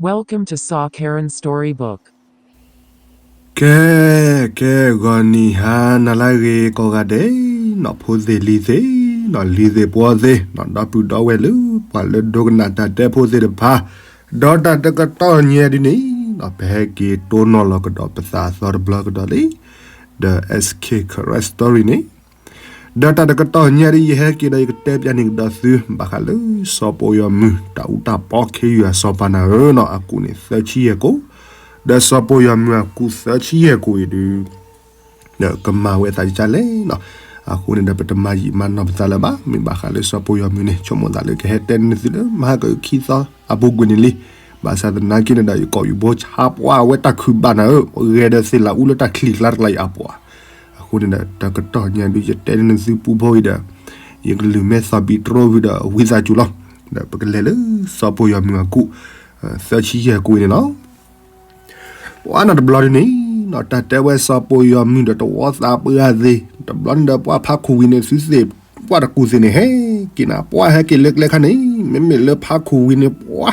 Welcome to Saw Karen Storybook. ကဲ ကဲ ဂီၤနံၤဟါနၤလၢအဂ့ၤကိးဂၤဒဲး, နီၢ်ဖိသ့ၣ်လံၤသ့ၣ်, နီၢ်လံၤသ့ၣ်ပှီၤသ့ၣ်, နီၢ်ဒီပုၢ်ဒီဝဲၢ်လၢ ပှၤလၢဒိကနၣ်တၢ်တဲဖိသ့ၣ်တဖၣ်, ဒီးတၢ်တကတီၢ်ညါဒ်န့ၣ်, နီၢ်ပဟဲက့ၤတိၢ်နီၣ်လီၤကဒီးပသးအသီတဘျီကဒီးလံ, ဒီး S K Karen Story န့ၣ် ဒီးတၢ်တကတီၢ်ညါဒ်ယဟဲက့ၤဒီးယကတဲပျးန့ၢ်ကဒီးသု ဘၣ်ဃးလၢစီၤပီယီၤမုၢ် တၢ်အူတၢ်ပီခ့ယုၢ်အစီၤပၤနၤဧၢနီၤ အကူၣ်န့ၣ်သၢဆံယဲၢ်ကိၣ်, ဒီးစီၤပီယီၤမုၢ်အကူၣ်သၢဆံယဲၢ်ကိၣ်အံၤဒုး ဒီးကမၤဝဲသးကကလဲၣ်နီၤ, အဃိန့ၣ်ဒီးပတမၤယံာ်မၤနီၢ်ပသးလၢၤဘၣ်, မ့ၢ်ဘၣ်ဃးလၢစီၤပီယီၤမုၢ်န့ၣ် ဆိကမိၣ်သးလၢကဟဲတဲန့ၢ်သုလၢမဟါကခံသီအပူၤကွံာ်န့ၣ်လံ, ဘၣ်ဆၣ်သနာ်က့န့ၣ်ဒီး ယကိးယူၤဘိဆါပှၢ်ဝဲတၢ်ခုၣ်ဘၣ်နၤဧၢ, ဂဲၤဒီးသ့ၣ်လၢအူလၢတၢ်ချံးကျါတကျါအံၤအပှၤ အဃိန့ၣ်ဒီး တၢ်ကတီၢ်ညါဒုးယတဲန့ၢ်သုပူဖိအံၤဒီး ယကလုၢ်မဲသီၣ်ဘံတြီဝံၤဒီးဝံသးစူၤလီၤ, ဒီးပကလဲၤလၢစီၤပီယီၤမုၢ်အကူၣ် သၢဆံယဲၢ်ကိၣ်အံၤန့ၣ်လီၤ. ပှၤနီၢ်တဘျီဒ်န့ၣ်, နီၢ်တၢ်တဲဝဲစီၤပီယီၤမုၢ်ဒီးတဝီသးပှၢ်သ့ၣ်, တဘျီန့ၣ်ဒီးပှၤဖးခူၣ်ဝံၤန့ၣ် သုသ့ၣ် ပှၤတကူၣ်သ့ၣ်န့ၣ် ဟဲက့ၤနၤ, ပှၤဟဲက့ၤလၢကျဲခါန့ၣ် မ့မ့ၢ်လၢဖးခူၣ်ဝံၤန့ၣ် ပှၤ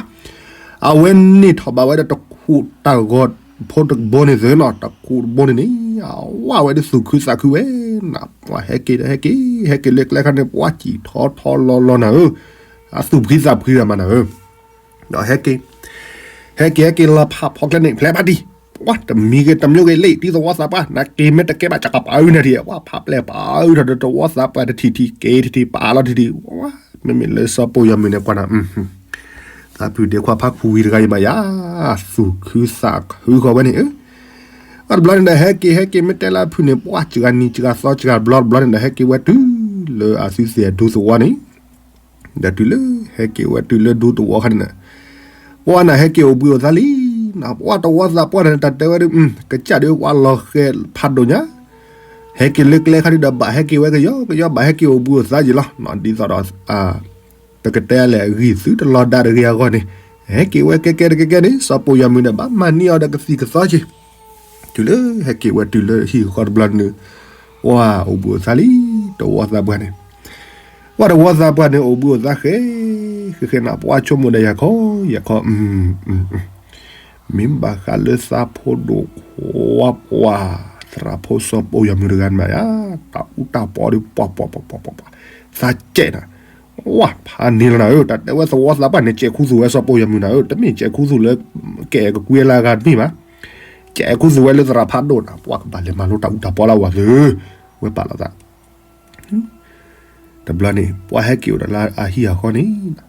အဝဲန့ၢ်ထီၣ်ဘၣ်ဝဲဒီးတခူၣ်တၢ်ဂီၤဖိတဘိန့ၣ်သ့နီၤ, တခူၣ်တဘိန့ၣ်န့ၣ် အဝဲဝဲဒၣ်သူၣ်ခုသးခုဝဲနၤ, ပှၤဟဲက့ၤဒီးဟဲက့ၤ, ဟဲက့ၤလၢကျဲခါန့ၣ် ပှၤစံၣ်ထီထီလီၤလီၤနၤဧၢ, အသူၣ်ဖှံသးဖှံဂၤမးနၤဧၢ, ဒီးဟဲက့ၤ, ဟဲက့ၤဟဲက့ၤလီၤဖးဖီကျဲန့ၣ် ဖျဲးဖးတံၢ်, ပှၤတမံၤဂ့ၤတမံၤဂ့ၤလံ ဒ်သဝီသးပှၢ် နက့ၤမ့ၢ်တကဲဘၣ် ကကပာ်အုၣ်နၤထံၣ်, ပှၤဖးပျဲၢ်ပာ်အုၣ်ထီၣ်ဒီးသဝီသးပှၢ်တထံၣ်ထံၣ် က့ၤထံၣ်ထံၣ်ပာ်လီၤထံၣ်ထံၣ်, ပှၤ မ့မ့ၢ်လၢစီၤပီယီၤမုၢ်န့ၣ် ပှၤနၤ သးဖုၣ်ဒ့ခွါဖးခူၣ်ဝံၤတဂၤအံၤမးယၤ, သူၣ်ခုသးခုဃီဝဲန့ၣ်ဧၢ, အတဘျီန့ၣ်ဒီး ဟဲက့ၤ ဟဲက့ၤမ့ၢ်တဲလၢအဖုၣ်န့ၣ် ပှၤစှၤနံၤစှၤသီစှၤဘျီတဘျီန့ၣ်ဒီး ဟဲက့ၤဝဲတုၤလၢအသုသ့ၣ်အဒူသဝီန့ၣ်, ဒီးတုၤလၢဟဲက့ၤဝဲတုၤလၢဒူသဝီခါန့ၣ်, ပှၤနၤဟဲက့ၤအိၣ်ဘှံးအိၣ်သါလံ, ပှၤတဝီသးပှၢ်န့ၣ် တၢ်တဲဝဲဒၣ် ကစၢ်ဒုးပှၤလီၤဃဲၤဖးဒိၣ်ညါ, ဟဲက့ၤလၢကျဲခါဒုးဒီး ဘၣ်ဟဲက့ၤဝဲကယီကယီ ဘၣ်ဟဲက့ၤအိၣ်ဘှံးအိၣ်သါယံာ်လီၤ, ဒ်သိးဒီး ပကတဲလဲၣ် အဂံၢ်သုတလီၤဒါတဂ့ၤအဂီၢ်န့ၣ်, ဟဲက့ၤဝဲကဲကဲတကဲကဲန့ၣ် စီၤပီယီၤမုၢ်ဒီး ဘၣ်မၤန့ၢ်အီၤဒီးကသံၣ်ကသီက့ၤ, တုၤလၢဟဲက့ၤဝဲတုၤလၢဟံၣ်ဃီတဘျီန့ၣ်, ပှၤအိၣ်ဘှံးအိၣ်သါလံ, တဝီသးပှၢ်န့ၣ်, ပှၤတဝီသးပှၢ်န့ၣ် အိၣ်ဘှံးအိၣ်သါဃဲ, ဃဲဃဲနၤ ပှၤဆိကမိၣ်ဒီးယၤခီ, ယၤခီ, မ့ၢ်ဘၣ်ဃးလၢသးဖိဒိၣ်ခွါပှၤ, သရၣ်ဖိစီၤပီယီၤမုၢ်တဂၤန့ၣ်မးယၤ, တၢ်အူတၢ်ပီဒီး ပှၤပှၤပှၤပှၤပှၤပှၤ, သးကဲးနၤ, ဝဲဖးန့ၢ်လီၤနၤဧၢ, တၢ်တဲဝဲသဝီသးပှၢ်န့ၣ် ကဲးခူသူၣ်ဝဲစီၤပီယီၤမုၢ်နၤဧၢ, တမ့ၢ်ကဲးခူသူၣ်လၢ ကဲးကကွံလၢအဂၤတမ့ၢ်ဘၣ်, ကဲးခူသူၣ်ဝဲလၢသရၣ်ဖးဒိၣ်နၤ, ပှၤကဘၣ်လဲၤမၤလိတၢ်အူတၢ်ပီလၢအဝဲသ့ၣ်, ဝဲပာ်လီၤသး တဘျီန့ၣ် ပှၤဟဲက့ၤအိၣ်ဒီးလၢအဟံၣ်အဃီန့ၣ်,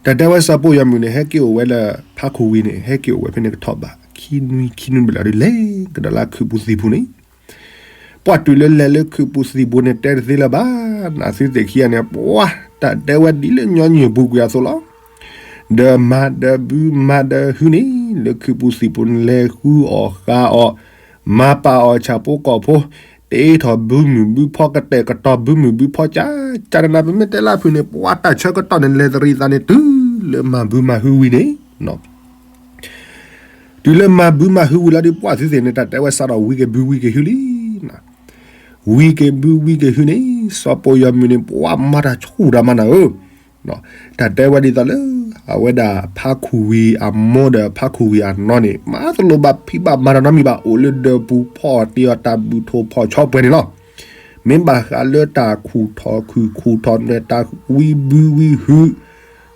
တၢ်တဲဝဲစီၤပီယီၤမုၢ်န့ၣ် ဟဲက့ၤအိၣ်ဝဲလၢ ဖးခူၣ်ဝံၤန့ၣ် ဟဲက့ၤအိၣ်ဝဲဖဲန့ၣ်ကထီၣ်ဘး ခံနွံခံနွံဘျဲၣ်လီၤဒုး လဲၤကဒီးလၢခုးပူၤသံၣ်ပူၤန့ၣ်, ပှၤတုၤလၢလဲၤလၢခုးပူၤသံၣ်ပူၤန့ၣ် တဲတသ့လၢၤဘၣ်, နသုသ့ၣ်ခံဂၤန့ၣ် ပှၤ တၢ်တဲဝဲဒ်လၢညီနုၢ်ပူၤကွံာ်အသိးလီၤ. ဒီးမၤဒီးဘုမၤဒီးဟုန့ၣ် လၢခုးပူၤသံၣ်ပူၤန့ၣ် လဲၤဃုအီၣ်ဃုအီၣ်, မၤပာ်အီၣ်ဆၣ်ဖိကီၢ်ဖိ, တ့ထီၣ်ဘုမုၢ်ဘုဖီ ကတဲာ်ကတီၤဘုမုၢ်ဘုဖီ ကၢ်ကၢ်နးနး ပမ့ၢ်တဲလၢအဖုၣ်န့ၣ် ပှၤတၢ်ဆၢကတီၢ်န့ၣ် လဲၤတရံးသးန့ၣ် တုၤလၢမၤဘုမၤဟုဝံၤန့ၣ် တုၤလၢမၤဘုမၤဟုဝံၤလီၤဒီး ပှၤသုသ့ၣ်န့ၣ် တၢ်တဲဝဲစးထီၣ်ဝံက့ၤဘုဝံက့ၤဟုလံ. ဝံက့ၤဘုဝံက့ၤဟုန့ၣ် စီၤပီယီၤမုၢ်န့ၣ် ပှၤမၤတၢ်ဆူၣ်တၢ်မၤနၤဧၢ, တၢ်တဲဝဲဒ်သိးလၢ အဝဲဒၣ်ဖးခူၣ်ဝံၤအမိၢ်ဒီးဖးခူၣ်ဝံၤအနီၢ်န့ၣ် မၤတလိၣ်ဘၣ်ဖံးဘၣ်မၤတၢ်နီတမံၤဘၣ်, အိၣ်လၢဒၢးပူၤဖီၣ်တ့ၢ်အီၤတၢ်ဘုၣ်ထိၣ်ဖီၣ်ဆီပှဲၤန့ၣ်လီၤ. မ့ၢ်ဘၣ်ဃးလၢတၢ်ခူၣ်ထီၣ်ခုၣ်ခူၣ်ထီၣ်နွဲၣ် တၢ်ဝံဘုဝံဟု,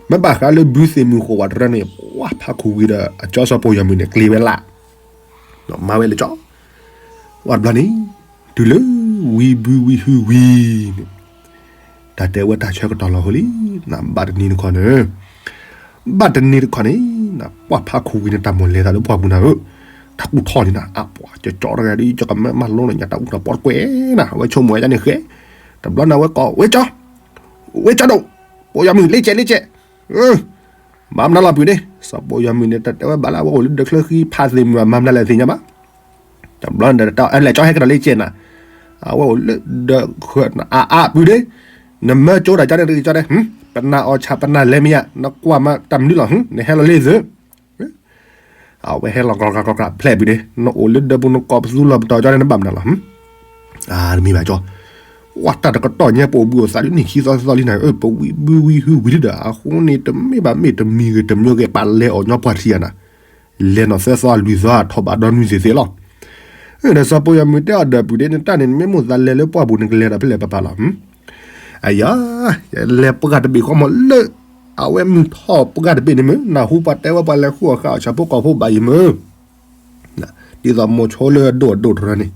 မ့ၢ်ဘၣ်ဃးလၢဘုသ့ၣ်မုၢ်ဃိၣ်ဝးတရၢန့ၣ် ပှၤဖးခူၣ်ဝံၤဒီးအကၠီစီၤပီယီၤမုၢ်န့ၣ် ကျ့ၤဝဲလၢ် မၤဝဲလၢကၠီ ဝဲတဘျီန့ၣ် တုၤလၢဝံဘုဝံဟုဝံၤန့ၣ် တၢ်တဲဝဲတၢ်ဆၢကတီၢ်လီၤဟိလံ, နဘၣ်တနံၤတခီန့ၣ်, ဘၣ်တနံၤတခီန့ၣ် နပှၤဖးခူၣ်ဝံၤန့ၣ် တၢ်မိၣ်လဲၤသးလၢပှၢ်ပူၤနၤဧၢ, တၢ်ကူၣ်ထီၣ်န့ၣ်နၤ အပှၤကၠီကၠီတဂၤဒီး ယကမၢမၤလိန့ၣ် ညါတၢ်အူတၢ်ပီတကွဲးနၤ အဝဲဆိကမိၣ်ဝဲဒ်န့ၣ်ဃဲ, တဘျီန့ၣ် အဝဲကိး ဝ့ကၠီ, ဝ့ကၠီဒိၣ်, ပီယီၤမုၢ် လ့ကဲး လ့ကဲး မၤမနုၤလီၤပုၢ်ဒ့, စီၤပီယီၤမုၢ်န့ၣ် တၢ်တဲဝဲဘၣ်လၢအဝဲအိၣ်လၢဒၢးချၢဃံဖးသ့ၣ်မုၢ် မၤမနုၤလဲၣ်သ့ၣ်ညါဘၣ်. တဘျီန့ၣ်ဒီး လဲၤကၠီဟဲကဒီးလ့ကဲးနၤ, အဝဲအိၣ်လၢဒၢးဃၢၤ အါအါပုၢ်ဒ့, နမၢကၠိတၢ်ကၠီန့ၣ်တဂ့ၤကၠီဒ့, ပနၢ်အီၣ်ဆၣ်ပနၢ်လဲၤမ့ၢ်ယါ, နကွၢ်မးတၢ်မနုၤလီၤ, နဟဲလီၤလ့သု အဝဲဟဲလီၤ ကြၢကြၢကြၢကြၢ ဖျဲးပုၢ်ဒ့, နအိၣ်လၢဒၢးပူၤ နကိးပသူလီၤပတီၢ်ကၠီန့ၣ် နဘၣ်မနုၤလီၤ. အါ တမ့ၢ်ဘၣ်ကၠီ, ဝဲတၢ်တကတီၢ်ညါ ပအိၣ်ဘှံးအိၣ်သါဒ်န့ၣ်ခံသီသီလံနၤဧၢ, ပဝံဘုဝံဟုဝံလံဒီး အဃိန့ၣ် တမ့ၢ်ဘၣ်မ့ၢ်တမံၤဂ့ၤ တမံၤဂ့ၤ ပာ်လဲၤအီၣ်ညီပှၢ်ထံယၤနၤ, လဲၤနီၢ်သၢသီအလွံၢ်သီအထီၣ်ဘးဒီနွံသ့ၣ်သ့ၣ်လီၤ. ဒီးစီၤပီယီၤမုၢ်တဲအီၤဒီးပုၢ်ဒ့ နတၢ်န့ၣ် နမ့ၢ်မိၣ်သးလဲၤလၢပှၢ်ပူၤ နကလဲၤဒီးဖဲလဲၣ်ပပာ်လီၤ. အယၤ, လဲၤပှၢ်တဘ့ၣ်ဃီမးလၢ အဝဲမုၢ်ထီၣ်ပှၢ်တဘ့ၣ်န့ၣ်မ့ၢ် နၢ်ဟူပှၤတဲဝဲပှၤလဲၤဃုအီၣ်ဃာ်အီၣ်ဆၣ်ဖိကီၢ်ဖိဘၣ်ယံၤမ့ၢ် ဒ်သိးမိၤဆိလၢအဒိၣ်အဒိၣ်တရၢန့ၣ်,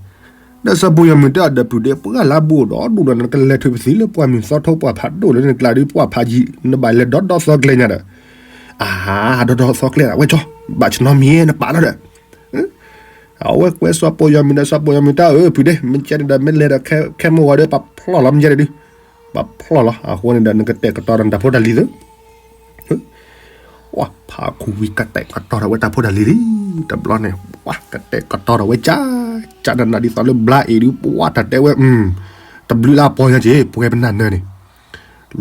ဒီးစီၤပီယီၤမုၢ်တဲအီၤဒီးပုၢ်ဒ့ ပှၢ်လၢဘိၣ်ဒီးဒိၣ်ဒီး နကလဲၤထုးပသံလၢပှၢ်မုၢ်သီထိပှၢ်ဖးဒိၣ်လၢနကျးဒုးပှၢ်ဖးယံၤ နဘၣ်လဲၤဒီဒီသီကျဲညါဒီး, အဟါ, ဒီဒီသီကျဲဒၣ်ဝဲကၠီ, ဘၣ်ဆနီမံၤနပာ်လီၤဒီး, အဝဲကွဲစီၤပီယီၤမုၢ်ဒီး စီၤပီယီၤမုၢ်တဲအီၤ ပုၢ်ဒ့ မ့ၢ်ကဲန့ၣ်ဒီး မ့ၢ်လဲၤဒီးခဲမိၢ်ဝဲဒီး ပာ်ဖျီၣ်လီၤ မ့ၢ်ကဲန့ၣ်ဒုး, ပာ်ဖျီၣ်လီၤ. အဃိန့ၣ်ဒီး နကတဲာ်ကတီၤဒီးနတၢ်ဖိတၢ်လံၤသု ဝဲဖးခူဝံကတဲာ်ကတီၤဒီးဝဲတၢ်ဖိတၢ်လံၤလံ, တဘျီန့ၣ် ဝဲကတဲာ်ကတီၤဒီးဝဲကၠး, ကၠးနးနးဒ်သိးလၢဘျါအ့ၣ်ဒုး ပှၢ်တၢ်တဲဝဲ, တဘျုးလၢအပီၢ်ညါက့ၤ ပှဲၤပနၢ်နၢၤန့ၣ်,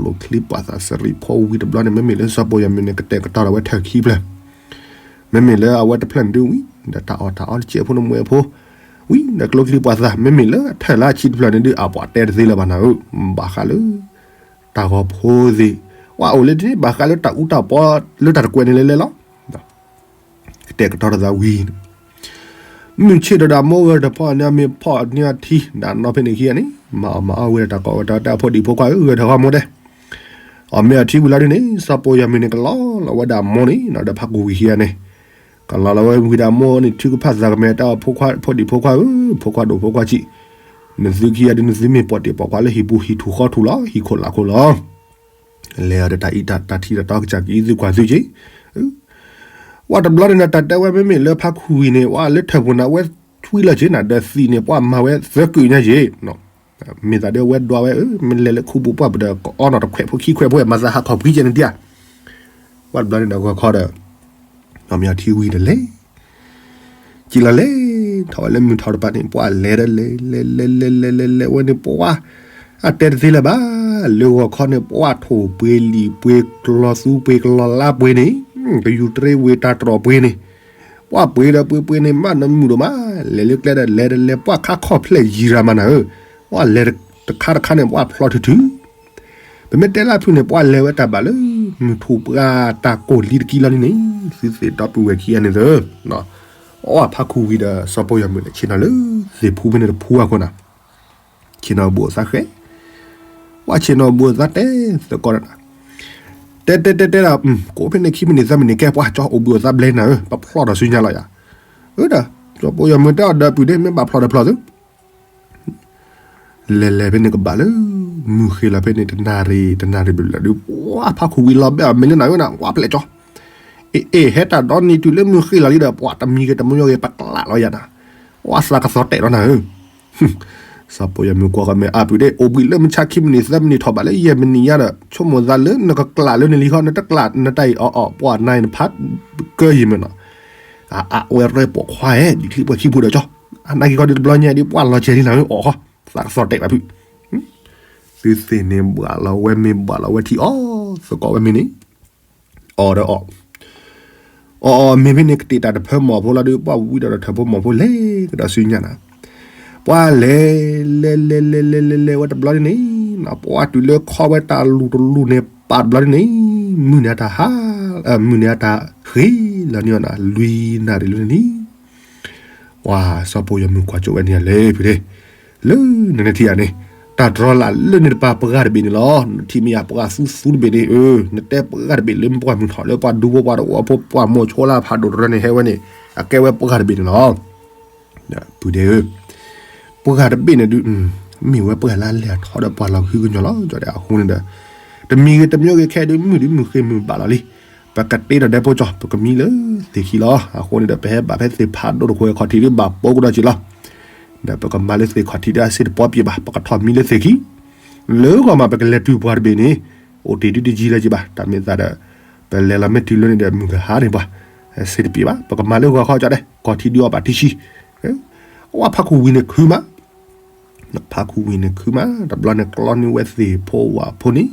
လိာ်ချံပှာ်သၣ်စရံးဖိဝံၤတဘျီန့ၣ် မ့မ့ၢ်လၢစီၤပီယီၤမုၢ်န့ၣ် ကတဲာ်ကတီၤဒီးဝဲထၢၣ်ခံဖျၢၣ်, မ့မ့ၢ်လၢအဝဲတဖျၢၣ်န့ၣ်ဒုးဝံၤ ဒီးတၢ်အီၣ်တၢ်အီတကဲးဖိနမှဲးဖိ, ဝံၤဒီးကျိချံပှာ်သၣ် မ့မ့ၢ်လၢအထၢၣ်လၢအဆံတဖျၢၣ်န့ၣ်ဒုး အပှၤတဲတသ့လၢၤဘၣ်နၤဧၢ, ဘၣ်ဃးလၢ တၢ်ဂီၤဖိသ့ၣ်, ပှၤအိၣ်လၢဒ်န့ၣ် ဘၣ်ဃးလၢတၢ်အူတၢ်ပီလၢတၢ်တကွဲးန့ၣ်လဲၤလဲၤလီၤ. ကတဲာ်ကတီၤတသးဝံၤန့ၣ်, မုၢ်ဆ့ၣ်ဒီးတၢ်မိၢ်ဂၢၢ်တဖီန့ၣ် အမ့ၢ်ဖီၣ်န့ၢ်အထံ ဒီးနီၢ်ဖဲန့ၣ်ခံဂၤန့ၣ် မၤအီၣ်မၤအီၣ်ဝဲဒီးတၢ်ကိးဝဲတၢ်တဲအဖိဒံဖိခွါဧၢ ဂဲၤထၢၣ်ဃီမိၢ်တဲ, အီၣ်မ့ၢ်အထံဝံၤလီၤဒ်န့ၣ် စီၤပီယီၤမုၢ်န့ၣ် ကလီလီၤဝဲဒၣ်မိၢ်န့ၣ် ဒီးဖးခူဝံၤခံဂၤန့ၣ်, ကလီလီၤဝဲဝံၤဒီးမိၢ်န့ၣ် ထုကဖၣ်သးကမဲာ်တဲအီၤ ဖိခွါဖိဒံဖိခွါဧၢ ဖိခွါဒိၣ်ဖိခွါဆံး, နသုခံဂၤဒ်နသုမ့ၢ်ပိာ်တ့ၢ်ပိာ်ခွါလၢဟံၣ်ပူၤဟံၣ်ထူၣ်ဃီထူၣ်လီၤ ဟံၣ်ခိၣ်လာ်ခိၣ်လီၤ လဲၤအီၤဒီးတၢ်အံးတၢ်ထံဒီးတၢ်ကစၢ်ကအံးသုကွၢ်သုက့ၤ, ဝဲတဘျီန့ၣ်ဒီးတၢ်တဲဝဲမ့မ့ၢ်လၢဖးခူဝံၤန့ၣ် ဝဲလၢထၢၣ်ပူၤန့ၣ် အဝဲထွံလီၤက့ၤနၤဒီးသံးန့ၣ် ပှၤမၤဝဲသၢကုာ်ညါက့ၤ, မ့ၢ်သးဒီးဝဲဒွးဝဲဧၢ မ့ၢ်လဲၤလၢခူပူၤပှၢ်ပူၤဒီး ကအီနီၣ်တခွဲးဖိခံခွဲးဖိ မၤသးဟးခီၣ်ပှံကဲန့ၣ်ဒံဧါ, ဝဲတဘျီန့ၣ်ဒီးဂီၤခီဒီး နီၢ်မ့ၢ်အထံဝံၤဒီးလဲၤ ကံလီၤလဲၤ ထီၣ်ဝဲလၢမုၢ်ထီၣ်တပၤန့ၣ် ပှၤလဲၤဒီးလဲၤ လဲၤလဲၤလဲၤလဲၤလဲၤလဲၤဝဲန့ၣ် ပှၤ အတဲတသ့လၢၤဘၣ်, လၢဂီၤခီန့ၣ် ပှၤထိၣ်ပှ့ၤလံာ်ပှ့ၤ ကလီၤသူပှ့ၤ ကလီၤလါပှ့ၤန့ၣ် ကယူၤတရ့ဝ့ၤတၢ်တြီၢ်ပှ့ၤန့ၣ် ပှၤပှ့ၤဒီးပှ့ၤပှ့ၤန့ၣ် မးနမုာ်ဒိၣ်မး လဲၤလၢကျဲဒီးလဲၤဒီးလဲၤ ပှၤခါခီၣ်ဖျဲၣ်ယံၤရၤမးနၤဧၢ, ပှၤလဲၤတခါတခါန့ၣ် ပှၤဖျီထုထု ပမ့ၢ်တဲလၢဖုန့ၣ် ပှၤလဲၤဝဲတၢ်ဘၣ်လၢ မုၢ်ထူၣ်ပှၢ်တၢ်ကိၢ်လံတကံလီၤန့ၣ်န့ၣ် သုသ့ၣ်ဒီပုၢ်ဝဲၢ်ခံဂၤန့ၣ်သၢ, အီၣ်ဖးခူဝံၤဒီးစီၤပီယီၤမုၢ်န့ၣ် ဆ့ၣ်နီၤလၢသ့ၣ်ဖူဖဲန့ၣ်တဖူအဃိနၤ, ဆ့ၣ်နီၤဘူးအသးဃဲ, ပှၤဆ့ၣ်နီၤဘူးအသးတဲသကိးနၤ, တဲတဲတဲတဲဒီး ကိးဖဲန့ၣ်ခံမံးနံးသၢမံးနံးကဲ ပှၤကၠီအိၣ်ဘူးအသးဘျဲနၤဧၢ ပဖျီၣ်ဒီးဆူညါလီၤယၤ, အၢဒီး စီၤပီယီၤမုၢ်တဲအီၤဒီးပုၢ်ဒ့ မ့ၢ်ဘၣ်ဖျီၣ်ဒီးဖျီၣ်သု လဲၤလဲၤဖဲန့ၣ်ကဘၣ်လၢ မုၢ်ဃ့လီၤဖဲန့ၣ် တနၣ်ရံၣ် တနၣ်ရံၣ်ဘျီဒုး ပှၤဖးခူဝံၤလီၤဘဲအီၤမ့ၢ်လၢနၤဧၢနၤ ဝါပျဲၢ်ကၠီ, အ့ၣ်အ့ၣ် ဟဲတၢ်ဒီနံၤတုၤလၢမုၢ်ဃ့လီၤလံဒီး ပှၤတမံၤဂ့ၤတမံၤဂ့ၤ ပကျးလီၤယၤနၤ, ဝါသးကသီၣ်တဲာ်လီၤနၤဧၢ, စီၤပီယီၤမုၢ်ကွၢ်ဃီမ့ၢ်အပုၢ်ဒ့ အိၣ်ဘှံးလၢမုၢ်ဆါခံမံးနံးသၢမံးနံးထီၣ်ဘးလၢယဲၢ်မံးနံးညါဒီး ဆိကမိၣ်သးလၢနကကျးလၢနလံၤဃီ နတကျးနတၢ်အံၤအီၣ်အီၣ် ပှၤနၤအံၤနဖးကၢယံၤမ့ၢ်နီၤ အဝဲရဲပိာ်ခွါဧဲ ဒ်ချံပှဲၤခံဖုဒီးကၠီ, အနာ်က့ၤခီဒ်တဘျီညါဒ်ပှၤလီၤစဲၤလံနၤဧၢ အီၣ်ခီ, သးကသီၣ်တဲာ်ဘၣ်ဖု, သုသ့ၣ်န့ၣ်ဘၣ်လီၤဝဲမ့ၢ်ဘၣ်လီၤဝဲထံအီၣ်သကိးဝဲမ့ၢ်န့ၣ်, အီၣ်ဒီးအီၣ်, အီၣ်အီၣ်မ့ၢ်ဖဲန့ၣ် ကတ့ၢ်တၢ်တဖၢမီၢ်ဖိလီၤဒုး ပှၤဝံဒီးတၢ်ထၢၣ်ဖိမီၢ်ဖိလဲၤကဒီးဆူညါနၤ, ပှၤလဲၤ လဲၤလဲၤလဲၤလဲၤလဲၤလဲၤဝဲတဘျီန့ၣ်န့ၣ်, ပှၤတုၤလၢခီဝဲတၢ်လူၢ်တလူၢ်န့ၣ် ပာ်တဘျီန့ၣ်န့ၣ်, မုၢ်န့ၣ်အတၢ်ဟါ, မုၢ်န့ၣ်အတၢ်ဃ့လီၤန့ၢ်အီၤနၤ လွံၢ်နၣ်ရံၣ်လၢန့ၣ်န့ၣ် ပှၤစီၤပီယီၤမုၢ်ကွၢ်ကၠိဝဲန့ၣ်လဲၣ်ဖုဒ့, လၢနနထံၣ်ဧါန့ၣ်, တၢ်တြီလာ်လၢန့ၣ်တပၤပှၢ်တဘ့ၣ်န့ၣ်လီၤ. နထံၣ်မ့ၢ်ယၤပှၢ်သူသူတဘ့ၣ်န့ၣ်, အၢ နတဲပှၢ်တဘ့ၣ်လၢပှၢ်မုၢ်ထီၣ်လၢပှၤဒူဖိပှၤတအိၣ်ဖိပှၢ်မိၢ်ဆိလၢဖးဒိၣ်တရၢန့ၣ်ဟဲဝဲန့ၣ်, အကဲဝဲပှၢ်တဘ့ၣ်န့ၣ်လီၤ. ဖုဒ့ဧၢ, ပှၢ်တဘ့ၣ်န့ၣ်ဒုး, မ့ၢ်ဝဲပှၢ်လၢလဲၤထီၣ်ဒီးပှၢ်လီၤကဟုကညီၤလီၤ. ဒီးအဃိန့ၣ်ဒီး, တမံၤဂ့ၤတမံၤဂ့ၤခဲဒုး မုၢ်ဒုးမုၢ်ဃ့မုၢ်ဘၣ်လီၤလံ. ပကတ့ဒီးဒဲဖိကၠီ ပကမံလၢသ့ၣ်ခံလီၤ. အဃိန့ၣ်ဒီး ပဟဲဘၣ်ဖဲသ့ၣ်ဖးဒိၣ်တခိၣ်ခီၣ်ထံးဒုးဘၣ်ပိကဒီးက့ၤလီၤ. ဒီးပကမၤလၢသ့ၣ်ခီၣ်ထံးဒုးအစ့တပီပျံၤဘၣ် ပကထီၣ်မံလၢသ့ၣ်ခံ, လၢဂီၢ်မးပကလဲၤတုၤပှၢ်တဘ့ၣ်န့ၣ်, အိၣ်တ့ၢ်ဒုးတယံၤလၢၤက့ၤဘၣ် တၢ်မ့ၢ်သးဒီး, ပလဲၤလီၤမ့ၢ်တုၤလၢန့ၣ်ဒီးမုၢ်ကဟါန့ၣ်ပှၤ, စ့တပျံၤဘၣ် ပကမၤလၢဂီၤခီကၠီဒဲး ခီၣ်ထံးဒုးအီၣ်ဘၣ်ထံဆံ, အဝဲဖးခူဝံၤန့ၣ်ခုမး ဖးခူဝံၤန့ၣ်ခုမး တဘျီန့ၣ်ကျီန့ၢ်ဝဲသ့ၣ်ဖိဝၣ်ဖိန့ၣ်,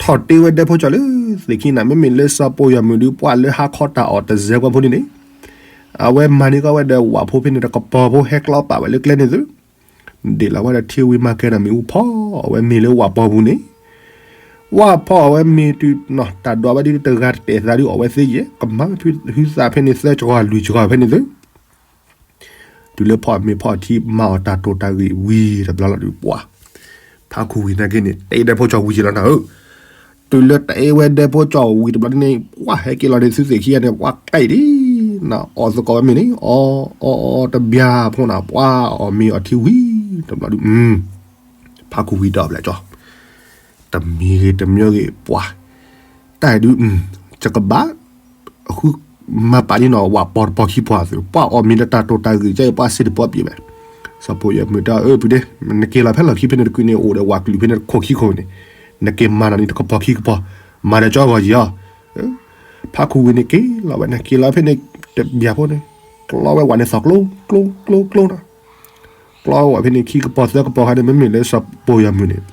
ထီၣ်တ့ဝဲဒဲဖိကၠီလၢသ့ၣ်ခံနၤ မ့မ့ၢ်လၢစီၤပီယီၤမုၢ်ဒုးပှၢ်လၢဟါခီတၢ်အီၣ်တစဲးကွၢ်ဖိန့ၣ်န့ၣ်, အဝဲမၤန့ၢ်ကီဝဲဒီးဝၣ်ဖိဖဲန့ၣ်တကပီၤဖိဟဲကျီပာ်ဝဲလၢကျဲန့ၣ်သု, ဒ့ၣ်လီၤဝဲဒီးထံဝံၤမၤကဲဒီးမ့ၣ်အူဖီအီၣ်ဝဲမ့ၤလၢဝၣ်ပီပူၤန့ၣ်, ဝၣ်ဖီအီၣ်ဝဲမ့ၤတုၤနီၤ တၢ်ဒွးဝဲဒ်တဂၤတတဲာ်သးဒ်အီၣ်ဝဲသ့ယဲၢ် ကမၤဖုးသးဖဲန့ၣ်သၢစှီၤလွံၢ်စှီၤဖဲန့ၣ်သု တုၤလၢဖီၣ်မ့ၤဖီၣ်ထံမၤအီၣ်တၢ်တိာ်တၢ်ဂ့ၢ်ဝံၤတဘျီလီၤဒုးပှၢ်, ဖးခူဝံၤနာ်က့န့ၣ် တဲဒဲဖိကၠီဝံၤက့ၤလီၤနၤဧၢ, တုၤလၢတဲဝဲဒဲဖိကၠီဝံၤတဘျီန့ၣ် ပှၢ်ဟဲက့ၤလီၤန့ၣ် သုသ့ၣ်ခံဂၤန့ၣ် ပှၢ်ကျဲအံၤဒ် နအီၣ်သကိးဝဲမ့ၤန့ၣ် အီအီအီတဘျီဖိနၤ ပှၢ်အီၣ်မ့ၤအီထံဝံၤတဘျီဒုး ဖးခူဝံၤဒီးဘျဲၣ်ကၠီ တမံၤဂ့ၤတမံၤဂ့ၤပှၢ်, တၢ်ဒုး ယကဘၣ် ဃုမၤပာ်န့ၣ်နီၤ ဝၣ်ပီတပီခံပီသု ပှၢ်အီၣ်မ့ၤဒီးတၢ်တိာ်တၢ်ဂ့ၢ်ကဲအံၤ ပှၢ်စ့တပီပျံၤဝဲ, စီၤပိာ်ယၤမုၢ်တဲအီၤ အၢ ဖုဒ့ နက့ၤလီၤဖဲလီၢ်ခံဖဲန့ၣ်တကုာ်န့ၣ် အိၣ်ဒီးဝၣ်ကလုာ်ဖဲန့ၣ်တခိၣ်ခံခိၣ်န့ၣ်, နက့ၤမၤနီၤန့ၣ်တကပီၤခံကပီၤ, မၤဒီးကၠီဂီၤယံၤအီၤ, ဖးခူဝံၤန့ၣ်က့ၤလီၤဝဲန့ၣ် က့ၤလီၤဖဲန့ၣ် တဘျီဖိန့ၣ်, ကျီဝဲဝၣ်န့ၣ်သီၣ်ကျိ ကျိ ကျိ ကျိနီၤ ကျီဝဲဝဲဖဲန့ၣ်ခံကပီၤသၢကပီၤခါန့ၣ် မ့မ့ၢ်လၢစီၤပိာ်ယၤမုၢ်န့ၣ်,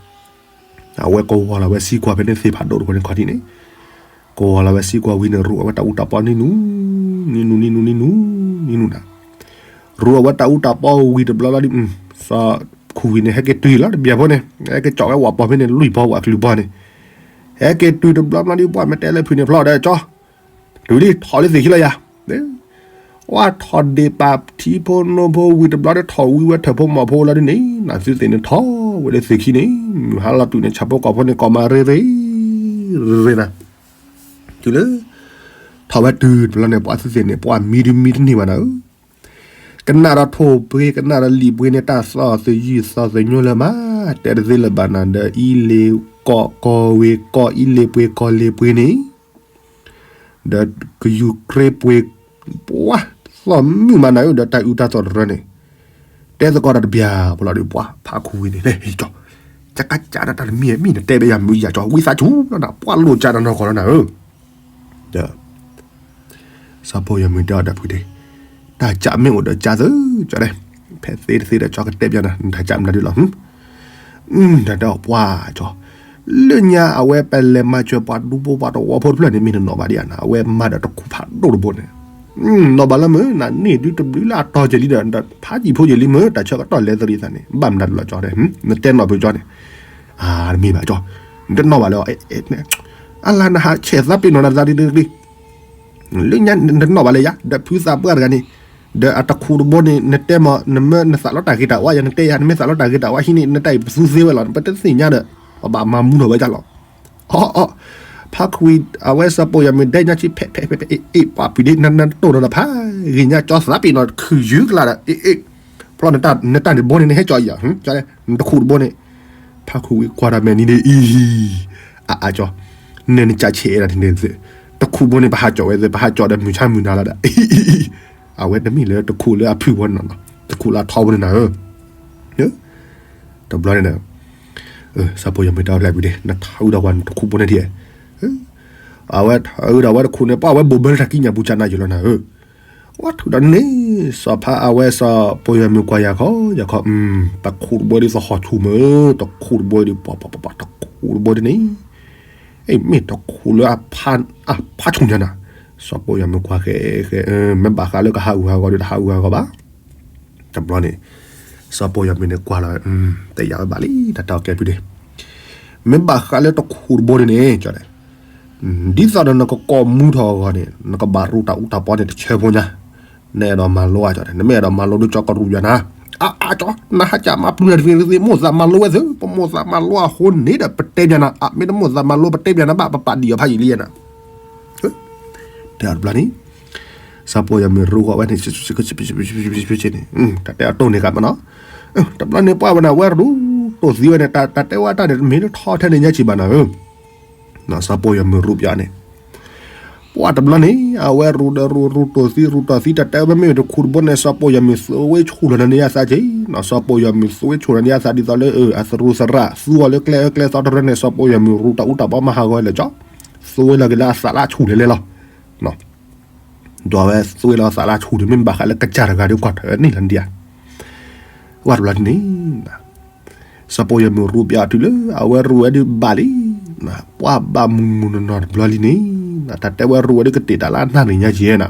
အဝဲကဝီၤလီၤဝဲစံကွၢ်ဖဲန့ၣ်သ့ၣ်ဖးဒိၣ်တခီန့ၣ်ခီၣ်ထံးန့ၣ်, ကဝီၤလီၤဝဲစံကွၢ်ဝံၤန့ၣ် ရူးအဝဲတၢ်အူတၢ်ပီနံၤနူၤ, နံၤနူၤ နံၤနူၤ နံၤနူၤ နံၤနူၤနၤ, ရူးအဝဲတၢ်အူတၢ်ပီဝံၤတဘျီလီၤဒ် စီၤခူဝံၤန့ၣ် ဟဲက့ၤတုၤလီၤတဘျီဖိန့ၣ် ဟဲက့ၤကၠီၣ်ဝဲဝၣ်ပီဖဲန့ၣ် လွံၢ်ပီဝၣ်ကလုာ်ပီန့ၣ်, ဟဲက့ၤတုၤတဘျီဘျီဒ်ပှၢ်မ့ၢ်တဲလၢဖုန့ၣ်ဖျီၣ်ဒီးကၠီ တုၤလံထီၣ်လၢသ့ၣ်ခံလီၤယၤ, ဝဲထီၣ်ဒ့ၣ်ပာ်ထံဖိနိဖိဝံၤတဘျီဒီးထီၣ်ဝံၤဝဲထၢၣ်ဖိမီၢ်ဖိလီၤဒ်န့ၣ် နသုသ့ၣ်န့ၣ်ထီၣ်ဝဲလၢသ့ၣ်ခံန့ၣ် မုၢ်ဟါလီၤတုၤန့ၣ် ဆၣ်ဖိကီၢ်ဖိန့ၣ် ကီၢ်မးရ့ရ့ ရ့ရ့နၤ, တုၤလၢ ထီၣ်ဝဲတုၤတဘျီန့ၣ် ပှၤသုသ့ၣ်န့ၣ် ပှၤမံဒုမံတန့ၢ်ဘၣ်နၤဧၢ ကနၣ်ဒီးထိၣ်ပှ့ၤ ကနၣ်ဒီးလံာ်ပှ့ၤန့ၣ် တၢ်သီၣ်သယုၢ်သီၣ်သညိလၢမး တဲတသ့လၢၤဘၣ်နၤဒီး အံလ့ၤကီၢ်ကီၢ်ဝ့ၤကီၢ် အံလ့ၤပှ့ၤကီၢ်လ့ၤပှ့ၤန့ၣ် ဒီးကယူၤကြ့ပှ့ၤ ပှၤသီၣ်မုၢ်မးနၤဧၢ ဒီးတၢ်အုးတၢ်သီၣ်တရၢန့ၣ် တဲသကိးတၢ်တဘျီဖိလီၤဒီး ပှၤဖးခူဝံၤန့ၣ် ကၠီ ကကကးဒီးတၢ်တမံၤမံၤနတဲဘၣ်ယၤမုၢ်ယၤကၠီ ဝံသးစူၤနၤ ပှၤလိာ်ကးဒီးနီၢ်ကီၢ်လီၤနၤဧၢ ဒီး စီၤပိာ်ယီၤမုၢ်တဲအီၤဒီးဖုဒ့ တၢ်ကးမ့ၢ်အိၣ်ဒီးကးသု ကၠီတဲ ဖဲသ့တသ့ဒီးကၠီကတဲပျးနၤ နတၢ်ကးမနုၤဒ်လီၤ ဒီးတဲအီၤပှၢ်ကၠီ လၢညါအဝဲပလဲၤမၤစၢၤပှၤဒူဖိပှၤတဝီဖိတဖျၢၣ်န့ၣ် မ့ၢ်နနီၣ်ဘၣ်ဒံးဧါနၤ အဝဲမၤဒီးတခူဖးဒိၣ်တဘိန့ၣ် နီၣ်ဘၣ်လၢမုၢ် နန့ၢ်ဒုတဘျုးလၢအတီၤကဲၤလံဒီး ဖးကံၢ်ဖိကဲၤလံမုၢ် တၢ်ဆၢကတီၢ်လဲၤသရံးသးန့ၣ် ဘၣ်မနုၤဒ်လီၤကၠီတဲ နတဲနီၣ်ဖုကၠီန့ၣ် အတမ့ၢ်ဘၣ်ကၠီ နတနီၣ်ဘၣ်လၢ အလါနဟးဆဲးသးပ့ၤနီၣ်နသးဒ် လၢညါနတနီၣ်ဘၣ်လၢယၤ ဒီးဖုသးပှၢ်တဂၤန့ၣ် ဒီးအတခူတဘိန့ၣ် နတဲမး နမ့ၢ်နသးလီၤတၢ်ဂ့ၤတၢ်ဝါ ယၤနတဲယၤ နမ့ၢ်သးလီၤတၢ်ဂ့ၤတၢ်ဝါဟံးန့ၣ် နတၢ်အံၤပသူသ့ဝဲလီၤ ပတသ့ၣ်ညါဒီး ပဘၣ်မၤမူထီၣ်ဝဲဒ်လီၤ အီ အီ ဖးခူဝံၤ အဝဲစီၤပိာ်ယီၤမုၢ်ဒဲညါဆံဖဲးဖဲးဖဲးဖဲး အ့ၣ် အ့ၣ် ပှၤပံၤဒ့ နနတိၢ်နီၤဒီးဖးဂ့ၤညါကၠီသးပ့ၤနီၣ်ခုၣ်ယုၢ်ကလာ်ဒီး အ့ၣ် အ့ၣ် ဖျီနတၢ်န့ၣ်ဘိန့ၣ် နဟဲကၠီယၤ နတခူတဘိန့ၣ် ဖးခူဝံၤကွၢ်ဒီးမဲာ်နံၤန့ၣ် အံၤ အါအါကၠီ နဲနကၢ်ဆဲးအဲၣ်ဒိးန့ၣ် တခူဘိန့ၣ် ပဟးကၠီဝဲသ့ ပဟးကၠီဒီးမုၢ်ဆါမုၢ်နၤလီၤဒီး အဝဲတမ့ၢ်လၢတခူလၢအဖုၣ်ဘိန့ၣ်နီၤ တခူလၢအထီဘိန့ၣ်နၤဧၢ တဘျီန့ၣ်ဒီး စီၤပိာ်ယီၤမုၢ်တဲအီၤဖျဲးပူၤဒ့ နထးအုးဒီးပှၤနတခူဘိန့ၣ်ဒံး အဝဲထးအုးဒီးဝဲတခူန့ၣ် ပှၤဝဲဘိးဘၢလၢတၢ်ကံးညာ်ပူၤကၢ်နၤယိာ်လီၤနၤဧၢ ဝဲထုးဒီးန့ၣ် စီၤဖးအဝဲစီၤပိာ်ယီၤမုၢ်ကွၢ်ယၤခီ ယၤခီ တခူတဘိဒ်သိးဟီၣ်ဆူၣ်မုၢ် တခူတဘိဒ် ပှၤပှၤပှၤပှၤတခူတဘိဒ်န့ၣ် အ့ၣ် မ့ၢ်တခူလၢအဖးဆူၣ်ညါနၤ စီၤပိာ်ယီၤမုၢ်ကွၢ်ဃဲ ဃဲ မ့ၢ်ဘၣ်ဃးလၢကဟးဂူာ်ဟးဂီၤဒီးတဟးဂူာ်ဟးဂီၤဘၣ် တဘျီန့ၣ် စီၤပိာ်ယီၤမုၢ်န့ၣ်ကွၢ်လီၤ တယာ်ဝဲဘၣ်လံ တၢ်တဲအီၤကဲဖုဒ့ မ့ၢ်ဘၣ်ဃးလၢတခူတဘိဒ်န့ၣ် ကၠီတဲ ဒ်သိးဒီးနကကိးမူထီၣ်အဂီၢ်န့ၣ် နကဘၣ်ရူးတၢ်အူတၢ်ပီန့ၣ်တဆၢဖိညါ နအဲၣ်ဒိးမၤလိဧါကၠီတဲ နမ့ၢ်အဲၣ်ဒိးမၤလိဒီးကၠီကရူၢ်ယၤနၤ အါအါကၠီ နဟးကၢ်မၤပျုၤတၢ်တသ့တသ့ မိၣ်သးမၤလိဝဲသု ပမိၣ်သးမၤလိအဃိန့ၣ်ဒီး ပတဲပျးနၤ အမ့ၢ်တမိၣ်သးမၤလိပတဲပျးနၤဘၣ် ပပာ်ဒံးအီၤဖးယံာ်လံယဲနၤ တဘျီန့ၣ် စီၤပိာ်ယီၤမုၢ်ရူးဃီၤဝဲန့ၣ် န့ၣ် တၢ်တဲအတိၢ်န့ၣ်ကမနီၤ တဘျီန့ၣ်ပှၢ်ဝဲန့ၣ် အဝဲရူးတိၢ်သံဝဲန့ၣ် တၢ်တဲဝဲတၢ်န့ၣ် တမ့ၢ်လၢထီထဲန့ၣ်ညါက့ၤဘၣ်နၤဧၢ စီၤပိာ်ယီၤမုၢ်ရူးပျးန့ၣ် ပှၢ်တဘျီန့ၣ် အဝဲရူးဒီးရူး ရူးတိၢ်သံ ရူးတိၢ်သံ တၢ်တဲဝဲမ့မ့ၢ်တခူတဘိန့ၣ် စီၤပိာ်ယီၤမုၢ်သဝ့ဆူၣ်လီၤနၤန့ၣ်ယသးက့ၤ စီၤပိာ်ယီၤမုၢ်သဝ့ဆူၣ်လီၤန့ၣ်ယသးဒ်သိးလၢ အသရူးသရၣ် သူအီၤလၢကျဲအၢကျဲသီတရၢန့ၣ် စီၤပိာ်ယီၤမုၢ်ရူးတၢ်အူတၢ်ပီမၤဟးဂီၤလၢကၠီ သဝ့လီၤက့ၤလၢအသးလၢအဆူၣ်လဲၤလဲၤလီၤ ဒီးအဝဲသဝ့လီၤအသးလၢအဆူၣ်န့ၣ် မ့ၢ်ဘၣ်ဃးလၢကစၢ်တဂၤဒီးကွၢ်ထွဲန့ၣ်လီၤဒံးဧါ ဝဲတဘျီန့ၣ် စီၤပိာ်ယီၤမုၢ်ရူးပျးတုၤလၢ အဝဲရူးဝဲဒုးဘၣ်လံ ပှၢ်ဘၣ်မုၢ်မုၢ်နီၢ်နီၢ်တဘျီလံန့ၣ် တၢ်တဲဝဲရူးဝဲဒုးကတ့ၢ်တၢ်လၢအနၢ်န့ၣ်ညါက့ၤနၤ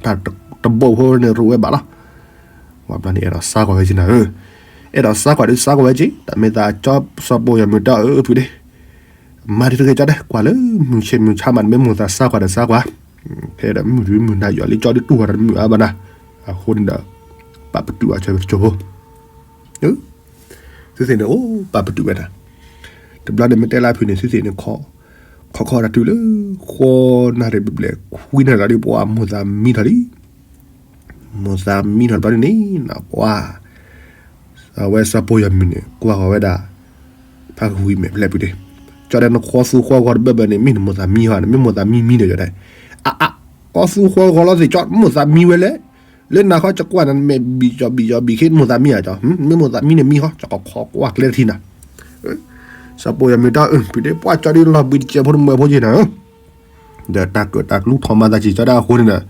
တၢ်တဘိဖိန့ၣ်ရူးဝဲဘၣ်လီၤ ဝဲတဘျီန့ၣ် အဲၣ်ဒိးစါကီးဝဲက့ၤနၤဧၢ အဲၣ်ဒိးစါကွၢ်ဒုးစါကွၢ်ဝဲက့ၤ, တၢ်မ့ၢ်သးကၠီစီၤပိာ်ယီၤမုၢ်တၢ်အၢ ဖုဒ့, မၤဒ်တဂ့ၤကၠီဒဲး ကွၢ်လၢမုၢ်ဆ့ၣ်မုၢ်ဆါမး နမ့ၢ်မိၢ်သးစါကွၢ်ဒီးစါကွၢ်, ဖဲဒီးမုၢ်တမုၢ်နၤယီၤလံ ကၠီဒုးတူၢ်ဝဲဒီးတမုၢ်အါဘၣ်နၤ, အဃိန့ၣ်ဒီး ပာ်ပတုာ်အီၤကၠီဖိ, သုသ့ၣ်န့ၣ်အိၣ်ပာ်ပတုာ်ဝဲဒၣ်, တဘျီန့ၣ်မ့ၢ်တဲလၢဖုန့ၣ် သုသ့ၣ်န့ၣ် ခီခီတၢ်တုၤလၢ ဃိးနၣ်ရံၣ်ဘျဲၣ်ဘျဲၣ် ခွံနၣ်ရံၣ်ဒီး ပှၤမိၢ်သးမံထီၣ်လံ မိၢ်သးမံထီၣ်တဘျီန့ၣ်န့ၣ် ပှၤ အဝဲစီၤပိာ်ယီၤမုၢ်န့ၣ် ကွၢ်ဃီၤဝဲဒၣ် ဖးကဝံၤမဲာ်ဖျဲၣ်ပူၤန့ၣ်, ကၠီဒဲး နဃီသူဃီဂီၤတဘၣ်ဘၣ်န့ၣ် မ့ၢ်နမိၢ်သးမံဟီန့ၣ် မ့ၢ်မိၢ်သးမံမံဒီးကၠီဒဲး, အအ, ဃီသူဃီဂီၤလီၤသ့ၣ်ကၠီ မိၢ်သးမံဝဲလဲၣ်, လၢနၤခီ ကကွၢ်နၤ နမဲာ်ဘံၣ်ကၠီဘံၣ်ကၠီဘံၣ်ခ့ မိၢ်သးမံဧါကၠီ, မ့ၢ်မိၢ်သးမံန့ၣ်မံဟီ ကၠီကခီကွၢ်ကျဲတထံၣ်နၤ စီၤပိာ်ယီၤမုၢ်တၢ်အၢ ဖုဒ့ ပှၤကၠီဒုးလီၤဘှံးတစဲးဖိတမှဲးဖိက့ၤနၤဧၢ, ဒီးတၢ်ကၢၣ်တၢ်ကလူထီၣ်မၤသးဆံးကၠီဒၣ်အဃိန့ၣ်ဒီး,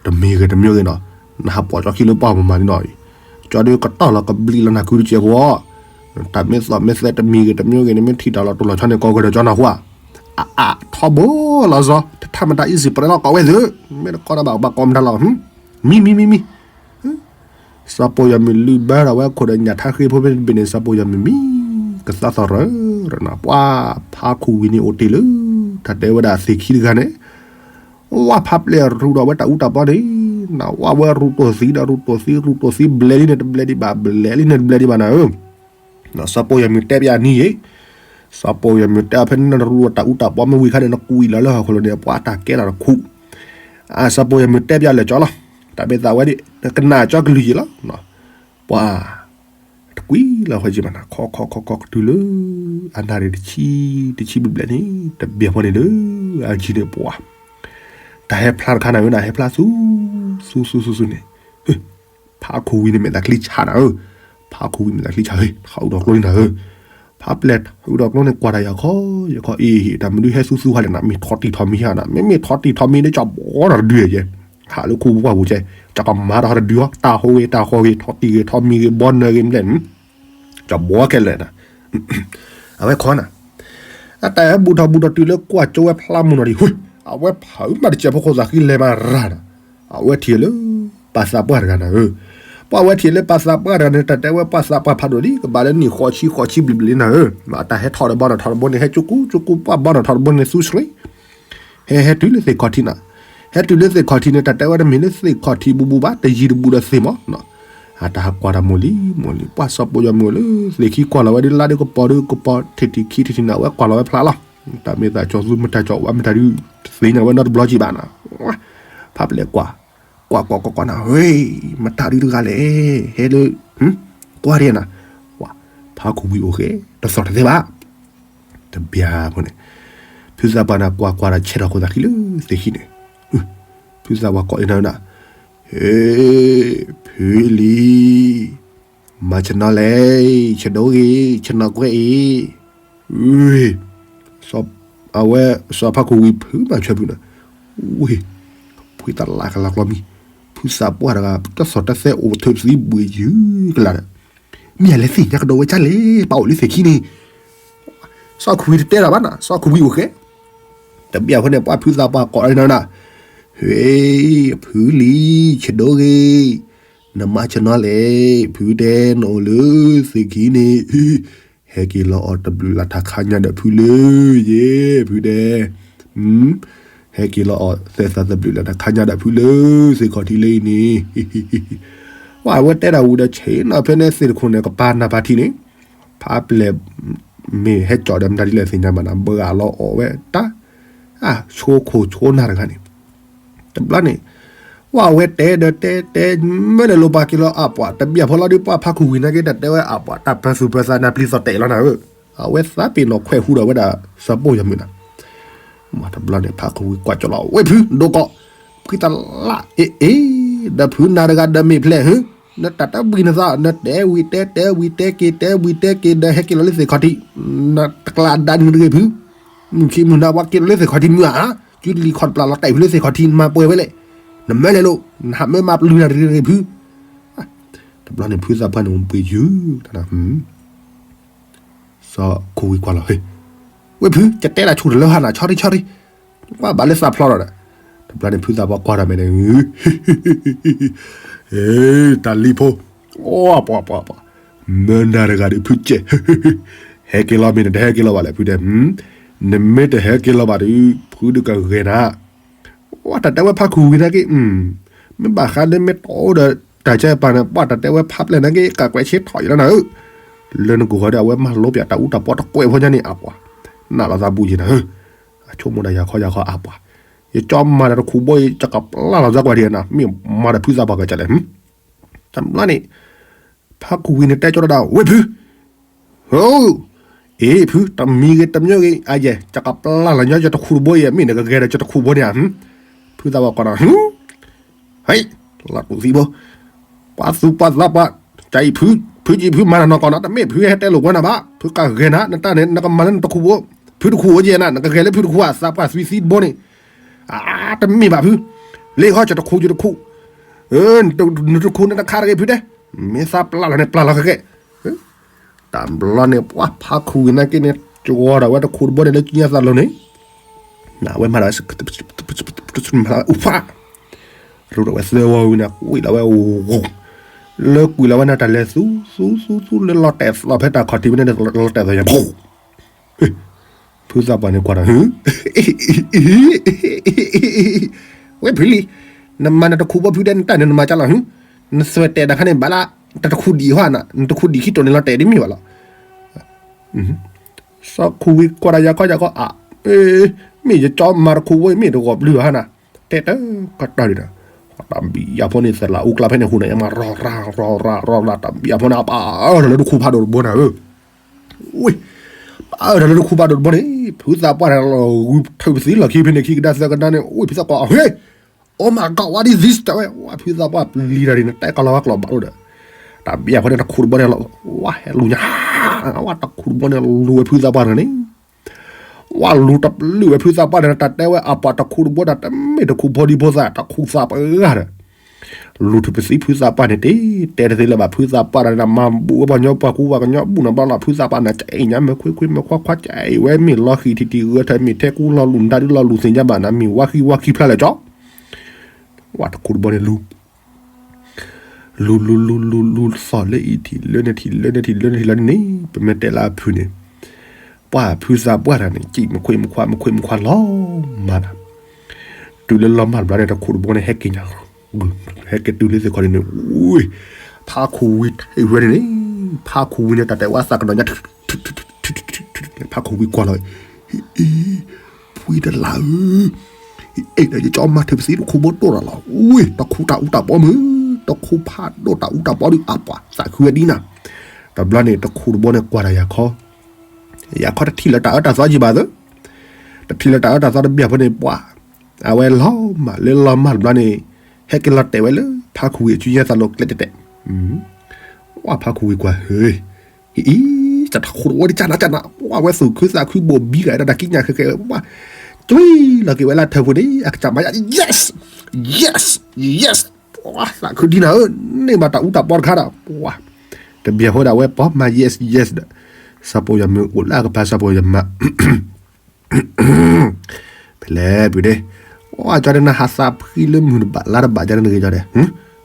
တမံၤဂ့ၤတမံၤဂ့ၤနီၤ, နဟးပိာ်ကၠီခံလၢပှၢ်မၤမၤန့ၣ်နီၤ, ကၠီဒုးကတီၢ်လီၤကဘျံးလီၤနၤခုတစဲးဖိ, တၢ်မ့ၢ်သီၣ်မ့ၢ်သဲတမံၤဂ့ၤတမံၤဂ့ၤန့ၣ် မ့ၢ်ထံၣ်တၢ်လီၤတိၢ်လီၤဆီန့ၣ် ကိးကဒီးကၠီနၢ်ဟူဧါ, အအ, ထီဘိလီၤစီၤ တထါမတၤအံၤစံးပရဲလီၤကိးဝဲသု, မ့ၢ်တကိးတၢ်ဘၣ်ဘၣ်ကိးမတၤလီၤ, မံမံမံမံ စီၤပိာ်ယီၤမုၢ်လုၢ်ဘၢထီၣ်ဝဲခိၣ်ဒီးညၣ်ထါဃ့ဖိဖဲတဘ့ၣ်န့ၣ် စီၤပိာ်ယီၤမုၢ်မံ ကသးသီၣ်ရၢရၢနၤ ပှၤဖးခိၣ်ဝံၤန့ၣ်အိၣ်တ့ၢ်လၢ တၢ်တဲဝဲဒၣ်သ့ၣ်ခံတဂၤန့ၣ်, ဝၢ်ဖးပျဲၢ်ရူးဒီးဝဲတၢ်အူတၢ်ပီန့ၣ်, နဝဲရူးတိၢ်သံဒီးရူးတိၢ်သံ ရူးတိၢ်သံဘျဲၣ်လံန့ၣ်တဘျဲၣ်ဒံးဘၣ် ဘျဲၣ်လံန့ၣ်တဘျဲၣ်ဒံးဘၣ်နၤဧၢ စီၤပိာ်ယီၤမုၢ်တဲပၠးနံၤယ့ၣ်, စီၤပိာ်ယီၤမုၢ်တဲအီၤဖဲန့ၣ် နရူးတၢ်အူတၢ်ပီမ့ၢ်ဝံၤခါန့ၣ် နကွံာ်လီၤလၢဟီၣ်ခိၣ်လိၤန့ၣ် ပှၤတၢ်ကဲထီၣ်တခူး, အစီၤပိာ်ယီၤမုၢ်တဲပၠးလဲၤကၠီလီၤ, တၢ်မ့ၢ်သးဝဲဒၣ် ကနၣ်ကၠီကလုၢ်ယ့ၣ်လီၤ, ပှၤ တကွံာ်လီၤဃီက့ၤဘၣ်နၤ ခီခီခီခီကတုၤလၢ အနၣ်ရံၣ်တဆံ တဆံဘျဲၣ်ဘျဲၣ်န့ၣ် တဘၣ်ဖဲန့ၣ်လၢ အကံန့ၣ်ပှၤ တၢ်ဟဲဖျါတခါနၤဧၢနၤ ဟဲဖျါဆူ ဆူဆူဆူန့ၣ်, ဖးခိၣ်ဝံၤန့ၣ်မဲာ်သးချံဆါနၤဧၢ, ဖးခိၣ်ဝံၤမဲာ်သးချံဆါဧၢ ထီၣ်အုးဒီးကျိန့ၣ်နၤဧၢ, ဖးပျဲၢ်ထီၣ်အုးဒီးကျိန့ၣ် ကွၢ်တၢ်ယၤခီ ယခီအ့ၣ် တၢ်မနုၤဟဲဆူဆူဟါလဲၣ်နၤ မ့ၢ်ထီၣ်တံၢ်ထီၣ်မံၤဧါနၤ မ့မ့ၢ်ထီၣ်တံၢ်ထီၣ်မံၤန့ၣ် ကၠီဘီထီၣ်တဒုယဲၢ် ဟးလၢခိပှၢ်ပူၤကဲ ကၠီကမၤထီၣ်တဒုဟီ တၢ်ဟိဂ့ၤတၢ်ဃီဂ့ၤ ထီၣ်တံၢ်ဂ့ၤထီၣ်မံၤဂ့ၤ ဘီနၢၤဂ့ၤမ့ၢ်လဲၣ်န့ၣ် ကၠီဘီခဲလၢာ်နၤ အဝဲခီနၤ အတၢ်ဟဲဘူၣ်ထီၣ်ဘူၣ်ထီၣ်တုၤလၢကွၢ်ကၠိဝဲဖျါမုၢ်နီၤဒံး အဝဲဖုးမးတစဲးဖိဃိသးဃံလဲၤမးရၤနၤ, အဝဲထံၣ်လၢ ပှၤသးပှၢ်တဂၤနၤဧၢ, ပှၤဝဲထံၣ်လၢပှၤသးပှၢ်တဂၤန့ၣ် တၢ်တဲဝဲပှၤသးပှၢ်ဖးဒိၣ်လံ ကဘၣ်လၢနံၣ်ဃိးဆံဃိးဆံဘျံးဘျံးလံနၤဧၢ, တၢ်ဟဲထီၣ်ဒီးဘီနီၣ်ထီၣ်တဘိန့ၣ် ဟဲကၠူကူကၠူကူပှၢ်ဘီနီၣ်ထီၣ်တဘိန့ၣ်သူဆှံ ဟဲဟဲတုၤလၢသ့ၣ်ခီၣ်ထံးနၤ, ဟဲတုၤလၢသ့ၣ်ခီၣ်ထံးန့ၣ် တၢ်တဲဝဲတမ့ၢ်လၢသ့ၣ်ခီၣ်ထံးဘူးဘူးဘၣ် တယံၤတဘူးဒီးသ့ၣ်မး, အတၢ်ဟးကွၢ်တၢ်မိၢ်လံမိၢ်လံ ပှၤစီၤပိာ်ယီၤမိၢ်လၢ သ့ၣ်ခံကွၢ်လီၤဝဲဒ်လါဒ်ကပီၤဒ်ကပီၤ ထံၣ်ထံၣ်ခံထံၣ်ထံၣ်နၤ အဝဲကွၢ်လီၤဝဲဖျါလီၤ, တၢ်မ့ၢ်သးကၠီသူမတၤကၠီဝါမတၤဒုး တသ့ၣ်ညါဝဲနီတဘျီကံဘၣ်နၤ, ဖးပျဲၢ်ကွၢ်, ကွၢ်ကွၢ်ကွၢ်ကွၢ်နၤ ဟ့ မတၤဒုးတဂၤလဲၣ် ဟဲလၢ ကွၢ်ဒ်နၤ, ဝါ ဖးခိၣ်ဝံၤအိၣ်ဃဲ တသီၣ်တသဲဘၣ် တဘၣ်ဖိန့ၣ်, ဖုသးပှၢ်နၤကွၢ်ကွၢ်ဒီးဆဲးထီၣ်ဃိသးဃံလၢသ့ၣ်ခံန့ၣ်, ဖုသးပှၢ်ကိးအံၤနၤနၤ, ဟ့ ဖုလံၤ, မၤဆနီၤလဲၣ်, ဆဒိဂ့ၤ, ဆနီၤကွဲအံၤ, အဝဲ စီၤဖးခိၣ်ဝံၤဖုမၤဆၢဖုနၤ, ဝ့ၢ် ဖုသးလၢ်ကလၤကျီမံၤ, ဖုသးပှၢ်တဂၤ တသီၣ်တသဲအိၣ်ထၢၣ်သံဘှ့ၣ်ယုၢ်ကလၤဒီး မ့ၢ်အလဲၤသ့ၣ်ညါကဒီးဝဲဒ်လဲၣ် ပာ်အိၣ်လၢသ့ၣ်ခံန့ၣ်, စီၤခိၣ်ဝံၤတတဲတၢ်ဘၣ်နၤ စီၤခိၣ်ဝံၤအိၣ်ဃဲ, တဘၣ်ဖိန့ၣ် ပှၤဖုသးပှၢ်ကိးအံၤနၤနၤ, ဟ့ ဖုလံၤ ဆဒိဂ့ၤ, နမၤဆနီၤလဲၣ် ဖုတဲနအိၣ်လၢသ့ၣ်ခံန့ၣ်, ဟဲက့ၤလီၤအီၣ်တဘျုးလၢ်ထးခါညါဒီးဖုလၢယဲၢ် ဖုတဲ ဟဲက့ၤလီၤအီၣ်သဲသးတဘျုးလၢ်ထးခါညါဒီးဖုလၢသ့ၣ်ခီၣ်ထံးလၢအံၤန့ၣ်, ဝဲတဲတၢ်ဝံၤဒီးဆ့ၣ်နီၤဖဲန့ၣ်သ့ၣ်တခိၣ်န့ၣ် ကပၤနၢ်ပၢၢ်ထံန့ၣ်, ဖးပျဲၢ် မ့ၢ်ဟဲကၠီၣ်ဒီးမတၤဒ်လဲၣ်သ့ၣ်ညါဘၣ်နၤ ဘၣ်ဂၤလီၤအီၣ်ဝဲတၢ်, အဆိခိၣ်ဆိနၢ်တဂၤန့ၣ်, တဘျီန့ၣ်, ဝဲအဝဲတဲဒီးတဲတဲ, မ့ၢ်လဲၤလိာ်ပှၤက့ၤလီၤအပှၤ တဘၣ်ဖိလီၤဒ်ပှၤဖးခိၣ်ဝံၤနာ်က့ တၢ်တဲဝဲအပှၤတၢ်ပၢသူၣ်ပၢသးနၢ်ပျံၤသီၣ်တဲာ်လီၤနၤဧၢ, အဝဲသးပ့ၤနီၣ်ခွဲးဟူဒီးဝဲဒၣ် စီၤပိာ်ယီၤမုၢ်နၤ တဘျီန့ၣ် ဖးခိၣ်ဝံၤကွၢ်ကၠီလီၤ ဝဲၢ်ဖု ဒိၣ်ကီၢ်, ဖုသးလၢ်အ့ၣ်အ့ၣ်, ဒီးဖုနၤတဂၤဒီးမ့ၢ်ဖျဲၣ်ဟၢ, နတၢ်တဘှံးနသး နတဲဝံၤတဲတဲဝံၤတဲက့ၤတဲဝံၤတဲက့ၤ ဒီးဟဲက့ၤလီၤလၢသ့ၣ်ခီၣ်ထံး, နတကျါဒါနုၤတဂ့ၤဖု, မုၢ်ဆံးမုၢ်နၤပှၤက့ၤလီၤလၢသ့ၣ်ခီၣ်ထံးမုၢ်ဧါ, ကုတလံၤခီၣ်တပျၢ်လီၤတဲာ်ဖုလၢသ့ၣ်ခီၣ်ထံး နမၤပှဲၤဝဲလဲၣ်, နမၢလဲၤလိာ် နဟးမၢမၤပျုၤနၤတဂ့ၤဖု, တဘျီန့ၣ်ဖုသးပှၢ်န့ၣ် ပှ့ၤယုၢ်တၢ်နၤ စီၤခိၣ်ဝံၤကွၢ်လီၤ, ဝဲၢ်ဖု ကတဲဒၣ်ဆူၣ်တလၢဟါနၤ ဆီရံဆီရံ, ကွၢ်ဘၣ်လၢသးဖျီလီၤဒီး, တဘျီန့ၣ်ဖုသးပှၢ်ကွၢ်တၢ်မဲာ်န့ၣ်, တၢ်လံၤဖိ, ပှၤပှၤပှၤ, မၢနၤတဂၤဒီးဖုကဲး, ဟဲက့ၤလီၤမ့ၢ်နတဟဲက့ၤလီၤဘၣ်လဲၣ်ဖုတဲ, နမ့ၢ်တဟဲက့ၤလီၤဘၣ်ဒီး ဖုဒုးကဂဲၤနၤ. ဝဲတၢ်တဲဝဲဖါခူဝံၤနာ်က့, မ့ၢ်ဘၣ်ဃးလၢမ့ၢ်တီဒီး တၢ်ကဲပၤန့ၣ် ပှၤတၢ်တဲဝဲဖါပျဲၢ်နာ်က့ ကးကွဲးဆ့ထီၣ်ယလီၤနၤဧၢ, လၢနကိၢ်ဃီဒီး အဝဲမၤလိပၠးတၢ်အူတၢ်ပီတကွဲးဖိညါန့ၣ် အပှၤ နးလီၤသးဘူးက့ၤနၤဧၢ, အဆိကမိၣ်ဒီးယၤခီယၤခီအပှၤ, ယကၠီမၤဒီးတခူးဘိအံၤ ယကပျၢ်လီၤသးကွၢ်ဒံးနၤ, မ့ၢ်မၤဒီးဖုသးပှၢ်ကစၢ်လဲၣ်, တဘျီန့ၣ် ဖါခူဝံၤန့ၣ်တဲကၠီတၢ် ဝ့ၢ်ဖု ဟိ, အ့ၣ်ဖု တမံၤဂ့ၤတမံၤဂ့ၤ အယဲၢ် ယကပျၢ်လီၤညီယတခူးတဘိအံၤ မ့ၢ်နကဂဲၤဒီးယတခူးဘိန့ၣ်ဧါ, ဖုသးပှၢ်ကွၢ်ဒီး ဟ့, လီၤတူၢ်သံဘိ, ပှၤသူပှၤသးပှၢ်, ကအံၤဖု, ဖုကံဖုမၤနၤနီၢ်ကီၢ်နီၤ တမ့ၢ်ဖုဟဲတဲလိာ်ကွဲနၤဘၣ်, ဖုကဂဲၤနၤ နတၢ်န့ၣ် နကမၤလၢနတခူးဘိ, ဖုတခူးအိၣ်ယဲၢ်နၤ နကဂဲၤလၢဖုတခူးဧါ သးပှၢ်သွံသံတဘိန့ၣ်, အါ တမ့ၢ်ဘၣ်ဖု, လ့ၣ်ဃီယတခူးယတခူး နတခူးနတခါတဂ့ၤဖုတဲ, မ့ၢ်သးပျၢ်လီၤန့ၣ်ပျၢ်လီၤခဲကဲ, တဘျီန့ၣ် ပှၤဖါခူဝံၤနာ်က့န့ၣ် ကဝီၤဒီးဝဲတခူးတဘိန့ၣ်လၢကညါသးလိၤန့ၣ်, နဝဲမၤဒီး မၤလၢအူဖး, ရူဒီးဝဲသၢဝီဝံၤန့ၣ် ကွံာ်လီၤဝဲ, လၢကွံာ်လီၤဝဲန့ၣ် တၢ်လဲၤသူသူသူသူလၢလီၤတဲာ်သီဖဲတၢ်ခီၣ်ထံးဝဲန့ၣ် လီၤတဲာ်သီယၤ ဖုသးပှၢ်န့ၣ်ကွၢ်ဒီး ဝ့ၢ်ဖုလံ, နမၤနတခူးဘိဖုဒဲး နတၢ်န့ၣ်နမၤကၢ်လီၤ, နသွဲၣ်တဲာ်တခါန့ၣ် ဘၣ်လၢ တတခူးဒံးဟီဧါနၤ, နတခူးဒံးခံတိာ်န့ၣ်လီၤတဲာ်ဒ်မ့ၢ်ဘၣ်လီၤ. စီၤခူဝံၤကွၢ်ဒီးယၤခီယၤခီအါ, မ့ၢ်ယကၠီမၤတခူးဘိအံၤ မ့ၢ်တဂီၤဘျုးဧါနၤ, တဲတကတီၢ်ဒံးဒီး တၢ်ဘံၣ်ယၢ်ဖိန့ၣ် သလၢအူကျါဖဲန့ၣ်ဟူးန့ၣ် ယမၤရီၢ်ရၢ်ရီၢ်ရၢ်ရီၢ်ရၢ် တၢ်ဘံၣ်ယၢ်ဖိန့ၣ် အပၢ်အၢၣ်လီၤလၢတခူးဖးဒိၣ်တဘိန့ၣ်ဧၢ, ဝ့ၢ်, ပၢ်အၢၣ်လီၤလၢတခူးဖးဒိၣ်တဘိန့ၣ် ဖုသးပှၢ်န့ၣ်လီၤဂုာ်ထုးပသံလီၢ်ခံဖဲန့ၣ် ခံကဒါသၢကဒါန့ၣ် ဝ့ၢ်ဖုသးပှၢ်အဟ့ၣ်, Oh my God, what is this တဲဝဲ, ဝဲဖုသးပှၢ်ပျံၤတၢ်ဒ်န့ၣ် တဲကီလီၤဝဲကျိာ်ဘၣ်အိၣ်ဒီး, တၢ်ဘံၣ်ယၢ်ဖိန့ၣ်တခူးတဘိန့ၣ်လီၤ, ဝဲဟဲလူၤညါ, ဝဲတခူးတဘိန့ၣ်လူၤဝဲဖုသးပှၢ်တဂၤန့ၣ် ဝဲလူၤတပျုာ်ဝဲဖုသးပှၢ်န့ၣ် တၢ်တဲဝဲအပှၤတခူးတဘိတၢ်တမ့ၢ်တခူးဖိဒံဖိသၣ် တခူးသးပှၢ်ဒီး, လူၤထုးပသံဖုသးပှၢ်န့ၣ်တ့ၢ်, တဲတသ့လၢၤဘၣ် ဖုသးပှၢ်တဂၤန့ၣ် မၤဘူးဝဲပှၤကညီပှၤကူပှၤကညီဘူးန့ၣ်ဘျီလီၤ ဖုသးပှၢ်န့ၣ် ကအဲၣ်ညါ မဲာ်ခွ့ခွ့ မဲာ်ခွါခွါ ကအဲၣ်ဝဲမ့ၢ်လီၤဃံၤထံထံဂၢထၢ မ့ၢ်ထဲကူလီၤလူၤ နဒါဒုလီၤလူၤသ့ၣ်ညါဘၣ်နၤ မ့ၢ်ဝါဃံဝါခံဖျါလၢာ်ကၠီ ဝဲတခူးတဘိန့ၣ်လူၤ လူၤလူၤလူၤလူၤလူၤသီၣ်လၢအံၤ ထံၣ်လၢန့ၣ် ထံၣ်လၢန့ၣ် ထံၣ်လၢန့ၣ် ထံၣ်လၢန့ၣ်န့ၣ် ပမ့ၢ်တဲလၢအဖုန့ၣ်, ပှၤဖုသးပှၢ်တဂၤန့ၣ် ကံၣ်မဲာ်ခွ့မဲာ်ခွါ မဲာ်ခွ့မဲာ်ခွါလီၤမၢ်နၤ, တုၤလၢလီၤမၢ်တဘျီန့ၣ် တခူးတဘိန့ၣ် ဟဲက့ၤညါ, ဟဲက့ၤတုၤလၢသ့ၣ်ခီန့ၣ်န့ၣ်, ဖါခူဝံထံၣ်ဝဲန့ၣ်န့ၣ်, ဖါခူဝံန့ၣ် တၢ်တဲဝဲသးကဒီးညါ ဖါခူဝံကွၢ်လီၤ, အံၤ, ဖှံတလးဧၢ, အ့ၣ်ဒီးယကၠီမၤထုးပသံတခူးဘိတိၢ်ဒီးလီၤ, ဝ့ၢ် တခူးတၢ်အူတၢ်ပီမုၢ်, တခူးဖးဒိၣ်တၢ်အူတၢ်ပီဒုးအပှၤသးခုဝဲဒ်နၤ, တဘျီန့ၣ် တခူးတဘိန့ၣ်ကွၢ်ဒီးယၤခီ, ယၤခီတထံၣ်လၢတၢ်အၢတၢ်သီယံၤဘၣ်သၢ, တထံၣ်လၢတၢ်အၢတၢ်သီတဘျီဖိန့ၣ် ပှၤ, အဝဲလီၤမၢ်လၢလီၤမၢ်တဘျီန့ၣ်, ဟဲက့ၤလီၤတဲာ်ဝဲလၢ ဖါခူဝံအစုညါသးလိၤကျဲတဲာ်တဲာ် ဝဲဖါခူဝံကွၢ်ဟၢ, အံၤ, တၢ်တခူးတဘိဒ်ကၢ်နၤကၢ်နၤ, ပှၤဝဲသူၣ်ခုသးခုဘိၣ်ဘံဂၤတၢ်တၢ်ကံးညာ်ခဲကဲ, ပှၤ, ကွံလီၤက့ၤဝဲလၢထၢၣ်ပူၤန့ၣ် အကစၢ်မၤယါ, yes, yes, yes, ပှၤသးခုဒ်နၤဧၢ, န့ၢ်ဘၣ်တၢ်အူတၢ်ပီတခါဒီး, ပှၤ, တဘျီဖိဒၣ်ဝဲပှၤမၤ yes, yes ဒီး, စီၤပီယီၤမုၢ်အိၣ်လၢအကပၤ စီၤပီယီၤမုၢ် ဖဲလဲၣ်ပုၢ်ဒ့, ဝဲကၠီဒဲနၤဟးသးဖှံလၢမုၢ်တဘၣ်လါတဘၣ်ကၠီဒဲနဂ့ၤကၠီဒဲ,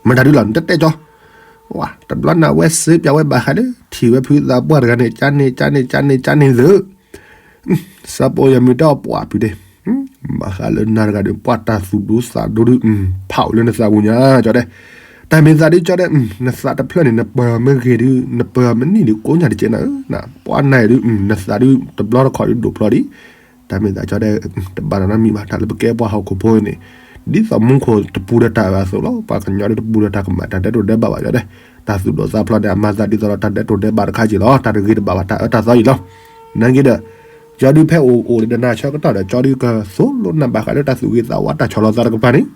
မတၤဒုလီၤ နတတဲကၠီ, ဝဲ, တဘျီနၤဝဲစ့ပၠးဝဲဘၣ်ဃးလၢ ထံၣ်ဝဲဖုသးပှၢ်တဂၤန့ၣ် ကၠါန့ၣ် ကၠါန့ၣ် ကၠါန့ၣ် ကၠါန့ၣ်သၢ, စီၤပီယီၤမုၢ်တဲအီၤပှၤပုၢ်ဒ့, ဘၣ်ဃးလၢနၤတဂၤဒီး ပှၤတၢ်သူၣ်ဒိသးဒိဒု, ဖးအိၣ်လၢနသးပူၤညါကၠီဒဲ, တၢ်မ့ၢ်သးဒုကၠီဒဲ, နသးတဖျၢၣ်န့ၣ် နပၢၤမ့ၢ်ဂ့ၤဒု, နပၢၤမ့ၢ်န့ၢ်ဒုကိးညါတကဲနၤဧၢ, ပှၤနၤဒု, နသးဒု တဘျီတခီၣ်ဒုဒိၣ်ဖျီဒံး, တၢ်မ့ၢ်သးကၠီဒဲ, တဘၣ်နီတမံၤဘၣ် တၢ်လၢပကဲပှၤဟီၣ်ခိၣ်ဖိန့ၣ်, ဒ်သိးမူခိၣ်တပူၤဒီးတၢ်ဘၣ်အသိးလီၤ, ပှၤကညီဒုတပူၤဒီးတၢ်ကမၣ် တၢ်ဒဲးတိၤဒဲးဘၣ်ဘၣ်ကၠီဒဲ, တၢ်သူၣ်ဒိၣ်သးဖျီန့ၣ် အမၤသးဒ်သိးဒီးတၢ်ဒဲးတိၤဒဲးဘၣ်တခါက့ၤလီၤ, တၢ်တဂ့ၤတဘၣ်ဘၣ် တၢ်အၢတၢ်သီအံၤလီၤ, နာ်က့ဒီး, ကၠီဒုဖဲအိၣ်အိၣ်ဒီးနၤဆၢကတီၢ်ဒီး ကၠီဒုကသိၣ်လိနၤဘၣ်ဃးလၢတၢ်သူၣ်ဂ့ၤသးဝါတၢ်ဆီၣ်လီၤသးတကပၤန့ၣ်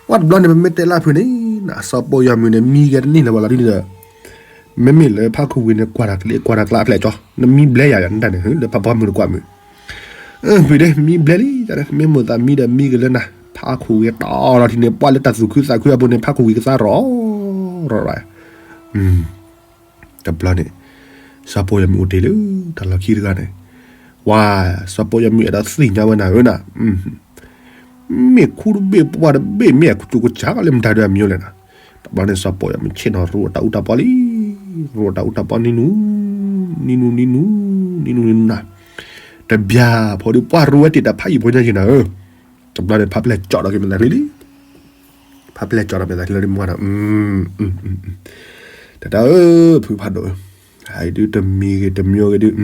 ဝဲတဘျီန့ၣ် ပမ့ၢ်တဲလၢဖုန့ၣ်, စီၤပီယီၤမုၢ်န့ၣ်မံဂဲၤတနံၣ်လၢၤဝဲလီၤဒ်န့ၣ်ဒီး, မ့မ့ၢ်လၢဖါခူဝံန့ၣ် ကွၢ်တၢ်ကျ့ ကွၢ်တၢ်ကျါအဖျဲၣ်ကၠီ, နမံဘျဲယၤယၤနတၢ်န့ၣ် လၢဖါပှၢ်မုၢ်တကွၢ်မုၢ်, ဖုဒ့ မံဘျဲလံ, မ့ၢ်မိၢ်သးမံဒီးမံက့ၤလၢနၤ, ဖါခူဝံတီၤလီၤထံန့ၣ် ပှၤလၢတၢ်သူၣ်ခုသးခုအပူၤန့ၣ် ဖါခူဝံကသါရီၣ်ရီၣ် တဘျီန့ၣ်, စီၤပီယီၤမုၢ်အိၣ်တ့ၢ်လၢတၢ်လီၢ်ခံတဂၤန့ၣ်, ဝဲ, စီၤပီယီၤမုၢ်အဲၣ်ဒိးသ့ၣ်ညါဝဲနၤဧၢနၤ, မ့ၢ်ခူတဘ့ၣ်ပှၢ်တဘ့ၣ် မ့ၢ်အကစူၢ်ကစၢ်လၢမတၤဒုအမံၤလဲၣ်နၤ, တ ဘျီန့ၣ်စီၤပီၣ်ယီၤမုၢ်ဆ့ၣ်နီၤရူးအတၢ်အူတၢ်ပီလံ, ရူးအတၢ်အူတၢ်ပီနံၤနူ, နံၤနူနံၤနူ, နံၤနူနံၤနူနၤ, တဘျီဖိဒုးပှၢ်ရူးဝဲတ့ၢ် တၢ်ဖးယံာ်ဖိညါက့ၤနၤဧၢ, တဘျီန့ၣ် ဖးပျဲၢ်ကၠီဒီးက့ၤမဲာ်သးချံလံ, ဖးပျဲၢ်ကၠီဒီးမဲာ်သးချံလီၤဒုးမၤဒီး, တၢ်တၢ်ဧၢ, ဖုဖးဒိၣ်ဧၢ, ဟဲဒုးတမံၤဂ့ၤတမံၤဂ့ၤဒုး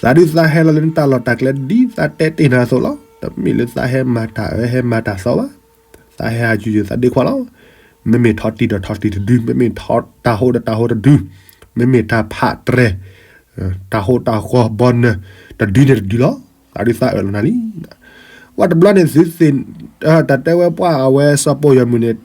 သးဒုးသးဟဲလီၤလၢနတၢ်လီၢ်တၢ်ကျဲဒ်သးတဲတ့ၢ်နၤအသိးလီၤ. တမ့ၢ်လၢသးဟဲမၤတၢ်အၢ ဟဲမၤတၢ်သီဘၣ်. သးဟဲအယုယုသးဒ့ခွါလီၤ. မ့မ့ၢ်ထီၣ်တံၢ်ဒီးထီၣ်တံၢ်တဒု, မ့မ့ၢ်တၢ်ဟိဒီးတၢ်ဟိတဒု, မ့မ့ၢ်တၢ်ဖးတြဲၤ, တၢ်ဟိတၢ်ဃီဘီနၢၤ, တဒုန့ၣ်တဒုလီၤ. သးဒုးသးအၢၣ်လီၤနၤလံ. ပှၤတဘျီန့ၣ်သုသ့ၣ် တၢ်တဲဝဲပှၢ်အဝဲစီၤပီၣ်ယီၤမုၢ်န့ၣ်,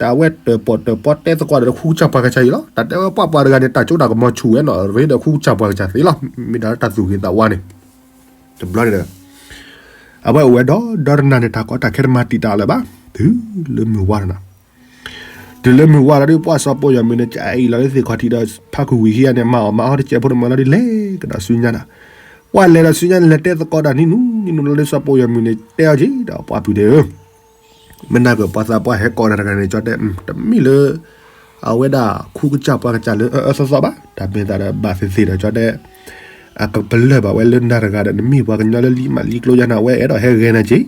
တၢ်ဝဲတၢၣ်ပီၣ်တၢၣ်ပီတဲသကိးဒီးဃူကစၢ်ပှၤကစၢ်အံၤလီၤ. တၢ်တဲဝဲပှၢ်ပှၤတဂၤန့ၣ် တၢ်ကၠိတၢ်ကမီၤဆူၣ်ဝဲနီၤ ရ့ဒီးဃူကစၢ်ပှၤကစၢ်သ့လီၤ. မ့ၢ်ဒၣ်တၢ်သူၣ်ဂ့ၤသးဝါန့ၣ်, တဘျီန့ၣ်ဒီး အဝဲအိၣ်ဝဲဒီး ဒီတနၤန့ၣ် တၢ်ကီတၢ်ခဲတမၤတံာ်တာ်လၢၤဘၣ်. တုၤလၢမုၢ်ဝါတနၤ တုၤလၢမုၢ်ဝါလီၤဒုး ပှၢ်စီၤပီၣ်ယီၤမုၢ်န့ၣ် ကအံၤလီၤလၢသ့ၣ်ခီၣ်ထံးဒီး ဖးခူၣ်ဝံၤခံဂၤန့ၣ် မၤအီၣ်မၤအီတစဲးဖိတမုၢ်လီၤဒုး လဲၤကဒီးဆူညါနၤ. ပှၢ်လဲၤဒီးဆူညါန့ၣ် လဲၤတဲသကိးတၢ်နံၤနူ နံၤနူလီၤလၢ စီၤပီၣ်ယီၤမုၢ်န့ၣ် တဲအီၤက့ၤဒီး ပှၢ်ပုၢ်ဒဲးဧၢ, မ့ၢ်နၢ်ကပှၤသးပှၢ်ဟဲကိးနၤတဂၤန့ၣ် ကၠီတဲ တမ့ၢ်လၢ အဝဲဒၣ်ခူကစၢ်ပှၤကစၢ်လၢအအၢသီသီဘၣ်. တၢ်မ့ၢ်သးဒီးဘၣ်သ့ၣ်သ့ၣ်ဒီး ကၠီတဲ အကပလၢၢ်ဘၣ်ဝဲလၢနၤတဂၤဒီး နမ့ၢ်ပှၤကညီလၢလံမးလံကျိယါနၤ အဝဲအဲၣ်ဒိးဟဲဂဲၤနၤက့ၤ.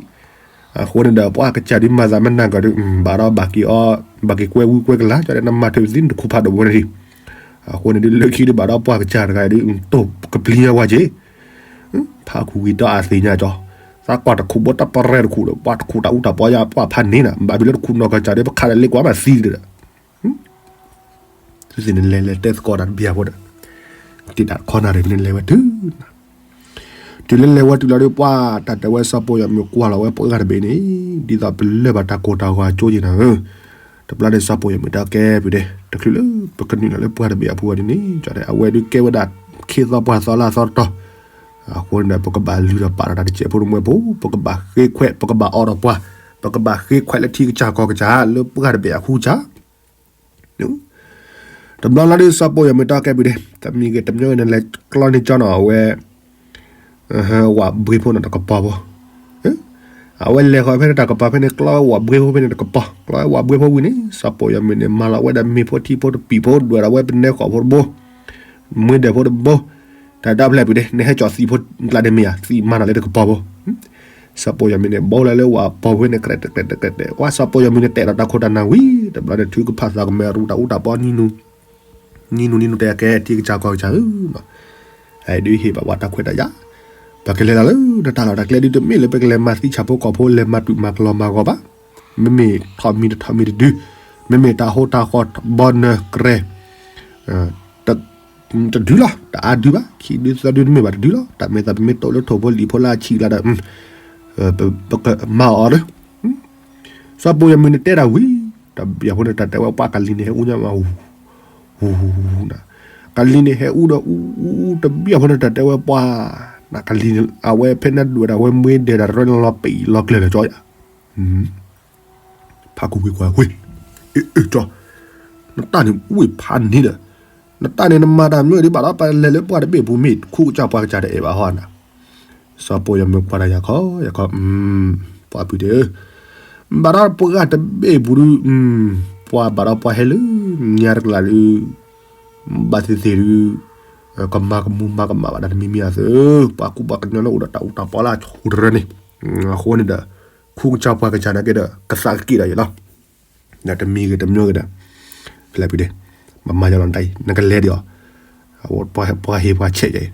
အဃိန့ၣ်ဒီး ပှၢ်ကစၢ်ဒုးမၤသးမ့ၢ်နၢ်ကီၤဒုး ဘၣ်ဒီးဘၣ်က့ၤအီၤ ဘၣ်က့ၤကွဲဝူကွဲကလၤ ကၠီတဲ နမၤထွဲပသံနတခူဖးဒိၣ်ဝဲန့ၣ်ဒံး. အဃိန့ၣ်ဒုး လၢခံဒုးဘၣ်ဒီးပှၢ်ကစၢ်တဂၤဒုး တိၢ်ကပျံၤညါဝဲက့ၤ. ဖးခူၣ်ဝံၤဒီးအသ့ၣ်ညါကၠီ, သးကွၢ်တခူၣ်ဘိတၢ်ပရဲတခူၣ်ဒီး ပှၤတခူၣ်တၢ်အူတၢ်ပီယါ ပှၢ်ဖးန့ၢ်နၤ ဘၣ်ဘျီတခူၣ်နီၢ်ကစၢ်ဒီး ပခးဒီးလ့ကွၢ်မးသံဒီး သုသ့ၣ်န့ၣ်လဲၤလဲၤတဲသကိးတၢ်တဘျီဖိဒီး တ့ၢ်တၢ်ခီနၤရ့ၣ်န့ၣ်လဲၤဝဲတုၤနၤ, တုၤလၢလဲၤဝဲတုၤလီၤဒုး ပှၢ်တၢ်တဲဝဲစီၤပီၣ်ယီၤမုၢ်ကွၢ်လီၤဝဲပှၢ်တဘ့ၣ်န့ၣ် ဒ်သိးပလၢၢ်ဘၣ်တၢ်ကိၢ်တၢ်ဂီၤအကၠိက့ၤနၤဧၢ. တဘျီန့ၣ်စီၤပီၣ်ယီၤမုၢ်တဲကဲပုၢ်ဒဲး တချုးလၢပကနုာ်လီၤလၢပှၢ်တဘ့ၣ်အပူၤအီၤဒ်န့ၣ် ကၠီတဲ အဝဲဒုးကဲဝဲဒၣ်ခ့သီပှၢ်သီလၢအသီတတီၤ, အဃိန့ၣ်ဒီး ပကဘၣ်လုၢ်ထီၣ်ပာ်ထီၣ်တၢ်တစဲးဖိတမှဲဖိ, ပကဘၣ်ဃ့ခွဲး ပကဘၣ်အိးထီၣ်ပှၤ, ပကဘၣ်ဃ့ခွဲးလၢထံကစၢ်ကီၢ်ကစၢ် လၢပှၢ်တဘ့ၣ်အဃူကစၢ် တဘျီလီၤဒုး စီၤပီၣ်ယီၤမုၢ်တဲကဲပုၢ်ဒဲး တမံၤဂ့ၤတမံၤဂ့ၤန့ၣ် လဲၤကျီန့ၢ်ကၠီနီၤ အဝဲ ဝၣ်ဘှ့ဖိန့ၣ်တကပီၤဖိ, အဝဲလဲၤဃီၤဖဲန့ၣ်တၢ်ကပီၤဖဲန့ၣ် ကျီဝဲဝၣ်ဘှ့ဖိဖဲန့ၣ်တကပီၤ, ကျီဝဲဝၣ်ဘှ့ဖိဝံၤန့ၣ် စီၤပီၣ်ယီၤမုၢ်န့ၣ် မၤလီၤဝဲဒၣ်မ့ၤဖိထံဖိတပံာ်ဖိ ဒွဲၣ်ဒီးဝဲပနဲဃီၤဖိတဘိ, မွ့ဒဲးဖိတဘိ, တၢ်ဒၣ်ဖျဲၣ်ပုၢ်ဒဲး နဟဲကၠီၣ်သံးဖိကျါန့ၣ်မ့ၢ်ဧါ သံးမၤနီၤလၢတကပီၤဖိ စီၤပီၣ်ယီၤမုၢ်န့ၣ် ဘီလၢလၢဝၣ်ပီၤဝဲန့ၣ် ကြဲးတကြဲးတကြဲးတကြဲး ဝဲစီၤပီၣ်ယီၤမုၢ်န့ၣ် တဲဒီးတၢ်ခိၣ်တၢ်နၢ်ဝံၤ တဘျီန့ၣ် ထုကဖၣ်သးကမဲာ်ရူတၢ်အူတၢ်ပီနံၤနူ, နံၤနူနံၤနူတဲကဲ ထံကစၢ်ကီၢ်ကစၢ်ဧၢ, ဒုးဟ့ၣ်ဘၣ်ပှၤတၢ်ခွဲးတၢ်ယာ်, ပကလဲၤလီၤလၢနတၢ်လီၢ်တၢ်ကျဲဒုး တမ့ၢ်လၢပကလဲၤမၤသံဆၣ်ဖိကီၢ်ဖိ လဲၤမၤတူာ်မၤကလီၤမၤဂီၤဘၣ်, မ့မ့ၢ်ထီၣ်မံၤတထီၣ်မံၤတဒု, မ့မ့ၢ်တၢ်ဟိတၢ်ဃီဘီနၢၤကြဲး တဒုလီၤ တအါဒုဘၣ် ခံဒုသၢဒုတမ့ၢ်ဘၣ်တဒုလီၤ တၢ်မ့ၢ်သးပမ့ၢ်တိၢ်လၢထိၣ်ဖိလံာ်ဖိလၢအဆံးလၢဒီး ပကမၤအီၤဒီး စီၤပီၣ်ယီၤမုၢ်န့ၣ်တဲတၢ်ဝံၤ တဘျီဖိန့ၣ် တၢ်တဲဝဲပှၢ်ကလံၤန့ၣ်ဟဲအူညါမး ဟူ ဟူ ဟူ နၤ, ကလံၤန့ၣ်ဟဲအူဒီးအူအူအူ တဘျီဖိန့ၣ် တၢ်တဲဝဲပှၢ် နၤကလံၤန့ၣ် အဝဲဖဲနဒွဲၣ်ဒၣ်ဝဲမွ့ဒဲးဒၣ်တရၢန့ၣ်လီၤပံာ်လီၤကျဲၤလၢာ်ကၠီယၤ ဖးခူၣ်ဝံၤကွၢ်ဝံၤ အၢ အၢ ကၠီ, နတၢ်န့ၣ်ဝ့ၢ်ဖးန့ၣ်ဒီး နတၢ်န့ၣ်နမၤတၢ်မ့ၢ်ဒ်ဘၣ်ဒီး ပလဲၤလၢပှၢ်တဘ့ၣ်ပူၤမ့ၢ်ခူကစၢ်ပှၤကစၢ်တအဲၣ်ဘၣ်ဟီနၤ, စီၤပီၣ်ယီၤမုၢ်ကွၢ်တၢ်ယၤခီ ယၤခီ, ပှၢ်ပုၢ်တဲ, ဘၣ်ဒီးပှၢ်တဘ့ၣ်ပူၤဒုး, ပှၤဘၣ်ဒီးပှၤဟဲလၢညါတကလးဒုး, ဘၣ်သ့ၣ်သ့ၣ်ဒုး, ကမၤကမူၤမၤကမၣ်ဘၣ်တၢ်တမံၤမံၤအသိး, ပှၤကူပှၤကညီလၢအိၣ်ဒီးတၢ်အူတၢ်ပီလၢအဆိတရၢန့ၣ်, အဃိန့ၣ်ဒီး, ခူကစၢ်ပှၤကစၢ်နာ်က့ဒီး ကသးက့ၤဒီးယၤလီၤ. တမံၤဂ့ၤတမံၤဂ့ၤဒီး, ဖဲလဲၣ်ဖံးဒ့, မၤမၤယလီၤနတၢ်အံၤ နကလဲၤဒံးအီၤ, ပှၤဟ့ၣ်ပှၤဆဲးယၤအံၤ,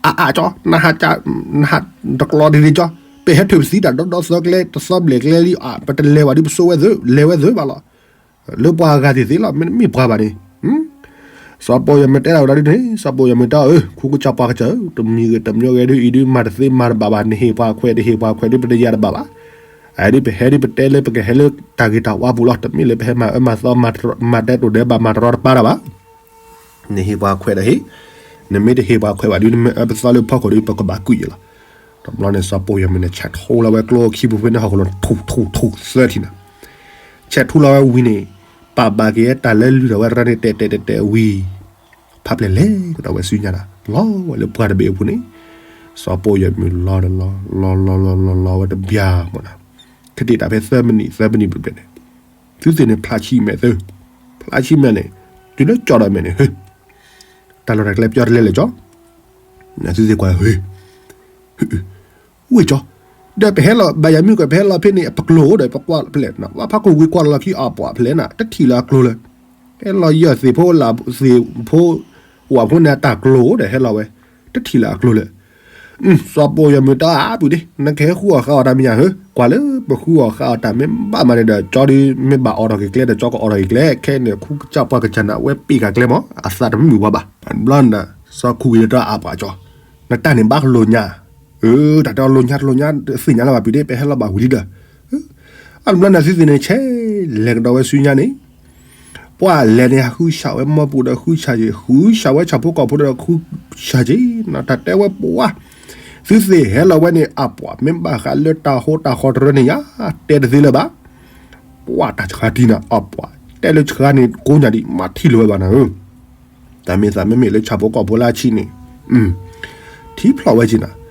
အါအါကၠီ, နဟး, နဟးတကျီဒ်န့ၣ်ကၠီ, ပဟဲထုးပသံတၢ်ဒီဒီသီကျဲ တသီဘျဲၣ်ကျဲလံ, ပတလဲၤဘၣ်ဒ်ပစိဝဲသ့, လဲၤဝဲသ့ဘၣ်လီၤ. လၢပှၤဂၤသ့ၣ်သ့ၣ်လီၤ, မ့တမ့ၢ်ပှၤဘၣ်န့ၣ်, စီၤပီၣ်ယီၤမုၢ်တဲဒၣ်ဝဲဒၣ်ဒ်န့ၣ်, စီၤပီၣ်ယီၤမုၢ်တဲအီၤ, ခူကစၢ်ပှၤကစၢ်ဧၢ, တမံၤဂ့ၤတမံၤဂ့ၤဒ်အံၤဒ် မၤတသ့မၤတဘၣ်ဘၣ်, နဟ့ၣ်ပှၤခွဲးတဟ့ၣ်ပှၤခွဲးဒ် ပတယၤတဘၣ်ဘၣ်. အဒ်ပဟဲဒ်ပတဲလၢပကဟဲလၢတၢ်ဂ့ၤတၢ်ဝါပူၤလီၤ, တမ့ၢ်လၢပဟဲမၤအၢမၤသီ, မၤတဲတိၢ်ဒဲးဘၣ် မၤတရီတပါတၢ်ဘၣ်. နဟ့ၣ်ပှၤခွဲးဒီးဟ့ၣ်, နမ့ၢ်တဟ့ၣ်ပှၤခွဲးဘၣ်ဒ် နမ့ၢ်အၢပသီလၢဖီခိၣ်ဒ် ပကဘၣ်ကွံာ်ယဲလီၤ. တဘျီန့ၣ် စီၤပီၣ်ယီၤမုၢ်န့ၣ် ဆဲးထူလီၤဝဲကျိခံပူၤဖဲန့ၣ်ဟီၣ်ခိၣ်လီၤ ထူၣ်ထူၣ်ထူၣ်သၢထံၣ်နၤ, ဆဲးထူလီၤဝဲဝံၤန့ၣ်, ပာ်ဘၣ်က့ၤတၢ်လၢလုၢ်ထီၣ်ဝဲတရၢန့ၣ် တဲာ်တဲာ်တဲာ်တဲာ်ဝံၤ, ဖးပျဲၢ်လဲၤကဒီးဝဲဆူညါဒီး လီၤဝဲလၢပှၢ်တဘ့ၣ်အပူၤန့ၣ်, စီၤပီၣ်ယီၤမုၢ်လီၤဒီးလီၤ, လီၤလီၤလီၤလီၤလီၤဝဲတဘျီမးနၤ, ခဲတံၢ်တၢ်ဖဲသၢမံးနံး သၢမံးနံးဘျဲၣ်ဘျဲၣ်န့ၣ် သုသ့ၣ်န့ၣ်ဖျါဆံမဲာ်သု, ဖျါဆံမဲာ်န့ၣ်, တုၤလၢကၠီဒီးမဲာ်န့ၣ်, တၢ်လီၢ်တၢ်ကျဲပျီတလဲလဲၣ်ကၠီ, သုသ့ၣ်ကွၢ်, ဝ့ၢ်ကၠီ, ဒီးပဟဲလီၤဘၣ်ယၤမုၢ်ကီး ပဟဲလီၤဖဲန့ၣ် ပကျိၤဒီး ပကွၢ်ဖဲလဲၣ်, ဝဲဖးခိၣ်ဝံၤကွၢ်လီၤခံအပှၤဖဲလဲၣ်နၤ, တထံၣ်လၢအကျိၤလၢ, ဟဲလီၤယီၢ်သ့ၣ်ဖိလၢသ့ၣ်ဖိ, ဝၣ်ဖိန့ၣ်တၢ်ကျိၤဒီးဟဲလီၤဝဲ, တထံၣ်လၢအကျိၤလၢ စီၤပိာ်ယွၤမုၣ်တၢ်အါပုၢ်ဒ့, နကဟဲဃုအီၣ်ဃုအီတၢ်မ့ၢ်ယၤဧၢ, ကွၢ်လၢပဃုအီၣ်ဃုအီတၢ်မ့ၢ်ဘၣ်မးန့ၣ်ဒီး ကၠီဒုးမ့ၢ်ဘၣ်အိးထီၣ်က့ၤကျဲဒီး ကၠီကအိးထီၣ်က့ၤကျဲ, ခဲအံၤန့ၣ် ခူကစၢ်ပှၢ်ကစၢ်န့ၣ် အဝဲပ့ၢ်ဃာ်ကျဲမး အသးတမုာ်ဘၣ်ဘၣ်. ဘျီန့ၣ်ဒီး စီၤခိၣ်ဝံၤဒီးတၢ်အါပှၤကၠီ, နတၢ်န့ၣ်ဘၣ်ကလိာ်ညါ, အၢ တၢ်တဲအီၤလိာ်ညါတလိာ်ညါ သ့ၣ်ညါလၢၤဘၣ်ပုၢ်ဒ့, ပဟဲလီၤဘၣ်ဝံၤလံဒီး, အါတဘျီန့ၣ်သုသ့ၣ်န့ၣ် ဆဲးလဲၤကဒီးဝဲဆူညါန့ၣ် ပှၤလဲၤန့ၣ် ဟးဃုဆးဝဲမီပူၤဒီးဃုဆးက့ၤ, ဃုဆးဝဲဆၣ်ဖိကီၢ်ဖိဒီးဃုဆးက့ၤ, တၢ်တဲဝဲပှၤ, သုသ့ၣ်ဟဲလီၤဝဲန့ၣ် အပှၤမ့ၢ်ဘၣ်ဃးလၢတၢ်ဟိတၢ်ဃီတရၢန့ၣ်ယါ, တဲတသ့လၢၤဘၣ်. ပှၤတၢ်ဆှါတံၢ်နၤ အပှၤတဲလၢဆှါန့ၣ်ကိးညါဒံး မၤထံၣ်လိာ်ဝဲဘၣ်နၤဧၢ, တၢ်မ့ၢ်သးမ့မ့ၢ်လၢဆၣ်ဖိကီၢ်ဖိလၢအဆံးန့ၣ်, ထံဖျိးဝဲက့ၤနၤ,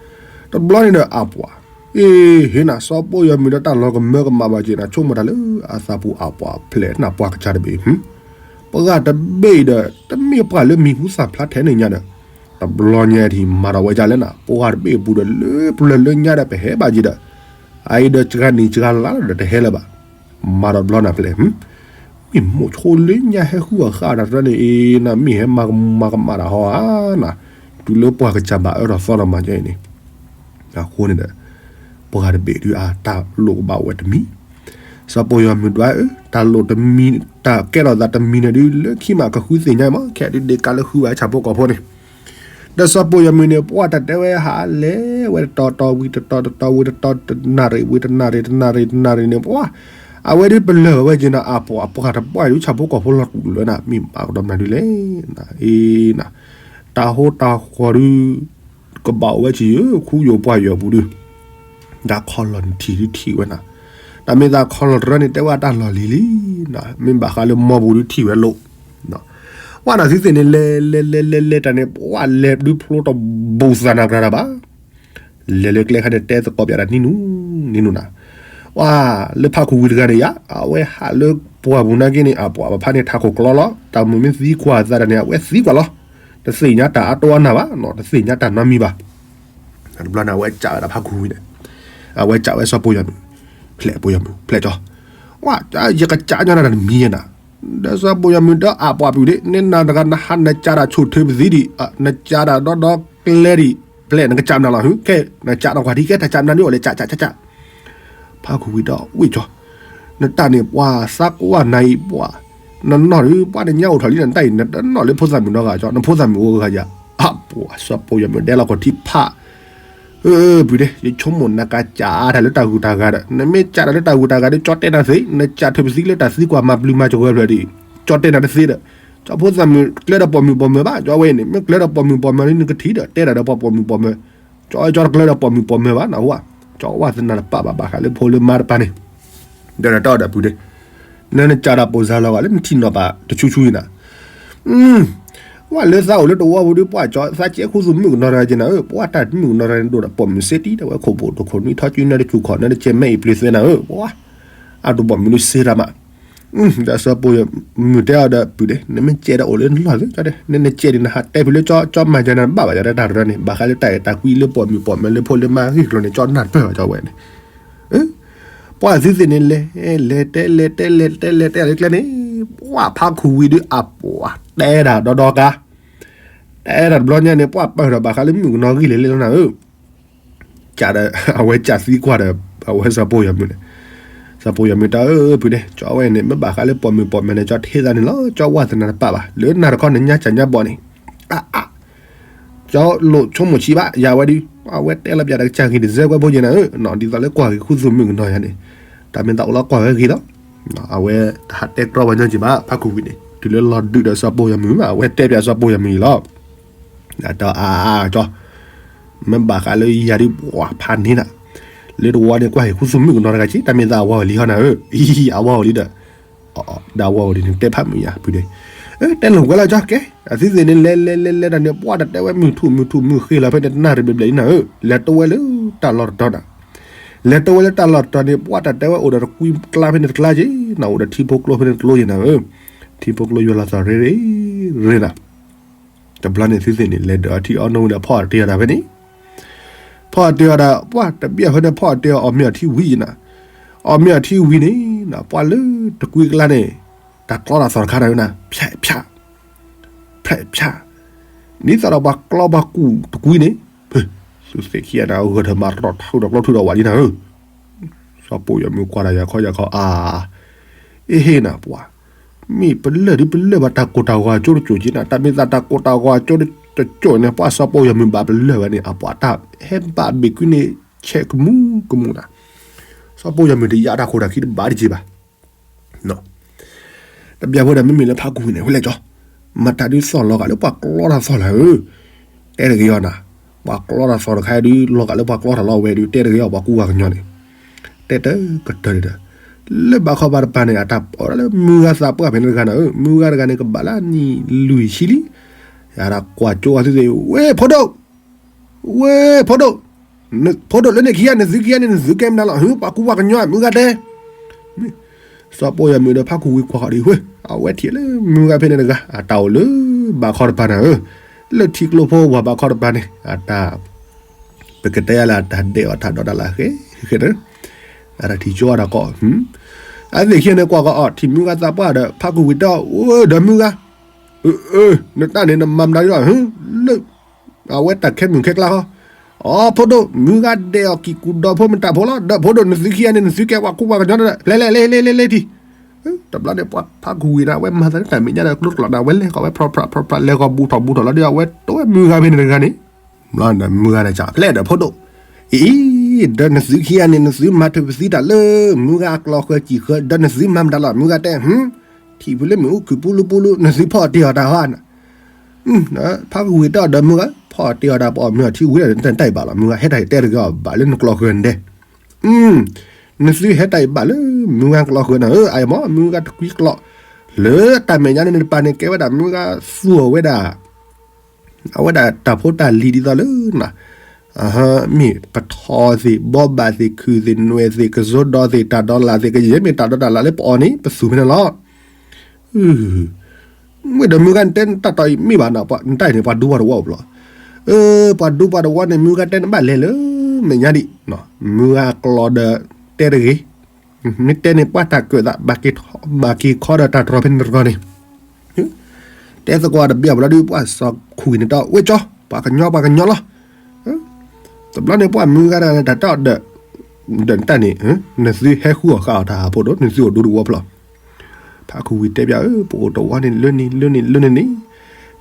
တဘျီန့ၣ်ဒီးအပှၤ အ့ ဟ့ၣ်နၤ စီၤပိာ်ယွၤမုၣ်ဒီးတၢ်လီၤကမၢကမၣ်ဘၣ်က့ၤနၤ ဆိကမိၣ်တၢ်လၢအသးပူၤအပှၤဖျဲးနၢ်ပှၢ်ကစၢ်တဘ့ၣ်, ပှၤတဘ့ၣ်ဒီး တမ့ၢ်ပှၤလၢမံၤဟူသၣ်ဖျါထဲန့ၣ်ညါဒီး, တဘျီညါထံၣ်မၤဒီးဝဲဒ်လဲၣ်နၤ ပှၤတဘ့ၣ်အပူၤဒီးလၢပျၢၤလၢညါဒီးပဟဲဘၣ်က့ၤဒီး, အအံၤဒီးစှၤနံၤစှၤလါဒီးတဟဲလၢၤဘၣ်, မၤဒီးဘျီနၤဖျဲး မ့ၢ်မိၣ်ဆိလၢညါဟဲဃုအီၣ်ဃာ်တၢ်တရၢန့ၣ်အံၤ နမ့ၢ်ဟဲမၤကမၣ်တၢ်ဟီဧါနၤ, တုၤလၢပှၢ်ကစၢ်ဘၣ်အၢထီၣ်သီထီၣ်မၤကဲအံၤန့ၣ်, အဃိန့ၣ်ဒီး ပှၤတဘ့ၣ်ဒုးအတၢ်လိၣ်ကဘၣ်ဝဲတမံၤ, စီၤပိာ်ယွၤမုၣ်ဒွးဧၢ တၢ်လိၣ်တမံၤ တၢ်ကဲထီၣ်သးတမံၤန့ၣ်ဒုး လၢခံမးကဃုသ့ၣ်ညါမး ခဲဒုးဒ့ကးလၢဃုဘၣ်ဆၣ်ဖိကီၢ်ဖိန့ၣ်, ဒီးစီၤပိာ်ယွၤမုၣ်န့ၣ် ပှၤတၢ်တဲဝဲဟးလဲၤဝဲတတီၤတီၤဝံၤတတီၤတတီၤဝံၤတတီၤ တနၣ်ရံၣ်ဝံၤတနၣ်ရံၣ် တနၣ်ရံၣ်တနၣ်ရံၣ်န့ၣ် ပှၤ အဝဲဒုးပလၢၢ်ဝဲက့ၤနၤ အပှၤအပှၤတပှၢ်ဒုးဆၣ်ဖိကီၢ်ဖိလီၤတူာ်လၢနၤ မ့ၢ်ဘၣ်ကဒီးမနုၤဒုးလဲၣ်, အ့နၤ, တၢ်ဟိတၢ်ဃီဒုး ကဘၣ်အိၣ်ဝဲက့ၤယိၤ ခူယိၤပှၢ်ယိၤပူၤဒုး တၢ်ခီလီၤနထံၣ်ဒုးထံၣ်ဝဲနၤ, တၢ်မ့ၢ်သးခီလီၤတရၢန့ၣ် တဲဝဲတၢ်လီၢ်လံၤလံနၤ, မ့ၢ်ဘၣ်ဃးလၢမီပူၤဒုးထံၣ်ဝဲလိၤ, ပှၤနၤသုသ့ၣ်န့ၣ် လဲၤလဲၤလဲၤလဲၤလဲၤတၢ်န့ၣ် ပှၤလဲၤဒုးဖျိတဘူၣ်သးနၤကြၤတၢ်ဘၣ် လဲၤလၢကျဲခါန့ၣ် တဲသကိးပၠးတၢ်နံၤနူၤနံၤနူၤနၤ, ပှၤလၢဖးခူဝံၤတဂၤန့ၣ်ယါ အဝဲဟးလၢပှၢ်ပူၤနာ်က့န့ၣ် အပှၤပဖါန့ၣ်ထးခိၣ်ကျီလီၤ တၢ်မုၢ်မ့ၢ်သံကွၢ်သးတၢ်န့ၣ် အဝဲသံကွၢ်လီၤ, တသ့ၣ်ညါတၢ်အါတိအါနၢ်ဘၣ် တသ့ၣ်ညါတၢ်နီတမံၤဘၣ်, တဘျီန့ၣ် အဝဲကးဝဲဒၣ်ဖးခူဝံၤန့ၣ်, အဝဲကးဝဲစီၤပိာ်ယွၤမုၣ်, ဖျဲးပိာ်ယွၤမုၣ် ဖျဲးကၠီ, ဝဲ ယကကးညါနၤတမံၤနၤ, ဒီးစီၤပိာ်ယွၤမုၣ်ဒီးအပှၤပုၢ်ဒ့ နနၤတဂၤနဟးနကးတၢ်ဆိၣ်ထၢပသံဒံး, နကးတၢ်ဒီဒီကျဲဒံး, ဖျဲးနကကးမနုၤလီၤ ဟဲ နကးနီၢ်ကွၢ်ထံကဲ တၢ်ကးမနုၤဒ်အိၣ်လဲၣ် ကးကးကးကး ဖးခူဝံၤဒီးဝ့ၢ်ကၠီ, နတၢ်န့ၣ်ပှၤသးကွၢ်နၤအံၤပှၤ, နနီၢ်ဒုးပှၤနညါအိၣ်ထီၣ်လံနတၢ်အံၤ နတနီၢ်လၢဖိသၣ်မုၣ်နီတဂၤကၠီ နဖိသၣ်မုၣ်အိၣ်ဂၤယၤ, အပှၤစီၤပိာ်ယွၤမုၣ်ဒဲလီၤကီၢ်ထံဖး, ပုၢ်ဒ့ ယဆိကမိၣ်နကကးတၢ်လၢတၢ်ဂုၤတၢ်ဂၤဒီး နမ့ၢ်ကးတၢ်လၢတၢ်ဂုၤတၢ်ဂၤဒီး ကၠီတဲနၤသ့ နကးထၢပသံလၢတၢ်သံကွၢ်မၤပျုၤမၤစၢၤဝဲဖျၢၣ်ဒံး, ကၠီတဲနၤတသ့ဒီး, ကၠီဖိသၣ်မုၣ်ကျဲဒီးပိာ်မုၣ်ပိာ်မၢၤဘၣ် ကၠီဝဲအံၤန့ၣ် မ့ၢ်ကျဲဒီးပိာ်မုၣ်ပိာ်မၢၤလံနကထံၣ်ဒီး တဲတၢ်ဒီးပှၤပိာ်မုၣ်ပိာ်မၢၤ, ကၠီဝဲကၠီတကျဲဒီးပိာ်မုၣ်ပိာ်မၢၤဘၣ် နဟူဧါ, ကၠီဝဲသနာ်တပာ်ဘၣ်ဘၣ်ဃးလၢဖိလၢမါတပၤန့ၣ်, ဒီးတၢ်ဒီးပုၢ်ဒ့ နနကးတၢ်ပိာ်စၢ်လီၤဂာ်လၢနထံၣ်နီၢ်ပၤတဆူဆူအံၤနၤ, ဝဲလၢသးအိၣ်လၢတဝီပူၤဒုးပှၤကၠီ သးကဲခူသူၣ်မုၣ်ကနီၤတဂၤက့နၤဧၢ ပှၤတၢ်မုၣ်ကနီၤတဂၤန့ၣ် ဒိၣ်ဒီးပိာ်မုၣ်စ့တံၢ်ဒီးဝဲခိၣ်ဘိၣ်တခိၣ်နွံထီၣ်စုနဲတစူၢ်ခီၣ်နဲတကဲမဲအံၤပျ့ၤသွဲနၤဧၢ ပှၤ, အဒိၣ်ပိာ်မုၣ်ဒုးစ့တၢ်မး, ဒီးစီၤပိာ်မုၣ်တဲအီၤဒီးပုၢ်ဒ့ နမ့ၢ်ကဲဒီးအိၣ်လၢနလီၢ်သ့ ကၠီတဲ နနကဲဒံးနဟးတဲဖုးလၢကၠီ ကၠီမၤကၢနၤဘၣ်ဘၣ် ကၠီတဲတၢ်တရၢန့ၣ် ဘၣ်ဃးလၢတၢ်အဲၣ်တၢ်ကွံလၢပိာ်မုၣ်ပိာ်မၢၤလၢဖိလၢမါဂ့ၢ်ကျိၤန့ၣ် ကၠီနၢ်တပၢၢ်ဘၣ် ကၠီဝဲန့ၣ် ပှၤသုသ့ၣ်န့ၣ် လဲၤ လဲၤတဲလဲၤတဲလဲၤတဲလဲၤတဲလၢကျဲန့ၣ်, ပှၤဖးခူဝံၤဒုးအပှၤတဲတၢ်ဒီဒီကါ, တဲတၢ်တဘျီညါန့ၣ် ပှၤပၢၢ်ထီၣ်ဘၣ်ဃးလၢမုၣ်ကနီၤဂံၢ်လဲၤလဲၤလီၤနၤဧၢ, ကးဒီး အဝဲကးသံကွၢ်ဒီး အဝဲစီၤပိာ်ယွၤမုၣ်န့ၣ်, စီၤပိာ်ယွၤမုၣ်တဲအၢ ပုၢ်ဒ့ ကၠီဝဲန့ၣ် မ့ၢ်ဘၣ်ဃးလၢပိာ်မုၣ်ပိာ်မၢၤန့ၣ် ကၠီထဲသးန့ၣ်လီၤ ကၠီဝဲသနာ်တပာ်ဘၣ် လၢနၤတခီနညါစၢ်ညါဘီန့ၣ်, အါအါ ကၠီလိာ်ဆိကမိၣ်ဆံးဘၣ် ယၤဝဲဒုး အဝဲတဲလီၤပၠးတၢ်ကစၢ်ဂ့ၤတစဲးကွဲးဖိက့နၤဧၢ, ဒ်သိးလၢကွၢ်ဂ့ၤခူသူၣ်မုၣ်ကနီၤယၤန့ၣ်, တၢ်မ့ၢ်သးအိၣ်လီၤကွၢ်ဝဲဂ့ၤလီၤ, အဝဲတဟးတဲကြီပှၤညီက့ဘၣ် ဖးခူဝံၤန့ၣ် တုၤလၢလီၤဒုးဒီးစီၤပိာ်ယွၤမုၣ် အဝဲတဲပၠးစီၤပိာ်ယွၤမုၣ်အံၤလီၤ, ဒီးအါအါကၠီ မ့ၢ်ဘၣ်ဃးလၢယၤဒုးပှၤဖးန့ၢ်နၤ, လၢတဝီန့ၣ်ကွၢ်ဂ့ၤခူသူၣ်မုၣ်ကနီၤတဂၤက့ တၢ်မ့ၢ်သးအဝဲအီၤလံဟီနၤဧၢ, အဝဲအီၤလံဒီး ဒီးအဝဲအီၤဒ်န့ၣ် တဲဖးမုာ်ယၤ ပုၢ်ဒ့, တဲလိာ်ကွဲလီၤကၠီကဲ, အသုသ့ၣ်န့ၣ် လဲၤလဲၤလဲၤလဲၤတၢ်န့ၣ် ပှၤတတဲဝဲမုၢ်ထူၣ်မုၢ်ထူၣ်မုၢ်ဃ့လီၤဖဲန့ၣ် တနၣ်ရံၣ်ဘျဲၣ်ဘျဲၣ်လံနၤဧၢ, လဲၤတဝဲလၢတၢ်လီၢ်တတီၤနၤ, လဲၤတုၤဝဲလၢတၢ်လီၢ်တတီၤန့ၣ် ပှၢ်တၢ်တဲဝဲအိၣ်ဒီးတကွံကျါဖဲန့ၣ်တကျါက့ၤနီၤ, အိၣ်ဒီးထံဖိကျိဖဲန့ၣ်တကျိက့ၤနီၤဧၢ, ထံဖိကျိယွၤလီၤသီၣ်ရ့ရ့ရ့နီၤ. တဘျီန့ၣ်သုသ့ၣ်န့ၣ် လဲၤဒၢးအထံအီနိဝံၤဒီး ဖီၣ်အီၣ်တ့ၢ်အီၣ်တၢ်ဖဲန့ၣ်, ဖီၣ်အီၣ်တ့ၢ်အီၣ်ဒီး ပှၢ်တဘၣ်ဖဲန့ၣ် ဖီၣ်အီၣ်တ့ၢ်အီၣ် အီၣ်မ့ၤအီၣ်ထံဝံၤနီၤ, အီၣ်မ့ၤအီၣ်ထံဝံၤန့ၣ်နီၤ ပှၢ်လၢတကွံကျါန့ၣ် တၢ်ကျီတၢ်သီၣ်တခါန့ၣ်နီၤ ဖျဲးဖျါ ဖျဲးဖျါ ဒ်သိးဒီးပှၤကျီပှၤကူၣ်တကွံန့ၣ်, သုသ့ၣ်ခံဂၤန့ၣ် အဂၢၢ်ထၢၣ်မၤထီၣ်ထီၣ်ဒီးကျီထူဒီးဝးလံနၤဧၢ, စီၤပိာ်ယွၤမုၣ်ကွၢ်တၢ်ယၤခီယၤခီ အါ, အ့ဟ့ၣ်နၤပှၤ, မ့ၢ်ပလၢၢ်ဒ်ပလၢၢ်ဘၣ်တၢ်ကိၢ်တၢ်ဂီၤအကၠိတကၠိၣ်က့ၤနၤ, တၢ်မ့ၢ်သးတၢ်ကိၢ်တၢ်ဂီၤအကၠိတကၠိၣ်န့ၣ် ပှၤစီၤပိာ်ယွၤမုၣ်ဘၣ်ပလၢၢ်ဝဲန့ၣ် အပှၤတၢ်ဟဲဘၣ်ဘ့ၣ်ကွံန့ၣ် ဆဲးကမူကမူနၤ, စီၤပိာ်ယွၤမုၣ်တယာ်တၢ်ခိၣ်တၢ်ခံတဘၣ်တက့ၤဘၣ် တဘျီဖိဒီးမ့မ့ၢ်လၢဖးခူဝံၤန့ၣ် ဝဲလဲၣ်ကၠီ, မတၤဒုးသီၣ်လီၤဂာ်လၢပှၤကျီတၢ်သီၣ်လၢၤဧၢ, တဲတဂ့ၤအီၤနၤ, ပှၤကျီတၢ်သီၣ်တခါဒုး လီၤဂာ်လၢပှၤကျီတၢ်လီၤဝဲဒုး တဲတဂ့ၤအီၤပှၤကူပှၤကညီန့ၣ်, တဲတကတၢၢ်န့ၣ်ဒီး, လၢဘၣ်ခီဘၣ်တပၤန့ၣ် အတၢ်အိၣ်ဒၣ်လၢမုၢ်ဂၤသးပှၢ်ဖဲန့ၣ်တဂၤနၤဧၢ, မုၢ်ဂၤတဂၤန့ၣ် ကဘၣ်လၢနံၣ်လွံၢ်ဆံလံ, ယၤဒၣ်ကွၢ်ကၠိအီၤသုသ့ၣ် ဝဲဖိဒိၣ် ဝဲဖိဒိၣ်, ဖိဒိၣ်လၢန့ၣ်ခံဂၤန့ၣ် သုခံဂၤန့ၣ် နသုကဲမနုၤလီၤ ဟ့ၣ် ပှၤကူပှၤကညီ မုၢ်ဂၤတဲ, စီၤပိာ်ယွၤမုၣ်ဒီးဖးခူဝံၤကွၢ်ဃီၤဒံးဝဲ, အဝဲထံၣ်လၢမုၢ်ဂၤဖဲန့ၣ်တဂၤ အတၢ်အိၣ်လၢဘၣ်ခီတပၤနၤဧၢ, လၢထံကျိဖိဝၤဘၣ်ခီတပၤန့ၣ် အတၢ် ပကတဲယၤလၢအတၢ်ဒဲးအီၣ်တၢ်ဒိးတၢ်လၢအဃဲဃဲ, အတၢ်ထံၣ်ကၠိအတၢ်ကီ, အသ့ၣ်ခံဂၤန့ၣ်ကွၢ်ဃီၤအီၤ ထံၣ်မုၢ်ဂၤသးပှၢ်ဒီး ဖးခူဝံၤတဲအီၤ အိၣ်ဒီးမုၢ်ဂၤ နတၢ်န့ၣ် နမၤမနုၤလီၤ လၢ အဝဲတၢ်ခဲမုၢ်ခဲကျါဃီ, အိ ဖိဒိၣ် မုၢ်ဂၤဒဲးအီၣ်ကံၢ်ကူၣ်ဒီးဖိမတၤဖိလီၤ, ဒီးဖိဒိၣ်နသုခံဂၤန့ၣ် နသုကဲပှၤကူပှၤကညီ ဖဲလဲၣ်လဲၣ်လဲၣ်လဲၣ်လဲၣ်ထံၣ်, တဘျီန့ၣ်ပှၤဖးခူဝံၤန့ၣ် အဝဲမၤသးလၢတၢ်မဲာ်ညါဒီးကျိတကျိးန့ၣ် အဝဲလဲၤဃီၤဝဲဖြီဖြီဖြီဖြီ လဲၤဃီၤဘူးထီၣ်ဘူးထီၣ်လီၤဒီး အဝဲတိဝဲမုၢ်ဂၤဖဲန့ၣ်တဂၤန့ၣ်, မ့ၢ်ဒီးမုၢ်ဂၤန့ၣ် ကဖျဲးဒီးဖိဒိၣ်, အံၤ ဒီးနသုခံဂၤန့ၣ် နသုမၤထၢၣ်ပသံတၢ်လၢ မုၢ်ဂၤအကျီၢ်ဃၢၤကံၢ်ဃၢၤ ဒီးနသုမၤမတၤလီၤ မုၢ်ဂၤတဲ ထံၣ်ဖုလၢမ့ၣ်အူခုၣ်ပူလူပူလူ နသုဖီၣ်တ့ၢ်အီၣ်တၢ်ဟီ, ဖးခူဝံၤတဲအီၤဒီးမုၢ်ဂၤ ဖီၣ်တ့ၢ်အီၣ်တၢ်ပအီၣ်မ့ၤအီၣ်ထံဝံၤဒီး နတၢ်ဘၣ်လီၤ မုၢ်ဂၤ ဟဲတၢ်တဲတဂ့ၤအီၤဘၣ်လၢနကျီၢ်ဃၢၤန့ၣ်ဒဲး, နသုဟဲတၢ်အံၤဘၣ်လၢ မုၢ်ဂၤကျီၢ်ဃၢၤနၤဧၢ, အအံၤမ့ၢ် မုၢ်ဂၤတကွံကျီၢ်, လၢတၢ်မဲာ်ညါန့ၣ်တပၤန့ၣ် ကဲဝဲဒၣ်မုၢ်ဂၤသူၣ်အီၤဝဲဒၣ် အဝဲဒၣ်တၢ်ဖိတၢ်လံၤဒ်သိးလၢ မ့ၢ်ပထီသ့ၣ် ဘီဘၣ်သ့ၣ် ခုၣ်သ့ၣ် နွဲၣ်သ့ၣ် ကစိဒီသ့ၣ် တၢ်ဒီးလၣ်သ့ၣ် ကယဲၢ်မ့ၢ်တၢ်ဒီးတၢ်လၣ်လၢပအီၣ်န့ၣ် ပသူၣ်ဖဲန့ၣ်လီၤ. မ့ၢ်ဒီးမုၢ်ဂၤနတဲနတၢ်တီၢ်အံၤမ့ၢ်ဘၣ်နၤ နတၢ်အံၤန့ၣ် ပှၤဒူပှၤတဝီအိၣ်ဘျီ, ပှၤဒူပှၤတဝီန့ၣ် မုၢ်ဂၤတဲနဘၣ်လဲၤလၢ မဲာ်ညါဒံး, မုၢ်ဂၤကျီၢ်ဒီးတဲတဂ့ၤ, မ့ၢ်တဲန့ၣ်ပှၤတၢ်ကၢၣ်သး ဘၣ်က့ၤခီဒီးတၢ်တြီၤဖဲန့ၣ်တြီၤန့ၣ် တဲသကိးတဘၣ်ဘျီဒုး ပှၤစီၤခူဝံၤန့ၣ်ဒီး ဝဲကၠီ ပှၤကညီပှၤကညီလီၤ. တဘျီန့ၣ်ပှၤမုၢ်ဂၤတဂၤန့ၣ် တၢ်တီဒီး ဒီးနတၢ်န့ၣ် နသုဟဲဃုအီၣ်ဃာ်အီၣ်တၢ်ဟးဖိဒိၣ် နသုအိၣ်ဒူတဝီဖျီၣ်, ဖးခူဝံၤတဲဘၣ်ဧၢ ပအိၣ်တဝီန့ၣ်လၢန့ၣ်လၢန့ၣ်လၢန့ၣ်န့ၣ်,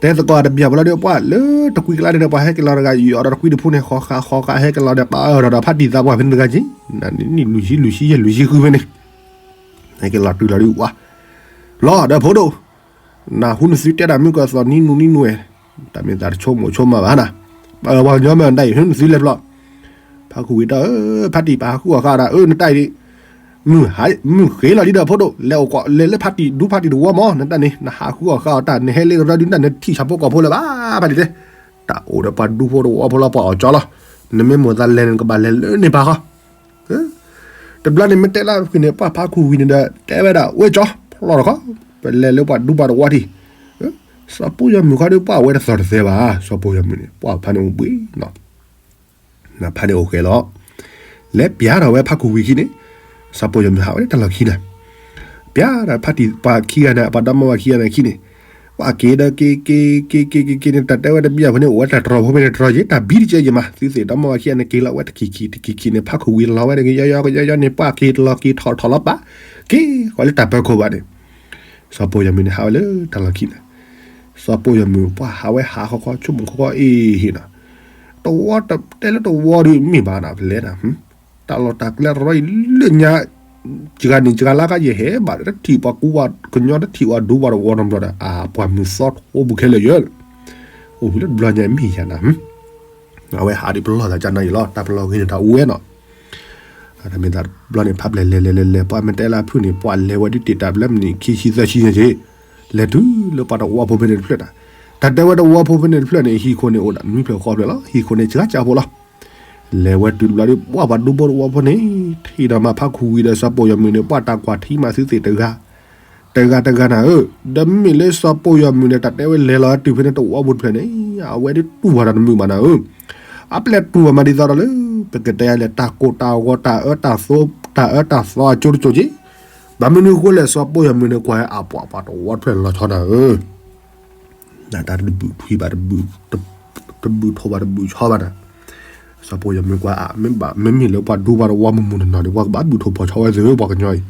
တဲသကိးတဘၣ်ဘျီဒုး ပှၤလၢတကွံကျါန့ၣ်ဒီး ပှၤဟဲက့ၤလီၤတဂၤ ယီၤဒီးတကွံတဖိန့ၣ် ဃီဃာ်ဃီဃာ်ဟဲက့ၤလီၤဒီး ပာ်အၢၣ်ဒီးဖးတံၢ်သးပှၢ်ဖဲန့ၣ်တဂၤက့ၤ, နံၣ်လွံၢ်ဆံလွံၢ်ဆံယဲၢ်လွံၢ်ဆံဃုဖဲန့ၣ် ဟဲက့ၤလီၤတုၤလီၤဒုးဝဲ လီၤဒီးဖိဒိၣ်, နၢ်ဟူနသုတဲတၢ်မုၢ်ကီၢ်သိးနံၤနူနံၤနူဧဲ, တၢ်မ့ၢ်သးတဆိကမိၣ်ဆိကမးဘၣ်နၤ, ပှၤကညီမ့ၢ်နတၢ်အံၤ နသုလဲၤဖျီၣ်, ဖးခူဝံၤဒီး ဖးတံၢ်ပာ်ဟးဃုအီၣ်ဃာ်အီၣ်တၢ် အၢ နတၢ်အံၤ မုၢ်ဃ့လီၤလံဒီးဖိဒိၣ် လဲၤအိၣ်ကီးလဲၤလၢဖးတံၢ်ဒူဖးတံၢ်တဝီမး နတၢ်န့ၣ် နဟးဃုအီၣ်ဃာ်အီၣ်တၢ် နဟဲလၢကရၢဒုးနတၢ်န့ၣ် ထံၣ်ဆၣ်ဖိကီၢ်ဖိလၢၤဘၣ် ဖးတံၢ်တဲ, တၢ်အိၣ်ဒီးပှၤဒူဖိတဝီဖိလီၤ ပှၤအီၣ်ကၠီလီၤ, နမ့ၢ်မိၣ်သးလဲၤန့ၣ် နကဘၣ်လဲၤလၢန့ၣ်ပၤဃီ တဘျီန့ၣ်မ့ၢ်တဲလၢဖုန့ၣ် ပှၤဖးခူဝံၤန့ၣ်ဒီး တဲဝဲဒၣ် ဝဲကၠီ ဖျီၣ်တခီ, ပလဲၤလၢပှၤဒူပှၤတဝီထံၣ်, စီၤပိာ်ယွၤမုၣ်ခီဒုး ပှၤဝဲတသီၣ်တသဲဘၣ်, စီၤပိာ်ယွၤမုၣ်န့ၣ် ပှၤဖးန့ၣ်အိၣ်ဘှံးနီၤ, နဖးန့ၣ်အိၣ်ဃဲလီၤ, လဲၤပျးထီၣ်ဝဲဖးခူဝံၤခံန့ၣ်, စီၤပိာ်ယွၤမုၣ်ဟးဝဲတၢ်လီၢ်ခံနၤ, ပျးဒီးဖးတံၢ်ပှၤခံဂၤန့ၣ် ပှၤဒီမါဝၤခံဂၤန့ၣ်ခံန့ၣ်, ပှၤက့ၤဒီးက့ၤက့ၤက့ၤက့ၤက့ၤက့ၤက့ၤန့ၣ် တၢ်တဲဝဲတဘျီဖိန့ၣ် အိၣ်ဝဲတၢ်တြီၤဖိဖဲန့ၣ်တြီၤက့ၤ တၢ်ဘံတကဲယံၤမး သုသ့ၣ်ဒီမါဝၤခံဂၤန့ၣ် က့ၤလီၤဝဲတခံၣ်ခံၣ်တခံၣ်ခံၣ်န့ၣ် ဖးခူဝံၤလီၤဝဲတက့ၢ် ယီယီယီယီန့ၣ် ပှၤက့ၤတလီၤက့ၤထီၣ်ထီၣ်လီၤပာ်, က့ၤဃီၤလၢတၢ်ပၢၤခိၣ်ဘၣ်န့ၣ်, စီၤပိာ်ယွၤမုၣ်န့ၣ် ဟးဝဲလၢတၢ်လီၢ်ခံန့ၣ်, စီၤပိာ်ယွၤမုၣ်ပှၤဟးဝဲဟးဃီဃီ ဆိကမိၣ်ဃီဃီအ့ၣ်ဟ့ၣ်နီၤ, တဝီတဲလၢတဝီဒုးမ့ၢ်ဘၣ်နၤ ပလဲၤနၤ တၢ်လီၢ်တၢ်ကျဲတရီအံၤလၢညါ, စှၤန့ၣ်စှၤလၢကယဲၢ်ဟဲဘၣ်ဒီး တထံၣ်ပှၤကူပှၤကညီ တထံၣ်ပှၤဒူပှၤတဝီနီတဘျီဒီး အပှၤမုၢ်သီတအိၣ်ဘူးခဲလၢာ်ယဲၢ်, အိၣ်ဖဲလၢတဘျီညါမ့ၢ်ယၤနၤ, အဝဲဟးဒ်ပလီၢ်သးကၢ်နီၤအံၤလီၤ တၢ်ပလီၢ်ဂ့ၤန့ၣ်တၢ်အူဝဲနီၤ, တၢ်မ့ၢ်တဘျီန့ၣ် ဖးပျဲၢ်လဲၤလဲၤလဲၤလဲၤလဲၤ ပှၤမ့ၢ်တဲလၢအဖုၣ်န့ၣ် ပှၤလဲၤဝဲဒ်တ့ၢ်တၢ်ပျဲမနုၤခံဆံသၢဆံညါက့ၤ, လဲၤတုၤလၢပှၤတဝီဖိဖဲန့ၣ်တဖျၢၣ်တၢ်, တၢ်တဲဝဲတဝီဖိဖဲန့ၣ်တဖျၢၣ်န့ၣ် ဟံၣ်ခိၣ်န့ၣ်အိၣ်ဒၣ်နွံဖျၢၣ်ဃိးဖျၢၣ်လီၤ ဟံၣ်ခိၣ်န့ၣ်စှၤကၢ်ဖိလီၤ, လဲၤဝဲတုၤတဘျီဒီး ပှၢ်ပှၤဒူဖိတဝီဖိန့ၣ် ထံၣ်ဒီးမးဖးခူဝံၤဒီးစီၤပိာ်ယီၤမုၢ်န့ၣ် ပှၢ်တၢ်ကွၢ်ထံမးသုသ့ၣ်တဂၤ, တဂၤတဂၤနၤဧၢ, ဒီးမ့မ့ၢ်လၢစီၤပိာ်ယီၤမုၢ်န့ၣ် တၢ်တဲဝဲလဲၤလီၤတုၤဖဲန့ၣ်တဝီဖိတဖျၢၣ်န့ၣ် အဝဲဒၣ်တူၢ်ဝဲဒီးတမုာ်ဘၣ်နၤဧၢ, အပျဲၢ်တူၢ်ဝဲမးဒ်သိးဒီးလၢ ပကတဲလဲၤတၢ်ကိၢ်တၢ်ဂီၤတၢ်အၢတၢ်သီ တၢ်အၢတၢ်သီအကၠိတကၠိက့ၤ, ဘၣ်မနုၤအဃိလဲၣ် စီၤပိာ်ယီၤမုၢ်န့ၣ် ကွၢ်အပှၢ်ပှၤတဝီတဖျၢၣ်လီၤဆီနၤဧၢ နတၢ်တဘုၣ်ထွံဘၣ်တဘုၣ်, တဘုၣ်ထိၣ်ဘၣ်တဘုၣ်ဆီဘၣ်နၤ, စီၤပိာ်ယီၤမုၢ်ကွၢ်အါ မ့မ့ၢ်လၢပှၤဒူပှၤတဝီမုၢ်မုၢ်နီၢ်နီၢ်န့ၣ် ပှၤကဘၣ်ဘုၣ်ထိၣ်ဖီဆီဝဲသ့ၣ်ဧၢ ပှၤကညီအံၤ,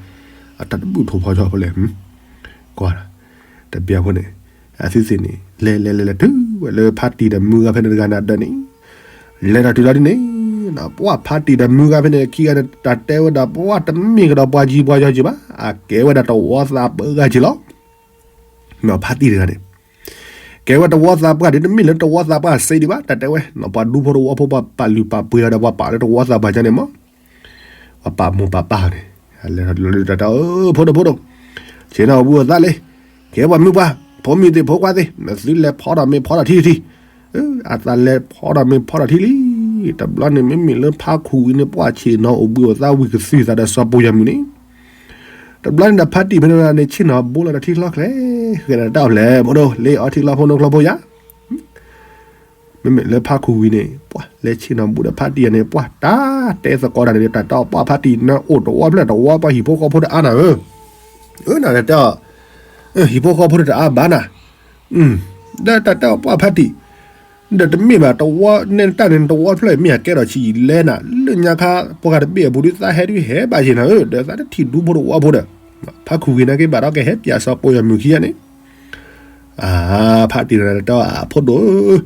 အတၢ်တဘုၣ်ထိၣ်ဖီဆီဖိလဲၣ်, ကွၢ်, တဘျီဖိန့ၣ်, အသုသ့ၣ်န့ၣ် လဲၤလဲၤလဲၤလဲၤတုၤဝဲလၢဖါတံၢ်ဒီးမုၢ်ဂၤဖဲန့ၣ်တဂၤန့ၣ်အဒၢးန့ၣ်, လဲၤဒီးတုၤလီၤဒ်န့ၣ်, ပှၢ်ဖါတံၢ်ဒီးမုၢ်ဂၤဖဲန့ၣ်ခံဂၤန့ၣ် တၢ်တဲဝဲဒၣ်ပှၢ်တမ့ၢ်ကဒီးပှၤယံၤပှၤယီၤက့ၤဘၣ်, အကဲဝဲဒၣ်တဝီသးပှၢ်ဂၤက့ၤလီၤ နီၢ်ဖါတံၢ်တဂၤန့ၣ်, ကဲဝဲတဝီသးပှၢ်ဒ်တမ့ၢ်လၢတဝီသးပှၢ်စ့ဒံးဘၣ် တၢ်တဲဝဲ နီၢ်ပှၤဒူဖိတဝီဖိပှၤပာ်လုၢ်ပာ်ပှ့ၤအီၤဒီးပှၤပာ်လၢတဝီသးပှၢ်ကန့ၣ်မး, ပှၤပာ်မိၢ်ပာ်ပၢ်န့ၣ်, လဲၤတၢ်တၢ် ဖိဒိၣ်ဖိဒိၣ်, ဆ့ၣ်နီၤအိၣ်ဘှံးအိၣ်သါလံ, ကဲပှၤမုၢ်ပှၢ်, ဖိမုၣ်သ့ၣ်ဖိခွါသ့ၣ် နသုလဲၤဖီထီၣ်မ့ၤဖီထီၣ်ထံထံ, အသးလဲၤဖီထီၣ်မ့ၤဖီထီၣ်ထံလံ, တဘျီန့ၣ်မ့မ့ၢ်လၢဖါခူဝံၤန့ၣ် ပှၢ်ဆ့ၣ်နီၤအိၣ်ဘှံးအိၣ်သါဝံၤကသုၣ်သးဒီးစီၤပိာ်ယီၤမုၢ်န့ၣ် တဘျီန့ၣ်ဒီးဖါတံၢ်ဖဲန့ၣ်န့ၣ် ဆ့ၣ်နီၤဘူးလီၤဒီးထံချီချဲ, ဃဲဒီးတၢ်အိၣ်ဖျဲၣ် ဖိဒိၣ် လ့အီထံချီဖိနိချီဖိယါ, မ့မ့ၢ်လၢဖါခူဝံၤန့ၣ် ပှၢ်လဲၤဆ့ၣ်နီၤဘူးဒီးဖါတံၢ်ယါန့ၣ် ပှၢ်တၢ်တဲသကိးတၢ်န့ၣ် တၢ်တဲအီၤပှၢ်ဖါတံၢ် နအိၣ်တဝီဖျၢၣ်တဝီပှၤဟံၣ်ဖိဃီဖိတအါနၤဧၢ, အၢ နတဲအီၤ ဟံၣ်ဖိဃီဖိတအါဘၣ်နၤ, ဒီးတၢ်တဲအီၤပှၢ်ဖါတံၢ် ဒီးတမ့ၢ်ဘၣ်တဝီန့ၣ်တၢ်န့ၣ် တဝီဖျၢၣ်မ့ၢ်အကဲထီၣ်ဆံးလဲနၤ လၢညါခါ ပှၤတဘ့ၣ်အပူၤဒ်သးဟဲဒ်ဟဲဘၣ်ယဲနၤဧၢ ဒီးသးတထံၣ်ဒူဖိတဝီဖိဒီး ဖါခူဝံၤန့ၣ်က့ဘၣ်ဒီးကဟဲပၠးစီၤပိာ်ယီၤမုၢ်ခံဂၤန့ၣ်, ဖါတံၢ်တဲအီၤ ဖိဒိၣ်ဧၢ,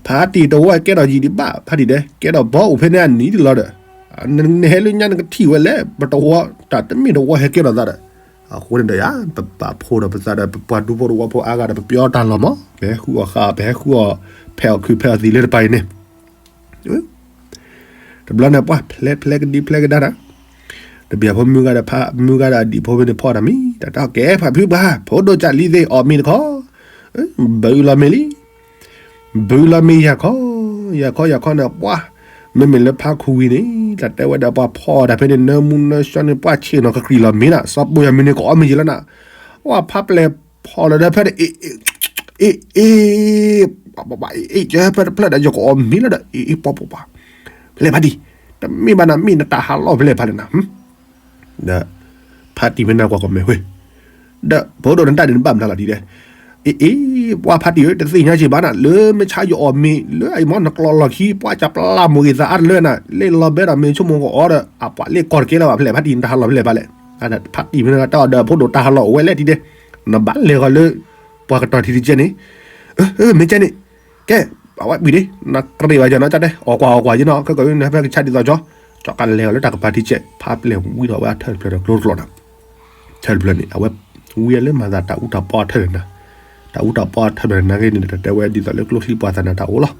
ဖါတံၢ်တဝီကဲထီၣ်ယံာ်ဒံးဘၣ် ဖါတံၢ်တဲ ကဲထီၣ်ဘီအိၣ်ဖဲန့ၣ်အနံၤဒ်လီၤဒီး, နဟဲလၢညါနကထံၣ်ဝဲလဲၣ် ပတဝီ တၢ်တမ့ၢ်တဝီဟဲကဲထီၣ်သးဒီး, အဃိန့ၣ်ဒီးယါ ပပာ်ဖှိၣ်ဒီးပသးဒီး ပပှၤဒူဖိတဝီဖိအါဂၤဒီး ပပျီတၢ်လီၢ်မး ပဟဲဃုအီၣ်ဃာ် ပဟဲဃုအီၣ် ဖဲးအီၣ်ခုးဖဲးအီၣ်သံးလၢတပၤအံၤန့ၣ် တဘျီန့ၣ် ပှၢ်ဖျဲးဖျဲးကဒံဖျဲးကဒါနၤ, တဘျီဖိမုၢ်ဂၤဒီးဖါ မုၢ်ဂၤဒီးအဒံၣ်ဖိဖဲန့ၣ်ဖီတၢ်မံၤ တၢ်တဲအီၤကဲဖးဖုပှၢ် ဖိဒိၣ်ကၢ်လံသ့ၣ် အီၣ်မ့ၤတခီ, ဘုးလီၤမ့ၤလံ, ဘုးလီၤမ့ၤယၤခီ, ယၤခီယၤခီန့ၣ် ပှၢ် မ့မ့ၢ်လၢဖါခူဝံၤန့ၣ် တၢ်တဲဝဲဒီးပှၢ်ဖီတၢ်ဖဲန့ၣ် နၢမူနၢဆှီန့ၣ် ပှၢ်ဆ့ၣ်နီၤကကြံၢ်လီၤမ့ၤနၤ စီၤပိာ်ယီၤမုၢ်န့ၣ် ကအီၣ်မ့ၤယံၤလီၤနၤ, ပှၢ်ဖါပျဲၢ်ဖီလီၤဒီးဖဲန့ၣ် အ့ အ့ အ့ အ့ ကဲဖဲတဖျၢၣ်ဒီး ယကအီၣ်မ့ၤလီၤဒီး အ့ အ့ ပှၢ်ပှၢ်ပှၢ်, ဖဲလဲၣ်ဖါတံၢ်, တမ့ၢ်ဘၣ်နၤ မ့ၢ်နတၢ်ဟးလီၢ်ဖဲလဲၣ်ဖါလဲၣ်နၤ, ဒီး ဖါတံၢ်မ့ၢ်နၢ်ကွၢ်ကီၢ်မဲာ်ဝဲ, ဒီးဖိဒိၣ်နတၢ်ဒ်နဘၣ်မနုၤလီၤဒ်လဲၣ်, အ့ အ့ ပှၢ်ဖါတံၢ်ဧၢ တသ့ၣ်ညါက့ၤဘၣ်နၤ လၢမ့ၢ်ဆါယအီၣ်မ့ၤ လၢအံၤမ့ၢ်နကျီၢ်လီၢ်ခံ ပှၢ်ကပျၢ်မိၢ်ဂ့ၤသးအါတလၢနၤ လ့ၣ်လီၤဘဲဒီးမ့ၢ်ဆိကမိၣ်ကအီၣ်ဒီး အပှၤလ့ၣ်ကီၢ်တကဲလၢၤဘၣ်ဖဲလဲၣ် ဖါတံၢ်နတၢ်ဟးလီၢ်ဖဲလဲၣ်ဖါလဲၣ်, ဖါတံၢ်မ့ၢ်နတၢ်အီၣ်ဒီးဖိဒိၣ်တၢ်ဟးလီၢ်အိၣ်ဝဲလဲၣ်ဒ်လဲၣ်, နဘၣ်လဲၤဃီၤလၢ ပှၤကတီၤထံတကဲန့ၣ်, မ့ၢ်ကဲန့ၣ် ကဲ, အဝဲဘံၣ်ဒ့ နကြၢးဘၣ်ယနီၢ်ကၠၢ်တဲ အီၣ်ကွၢ်အီၣ်ကွၢ်ယနီၢ် ခဲကနဖဲကဆါဒ်သိးကၠီ, ကၠီကလဲၤအီၤလၢတၢ်ကပၤထံကဲး ဖါပျဲၢ်ဝံထီၣ်ဝဲအထၢၣ်တဖျၢၣ်ဒီးကျိတကျိနီၤ, ထၢၣ်တဖျၢၣ်န့ၣ် အဝဲဝံလၢမၤသးတၢ်အူတၢ်ပီအထၢၣ်န့ၣ်, တၢ်အူတၢ်ပီအထၢၣ်ဖျၢၣ်န့ၣ် နာ်က့န့ၣ် တၢ်တဲဝဲဒ်သိးလၢကျိချံပှၤသးန့ၣ်တၢ်အိၣ်လီၤ,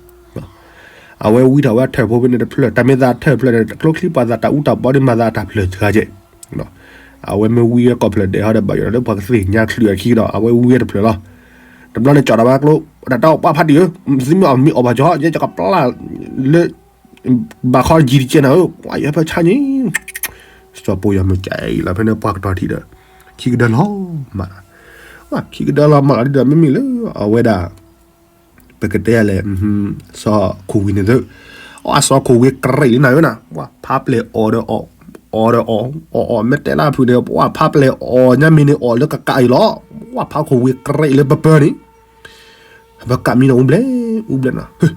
အဝဲဝံထီၣ်ဝဲအထၢၣ်ဖိဖဲန့ၣ်တဖျၢၣ် တၢ်မ့ၢ်သးအထၢၣ်ဖျၢၣ်န့ၣ် ကျိချံပှၤသးတၢ်အူတၢ်ပီန့ၣ်မၤသးအတၢ်ဖျၢၣ်စှၤကဲး အဝဲမ့ၢ်ဝံဝဲကီၢ်ဖျၢၣ်ဒဲးဟီဒီးဘၣ်ယိၣ်လၢပှၤကသ့ၣ်ညါချုးအခံကဒီး အဝဲဝံဝဲတဖျၢၣ်လီၤ. တဘျီန့ၣ်ကၠီၤဒီးဝဲကျိ တၢ်တဲအီၤပှၢ်ဖါတံၢ်ဧၢ, သုမ့ၢ်အီၣ်မ့ၤအီၣ်ဘၣ်ကၠီ ယဲယကပျၢ်လၢ ဘၣ်ခီယံၤတကဲးနၤဧၢ, ပှၢ်ယဲဖဲဆါန့ၣ် စီၤပိာ်ယီၤမုၢ်ကဲအံၤလီၤ ဖဲန့ၣ်ပှၢ်ကတီၤထံဒီး ခံကဒၢလီၤမးလီၤ, ခံကဒၢလီၤမးလီၤဒ်ဒီးမ့မ့ၢ်လၢ အဝဲဒၣ် ပကတဲလဲၣ် စီၤခိၣ်ဝံၤန့ၣ်သု, အစီၤခိၣ်ဝံၤကရံးလံနၤဧၢနၤ, ပှၢ်ဖါပျဲၢ်အီၣ်ဒီးအီၣ်, အီၣ်ဒီးအီၣ်, အီၣ်အီၣ်မ့ၢ်တဲလၢဖုးန့ၣ် ပှၢ်ဖါပျဲၢ်အီၣ်ညါမ့ၢ်န့ၣ်အီၣ်လၢကကးအံၤလီၤ, ပှၢ်ဖါခိၣ်ဝံၤကရံးလၢပပၢန့ၣ် ပကးမံနီၤအူဘျဲၣ်, အူဘျဲၣ်နီၤ,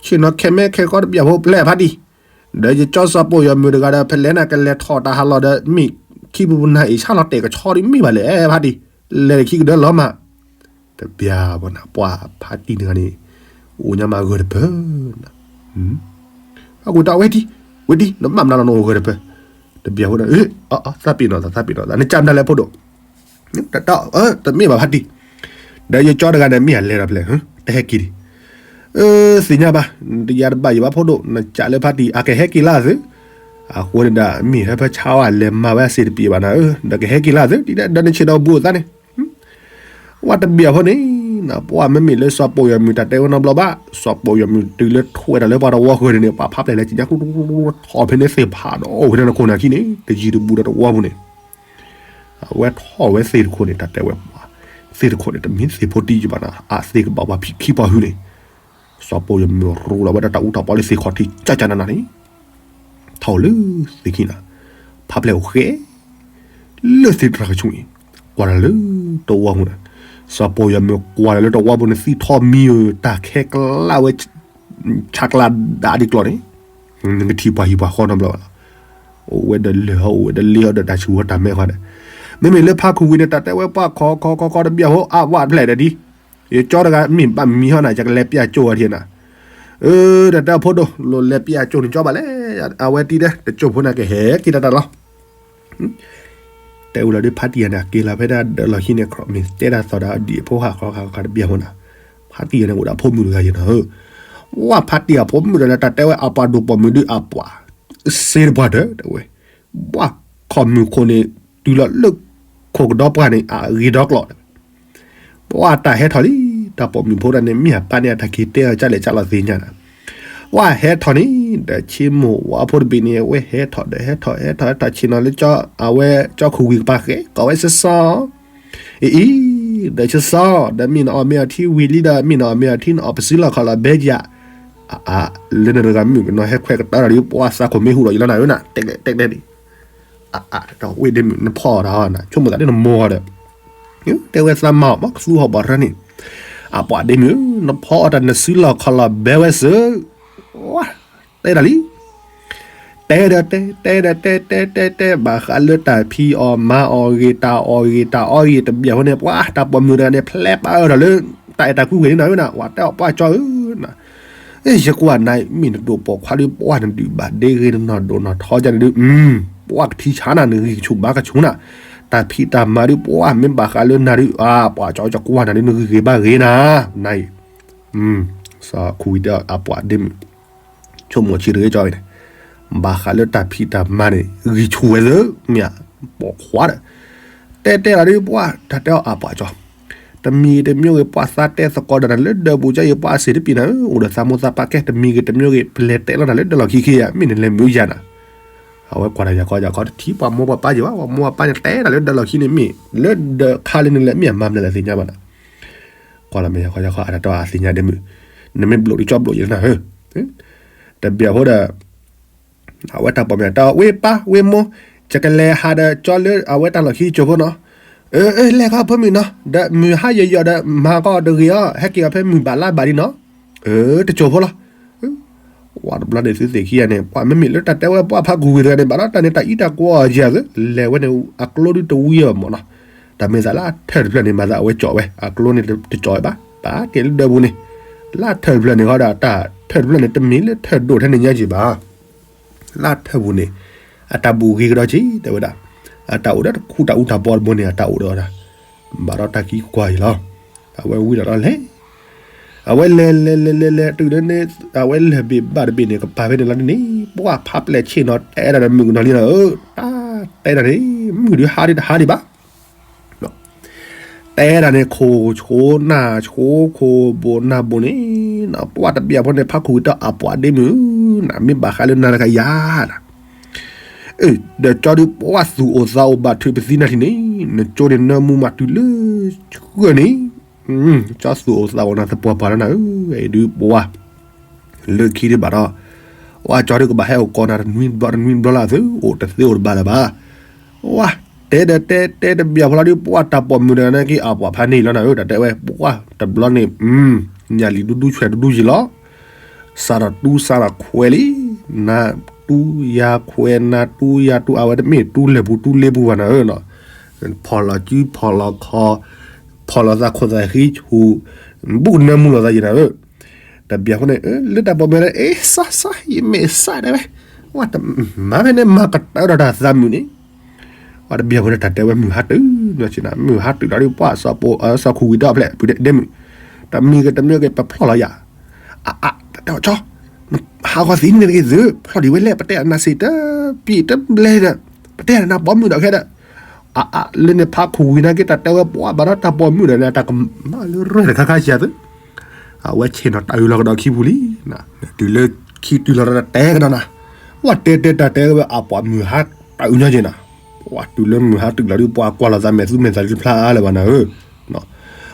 ဆ့ၣ်နီၤခဲမ့ၢ်ခဲကီတဘျီဖိပျဲၢ်ဖါတံၢ်, ဒီးယကၠီစီၤပိာ်ယီၤမုၢ်တဂၤဒီး ဖဲလဲၣ်နၤကလဲၤထီၣ်တၢ်ဟးလီၢ်ဒီး မ့ၢ်ခံပူၤပူၤနၤအံၤ ဆၣ်လီၤတဲာ်ကဆီဒ်မ့ၢ်ဘၣ်လဲၣ်ဖါတံၢ်, လဲၤခံကဒၢလီၤမး, တဘျီဘၣ်နၤ ပှၢ်ဖါတံၢ်တဂၤန့ၣ် အိၣ်ညါမးဂၢၢ်တပၢၢ်နၤ, အကွၢ်တၢ်ဝဲဒံ, ဝဲဒံ နဘၣ်မနုၤလီၤနအိၣ်ဂၢၢ်တပၢၢ်, တဘျီဖိဒီး သးပ့ၤနီၣ်သး သးပ့ၤနီၣ်သး နကၢ်မနုၤလဲၣ်ဖိဒိၣ် တၢ်တမ့ၢ်ဘၣ်ဖါတံၢ်, ဒီးယကၠီတဂၤန့ၣ်မ့ၢ်အလဲၤဒီးဖဲလဲၣ်, တဟဲက့ၤဒံး, သ့ၣ်ညါဘၣ်, ယၤတဘၣ်ယဘၣ်ဖိဒိၣ် နကၢ်လၢဖါတံၢ် အကဟဲက့ၤလၢသု, အဃိန့ၣ်ဒီး မ့ၢ်ဟဲဖဲဆါဝဲလဲၤမၤဝဲအစ့တပံၤဘၣ်နၤဧၢ, ဒီးကဟဲက့ၤလၢသု ဒ်ဒီးနဆ့ၣ်နီၤဘူးအသးန့ၣ်, ဝဲတဘျီဖိန့ၣ် ပှၢ်မ့မ့ၢ်လၢစီၤပိာ်ယီၤမုၣ်တၢ်တဲဝဲနီတဘျီဘၣ်, စီၤပိာ်ယီၤမုၣ်တုၤလၢထွဲတၢ်လၢပှၤတဝီဃၢၤန့ၣ်န့ၣ် ပှၤဖးပျဲၢ်လဲၤကညါ ထီၣ်ဖဲန့ၣ်သ့ၣ်ဖးဒီးအိၣ်ဖဲန့ၣ်နခိၣ်နၢ်ခံန့ၣ် တယံၤတဘူးဒီးတဝီပူၤန့ၣ် အဝဲထီၣ်ဝဲသ့ၣ်တခိၣ်န့ၣ် တၢ်တဲဝဲပှၤ, သ့ၣ်တခိၣ်န့ၣ် တမ့ၢ်သ့ၣ်ဖိတယံၤဘၣ်နီၤ အသ့ၣ်ကဘၣ်ပှၤဖံးခံပှၤဟုန့ၣ် စီၤပိာ်ယီၤမုၣ်ရိလီၤဝဲဒၣ်တၢ်အူတၢ်ပီလၢသ့ၣ်ခီၣ်ထံး ကၠၢ်ကၠၢ်နးနးန့ၣ် ထီၣ်လၢသ့ၣ်ခံနၤ, ဖးပျဲၢ်အိၣ်ဃဲ လၢသ့ၣ်တြၢ်ကဆူၣ်အံၤ ကွၢ်တၢ်လၢတဝီပူၤန့ၣ်, စီၤပိာ်ယီၤမုၣ်ကွၢ်တၢ်လၢတဝီပူၤန့ၣ် သံထီၣ်မံဧၢ တၢ်ခဲကျါဝဲ ဆးကျးဒၣ်ဒ်ကျီၢ်န့ၣ်, နကထံၣ်ပှၤဟံၣ်ပှၤဃီနီတဘျီဘၣ်လီၤ. အိၣ်ဝဲဒီးလၢၢ်ဟီၣ် အိၣ်ဝဲဒီးလ့ဟီၣ်ဒီးတၢ်ဆူၣ်ဝဲတၢ်မဲာ်ဃီဒီး, မ့မ့ၢ်လၢဖါခူဝံၤန့ၣ် တၢ်တဲဝဲပှၢ်ခီခီခီခီတဘျီဖိ အဝဲတဖျဲၣ်ဒီးဒ် ယကၠီတဂၤမ့ၢ်ဘၣ်မံဟီၣ်နၤ ယကလဲၤပျၢ်ကၠိဝဲထံနၤ, အၢ တၢ်တဲအဖိဒိၣ် လိၤလဲၤပျၢ်ကၠိန့ၣ်ကၠီဘၣ်လဲၣ်, အဝဲတံၤဒီး တကၠိဖိန့ၣ်ကဟဲက့ၤတၢ်တၢ်လီၤ တဲဝဲလီၤဒ်ဖါတံၢ်ယၤန့ၣ် က့ၤလီၤဖဲဒၣ်ဒၢးလီၢ်ခံန့ၣ် ခီမ့ၢ်တဲတၢ်သီၣ်တၢ်ဒ်အဖိဟးခီခါခါတဘျီဖိနၤ, ဖါတံၢ်ယၤန့ၣ်အိၣ်ဒီးအဖိမုၣ်တဂၤယၤနၤဧၢ, ဝဲဖါတံၢ်အဖိမုၣ်တဂၤန့ၣ် တၢ်တဲဝဲအပှၤဒိၣ်ပိာ်မုၣ်ဒ်အပှၤ စ့တပှၢ်တၢၢ် တဲဝဲ, ပှၢ်ခီၣ်မုၣ်ခိၣ်န့ၣ် တုၤလီၤလၢခိၣ်ကဒီပှၢ်န့ၣ် အဂ့ၤဒီကျီၢ် ပှၢ်တၢ်ဟဲထီၣ်လံ, တၢ်ပိာ်မုၣ်ဖိတၢ်န့ၣ် မ့ၢ်အပၢ်န့ၣ် အတၢ်က့ၤတဲအီၤကၢ်လဲၣ်ကၢ်လီၤသ့ၣ်ညါနၤ, ပှၢ်ဟဲထီၣ်န့ၣ် ဒီးဆ့မိၢ်ဝါဖိတဘ့ၣ်န့ၣ် အဝဲဟဲထီၣ်ဒီးဟဲထီၣ်ဟဲထီၣ်ဟဲထီၣ်ဆ့ၣ်နီၤလၢအဝဲကၠီခူဝံၤကပၤဃဲ ကိးဝဲစီၤစီၤ အံၤအံၤ ဒီးစီၤစီၤ ဒီးမ့ၢ်နအီၣ်မ့ၢ်အီထံဝံၤလံဒီး မ့ၢ်နအီၣ်မ့ၢ်အီထံ နအီၣ်ပစုလီၢ်ခီလီၢ်ဘဲယၤ, အါ လၢနတဂၤမုၣ်ကနီၤဟဲခွဲးကတီၤတၢ်ဒီး ပှၢ်သးခိၣ်မ့ၢ်ဟူးဒီးယလီၤနၤဧၢနၤ တဲတဲတဲတဲန့ၣ်, အါ တၢ်ဝ့ၢ်ဒ့မုၣ် နဖီအီၣ်တၢ်ဟီနၤ ဆိကမိၣ်သးဒ်နမိၢ်ဒီး, တဲဝဲသးမၤအီၣ်မးကသူဟီၣ်ဘၣ်ရၢန့ၣ်, အပှၤဒ့မုၣ် နဖီအီၣ်တၢ်နစုလီၢ်ခီလီၢ်ဘဲဝဲစၢၤ, တဲတၢ်လံ တဲဒီးတဲ တဲဒီးတဲ တဲတဲတဲ ဘၣ်ဃးလၢတၢ်ဖံးအီၣ်မၤအီၣ်ဂ့ၤ တၢ်အီၣ်ဂ့ၤ တၢ်အီဂ့ၤ တဘျီဖိန့ၣ် ပှၤတၢ်ပိာ်မုၣ်တဂၤန့ၣ် ဖျဲးပာ်အၢထီၣ်လၢ တၢ်အဲၣ်တၢ်ကွံဝဲန့ၣ်နၤဧၢနၤ ဝဲတဲအီၤပှၢ်ကၠီဧၢနၤ, ယကွၢ်နၤ မ့ၢ်နဒိၣ်ပိာ်ခွါဒ်ပှၢ်နဒုးဘၣ်ဒ့ဂ့ၤ နနီၢ်ဒိၣ်နီၢ်ထီကၢ်န့ၣ်ဒုး ပှၢ်ကထံဆါနၤ နဂံၢ်ကဆူၣ်ဘါကဆူၣ်နၤ, တၢ်ဖံးတၢ်မၤဒုး ပှၢ်မ့ၢ်ဘၣ်ဃးလၢနၤဒုး အါ ပှၢ်ကၠီ ယကွၢ်နၤဒုး နဂံၢ်ဂ့ၤဘါဂ့ၤနၤ, နၤအံၤ စီၤခူဝံၤဒီးအပှၤဒ့မုၣ် ဆိကမိၣ်ဆံးတဂ့ၤကၠီအံၤန့ၣ်, ဘၣ်ဃးလၢတၢ်ဖံးတၢ်မၤန့ၣ် ဂံၢ်ဆူၣ်ဝဲသ့ မ့ၢ်ပိာ်ခွါဒီး, တဲတဲလီၤဒ်ပှၢ် တၢ်တဲအီၤအပှၤကၠီ, တမံၤတမံၤဂ့ၤ ပှၢ်သးတဲသကိးဒီးနၤလၢဒၢးပူၤကၠီအံၤ ပှၢ်အစ့ၣ်တပံၤနၤဧၢ အိၣ်ဒီးသးမိၢ်သးပၢ်ကဲ တမံၤဂ့ၤတမံၤဂ့ၤ ပလဲၤတဲလီၤနၤလၢဒၢးလီၢ်ခံခံယၤ မ့ၢ်နလဲၤမုာ်ယၤနၤ, အဝဲကွၢ်တၢ်ယၤခီယၤခီ တထံၣ်ပှၤမိၢ်ပှၤပၢ်ယၤဘၣ် ပှၤမိၢ်ပၢ်န့ၣ် တဲတၢ်လၢဒၢးလီၢ်ခံန့ၣ်မ့ၢ် လၢဒၢးခါလၢနလဲၤမ့ၢ်အမၤမနုၤလဲၣ်သ့ၣ်ညါဘၣ်နၤ ကွၢ်လီၤမ့ၢ်ယၤခီယၤခီ အတၢ်တဲအီၤအသ့ၣ်ညါဒ့မုၣ်, နမ့ၢ်ဘျိးဒ်ကၠီဘျိးယၤနၤဧၢ, တဘျီဖိဒီး အဝဲတၢ်ပိာ်မုၣ်တၢ်ဝဲပၢ်ဝဲမိၢ်, ယကလဲၤဟးဒီးကၠီလၢအဝဲတၢ်လီၢ်ခံကၠိဖိနီၤ, အၢ အၢ လဲၤခီဖိမုၣ်နီၤ, ဒီးမုၢ်ဟါယီၤယီၤဒီး မၤကီၢ်တဂ့ၤအီၤ ဟဲက့ၤအီၤဖဲမုၢ်ဘၣ်လါဘၣ်ဒံးနီၤ, အၢ တကၠိဖိလီၤ. ဝဲတဘျီန့ၣ်သုသ့ၣ်ခံဂၤန့ၣ် ပှၤမ့မ့ၢ်လၢတၢ်တဲဝဲပှၢ်ဖးကူၣ်ဝံၤတဂၤန့ၣ် ဘၣ်ဒီးတၢ်န့ၣ်တၢ်အံးတၢ်ကွီအီၤယၤသ့ လဲၤဝဲန့ၣ် အကျိဒုးတဝံအီၤမးနီၤ, တၢ်မ့ၢ်သးလၢအထၢၣ်တဖျၢၣ်န့ၣ် မၤသးအဝဲကၠီဝဲ အကျိန့ၣ်တကၠီဝဲဘၣ် ပာ်ကဲလၢဒၢးပူၤန့ၣ်, လၢအထၢၣ်တဖျၢၣ်န့ၣ်ဃီဒီး တၢ်ထၢၣ်တဖျၢၣ်န့ၣ် တမ့ၢ်လၢထၢၣ်ဒိၣ်ထဲန့ၣ်ညါက့ၤဘၣ် လၢအထၢၣ်ပူၤန့ၣ် အတၢ်ဘူၣ်ဂ့ၤကဒီးက့ၤ တဲဝဲဒၣ်, အတၢ်အိၣ်ဒီးတခူတၢ်အူတၢ်ပီတဘိန့ၣ် အတၢ်အိၣ်ဒီးဝဲဒၣ်, ဘၣ်ဒီးတၢ်ကံကွၢ်အံၤလီၤ. အဝဲဝံၤဒီးလဲၤ, အဝဲလဲၤလဲၤလဲၤလဲၤလဲၤတုၤလၢန့ၣ် အဝဲလဲၤဘ့ၣ်ဘၣ်တဘ့ၣ်န့ၣ် ကပၤဖဲန့ၣ်လီၤန့ၣ် ပှၢ်ဖးပျဲၢ်ဆ့ၣ်နီၤ တဲဒၣ်ဒီးမုၣ်ကနီၤလံနီၤဧၢ, တၢ်တဲဒၣ်န့ၣ် မုၣ်ဒုးဟးဒံးတဟးဒံးဘၣ် တဲဒၣ်န့ၣ် ခိၣ်ဆိနၢ်ဆိခိၣ်ဘိနၢ်ဘိန့ၣ်, ပှၢ်တဘျီဖိန့ၣ် ဖးခူၣ်ဝံၤတၢ်အပှၤဒ့မုၣ်, နမ့ၢ်ဘၣ်ဃးလၢနၤတဂၤယၤနၤ, ဒီးကၠီဒုးပှၢ်သူၣ်အိၣ်သးအိၣ်ဘၣ်ထုးပသံနၤထံၣ်န့ၣ်, နကၠိန့ၣ်နၢမူမးတုၤလၢဆှၢန့ၣ်, ကၠီသူၣ်အိၣ်သးအိၣ်နၤသပှၢ်ပှၢ်လီၤနၤဧၢ, အံၤဒုးပှၢ် လၢခံဒံးဘၣ်ဒီး, ဝဲကၠီဒုးကဘၣ်ဟဲအိၣ်ကီးနၤတနွံတဘျီတနွံတဘျီလၢအသု, အိၣ်တသ့အိၣ်တဘၣ်လၢၤဘၣ်. ဝဲတဲဒီးတဲတဲတဘျီဖိလီၤဒုး ပှၢ်တၢ်ပိာ်မုၣ်တဂၤန့ၣ်က့ၤအပှၤဖးန့ၢ်လီၤနၤဧၢ, တၢ်တဲဝဲ ပှၢ်တဘျီန့ၣ်, ညၣ်လံၤဒူဒူဆွဲဒူဒူယံၤလီၤ. စးထီၣ်တူစးထီၣ်ခွဲးလံ, နတူယၤခွဲး နတူယၤတူ အဝဲတမ့ၢ်တူလၢၢ်ပူၤတူလ့ပူၤဘၣ်နၤဧၢနီၤ, ဖီၣ်လီၤစုဖီၣ်လီၤခီ, ဖီၣ်လီၤသးခိၣ်သးဃံဆူၣ်, ဘူးကနၢမူလီၤသးယံၤနၤဧၢ. တဘျီဖိန့ၣ် လၢတၢ်ပိာ်မုၣ်န့ၣ် အ့ စၢ်စၢ် ယမ့ၢ်စၢ်တဲဝဲ, ဝဲတမၤဖဲန့ၣ် မၤကတၢၢ်ဒီးတၢ်သးမုာ်န့ၣ်, ဝဲတဘျီဖိန့ၣ် တၢ်တဲဝဲမုၢ်ဟါတုၤ, မုၢ်ဟါတုၤဒီးဒုးပှၢ်စီၤခိၣ်ဝံၤဒီဖျဲၣ် ဖုဒ့မုၣ်, တမံၤဂ့ၤတမံၤဂ့ၤ ပဖျီၣ်လီၤယၤ, အအါ တၢ်တဲအီၤကၠီ, ဟးဂီၤသံန့ၣ်တဂ့ၤသု, ဖျီၣ်ဒံးဝဲလဲၣ် ပတဲအနၤစ့ၢ်တပံၤတဘျဲဒီး, ပတဲအနၤပိာ်မုၣ်ဒီးခဲဒီး, အါအါလၢန့ၣ် ဖးခိၣ်ဝံၤနာ်က့ တၢ်တဲဝဲပှၤဘၣ်ဒီးတၢ်ပိာ်မုၣ်ဒီးန့ၣ် တၢ်ကမၣ်လၢရဲၣ်တခါခါဆံးသု, အဝဲဆ့ၣ်နီၤတၢ်အုးလီၤကဒီးခံပူၤလံ, တုၤလၢခံတုၤလီၤတၢ်တဲကဒီးနၤ, ပှၤတဲတဲတၢ်တဲဝဲအပိာ်မုၣ်ဟးတၢ်အုးညီက့ၤနၤ, ပှၤတုၤလၢမုၢ်ဟါတုၤလီၤဒုး ပှၤကွၢ်လီၤသးမဲာ်သူမဲာ်သးတဖျါအါလၢၤဘၣ်နၤဧၢ,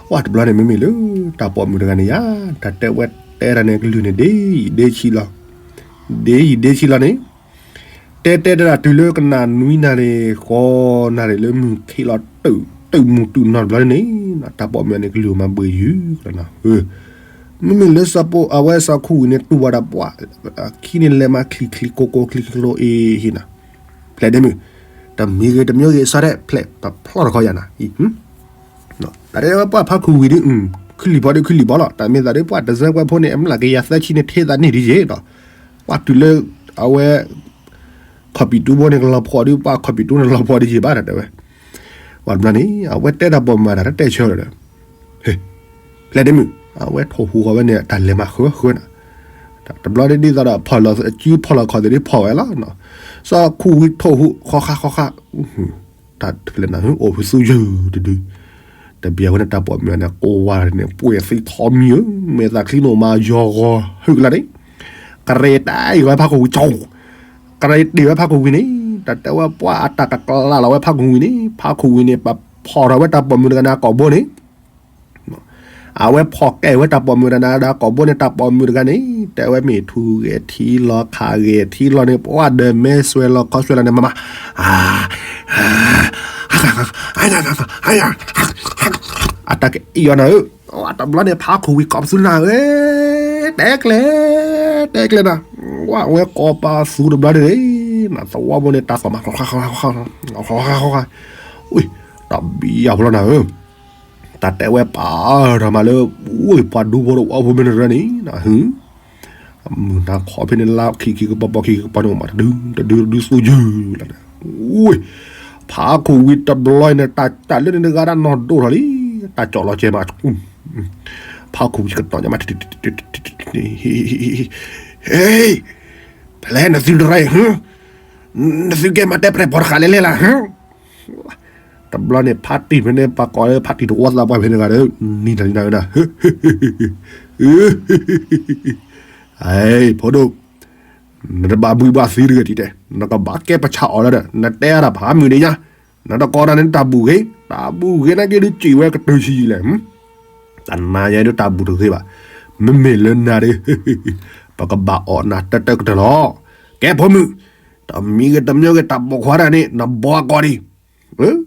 ပှၤတဘျီန့ၣ် မ့မ့ၢ်လၢတၢ်ပိာ်မုၣ်တဂၤန့ၣ်ယါ, တၢ်တဲဝဲတဲတၢ်န့ၣ် ကလုၢ်န့ၣ် ဒ့ယံာ်ဒ့ဆံးလီၤ, ဒ့ယံာ်ဒ့ဆံးလီၤန့ၣ် တဲတဲတၢ်တုၤလၢကနၣ်နွံနၣ်ရံၣ် ဃိးနၣ်ရံၣ်လၢမုၢ်ခံးလီၤ တုၤမုၢ်တုၤနီၢ်တဘျီန့ၣ်, တၢ်ပိာ်မုၣ်န့ၣ် ကလုၢ်မၤဘှံးယုၤလီၤနၤ, မ့မ့ၢ်လၢစီၤပိာ် အဝဲစီၤခိၣ်ဝံၤန့ၣ် တူၢ်ဘၣ်တၢ်ပှၤ ခံန့ၣ်လဲၤမၤချံချံကိကိချံချံကျိအ့ဟံၣ်နၤ, ဖျဲးဒ့မုၣ်, တမံၤဂ့ၤတမံၤဂ့ၤ စီၤဒဲး ဖျဲးပဖျီၣ်တခီယၤနၤ, တၢ်တဲဝဲပှၤဖးခိၣ်ဝံၤဒုး ခုၣ်လံၣ်ဖီဒုးခုၣ်လံၣ်ဖီလီၤ, တၢ်မ့ၢ်သးဒုး ပှၤတစဲးကွဲးဖိန့ၣ် အမျးကယၤသၢဆံန့ၣ် ထဲသးန့ၢ်ဒ်ယ့ၣ်ဒီး ပှၤတုၤလၢ အဝဲ ခီၣ်ပံၣ်တူဖိန့ၣ် ကလီၤဖီၣ်ဒုး ပှၤခီၣ်ပံၣ်တူန့ၣ် လီၤဖီၣ်ဒ်ယ့ၣ်ဘၣ်တၢ်တဲဝဲ, ပှၤတဘျီန့ၣ် အဝဲတဲတၢ်ပိာ်မုၣ်တၢ်တဲဆၢဒီး ဖျဲးဒ့မုၣ်, အဝဲထိၣ်ဟူးဃီၤဝဲန့ၣ် တၢ်လဲၤမၤဃၢဃၢနၤ, တဘျီဒ်သိးဒီး ဖီၣ်လီၤအစုဖီၣ်လီၤခီၣ်သ့ၣ်ဒ်ဖီၣ်ဝဲလီၤ, စီၤခိၣ်ဝံၤထိၣ်ဟူးဃီဃါဃီဃါ တၢ်လဲၤနၤ အိၣ်ဖုးသူယုၢ်တဒု, တဘျီဝဲန့ၣ်တၢ်ပိာ်မုၣ်န့ၣ် ကိးဝါန့ၣ် ပှ့ၤသံထီမံၤဧၢ, မဲာ်သးချံန့ၣ်မၤယီၤဂီၤဟုၣ်ကလာ်န့ၣ်, ကရ့တၢ်အံၤဝဲဖးခိၣ်ဝံၤကၠီ, ကရ့တ့ၢ်ဝဲဖးခိၣ်ဝံၤန့ၣ်, တၢ်တဲဝဲပှၤအတၢ်ကကျးလီၤဝဲဖးခိၣ်ဝံၤန့ၣ်, ဖးခိၣ်ဝံၤန့ၣ် ပဖီၣ်ထီၣ်ဝဲတၢ်ပိာ်မုၣ်တဂၤန့ၣ်အကိာ်ဘိန့ၣ် အဝဲဖီၣ်ကဲဝဲတၢ်ပိာ်မုၣ်တဂၤန့ၣ်ဒီးအကိာ်ဘိန့ၣ် တၢ်ပိာ်မုၣ်တဂၤန့ၣ် တဲဝဲမ့ၢ်ထူဂဲၤထံလီၤ ခးဂဲၤထံလီၤန့ၣ် ပှၤဒီးမဲဆွဲလီၤခီဆွဲလီၤန့ၣ် မၤမၤ အတၢ်ကအံၤအီၤနၤဧၢ, တဘျီန့ၣ် ဖးခိၣ်ဝံၤကိးပသူနၤဧၢ, တဲကျဲ, တဲကျဲနၤ, ဝဲကိးပသူတဘျီန့ၣ် နသဝီဖိန့ၣ် တၢ်သီၣ်မး တၢ်ဘံယၤဖိလီၤနၤဧၢ, တၢ်တဲဝဲပာ်ထီၣ်မးလၢ ဝ့ၢ်ပှၤဒူဖိတဝီဖိမ့ၢ်တရၢန့ၣ် မုၢ်နၤခီဖဲန့ၣ် လါခံခံကပီၤပီခံခံကပီၤန့ၣ် မးတဒု တဒုတဒုသူယုၢ်လီၤန့ၣ်, ဝ့ၢ် ဖးခိၣ်ဝံၤတဘျီန့ၣ် တၢ်တၢ်လၢန့ၣ်တဂၤဒၣ်နီၢ်ဒိၣ်ထီၣ်လံ, တၢ်ကၠီၣ်လီၤကဲမး, ဖးခိၣ်ဝံၤကတီၢ်ညါမး ဟ့ၣ် ဖဲလဲၣ်နသုတရၢၣ် နသုကဲမၤတဲပြဲၢ်ပီၤတဃာ်လဲၣ်လဲၣ်လၢ တဘျီန့ၣ် ဖါတံၢ်ဖဲန့ၣ် ပှၤကိးလၢဖါတံၢ်တဝီသးပှၢ်ဖဲန့ၣ်ဂၤဒီး နံၤတၢ်နံၤတၢ်ဝဲဒၣ်, ဖိဒိၣ်, နတဘၣ်ဘှံးဘၣ်သံတဂ့ၤတံၢ်တဲ, နကဘၣ်ကဲပဆၣ်အီၤလၢဒီး နတဲအါတၢ်ဖးမုၢ်န့ၣ်ညါ, နတကိးတၢ်န့ၣ်တၢ်ဘူၣ်ဂ့ၤ, တၢ်ဘူၣ်ဂ့ၤနာ်က့ဒုးစံးဝဲကတၢၢ်ဆံးယံာ်လဲၣ်, တၢ်နၤယဲဒုးတၢ်ဘူၣ်တဂ့ၤဘၣ်, မ့မ့ၢ်လၢနၤဒီး ပကဘၣ်အီၣ်နၤတၢတၢကတၢၢ်လီၤ, ကဲဖိမုၣ်, တမံၤဂ့ၤတမံၤဂ့ၤ တၢ်ပိာ်ခွါတၢ်န့ၣ် နဘီအကိာ်ဒံး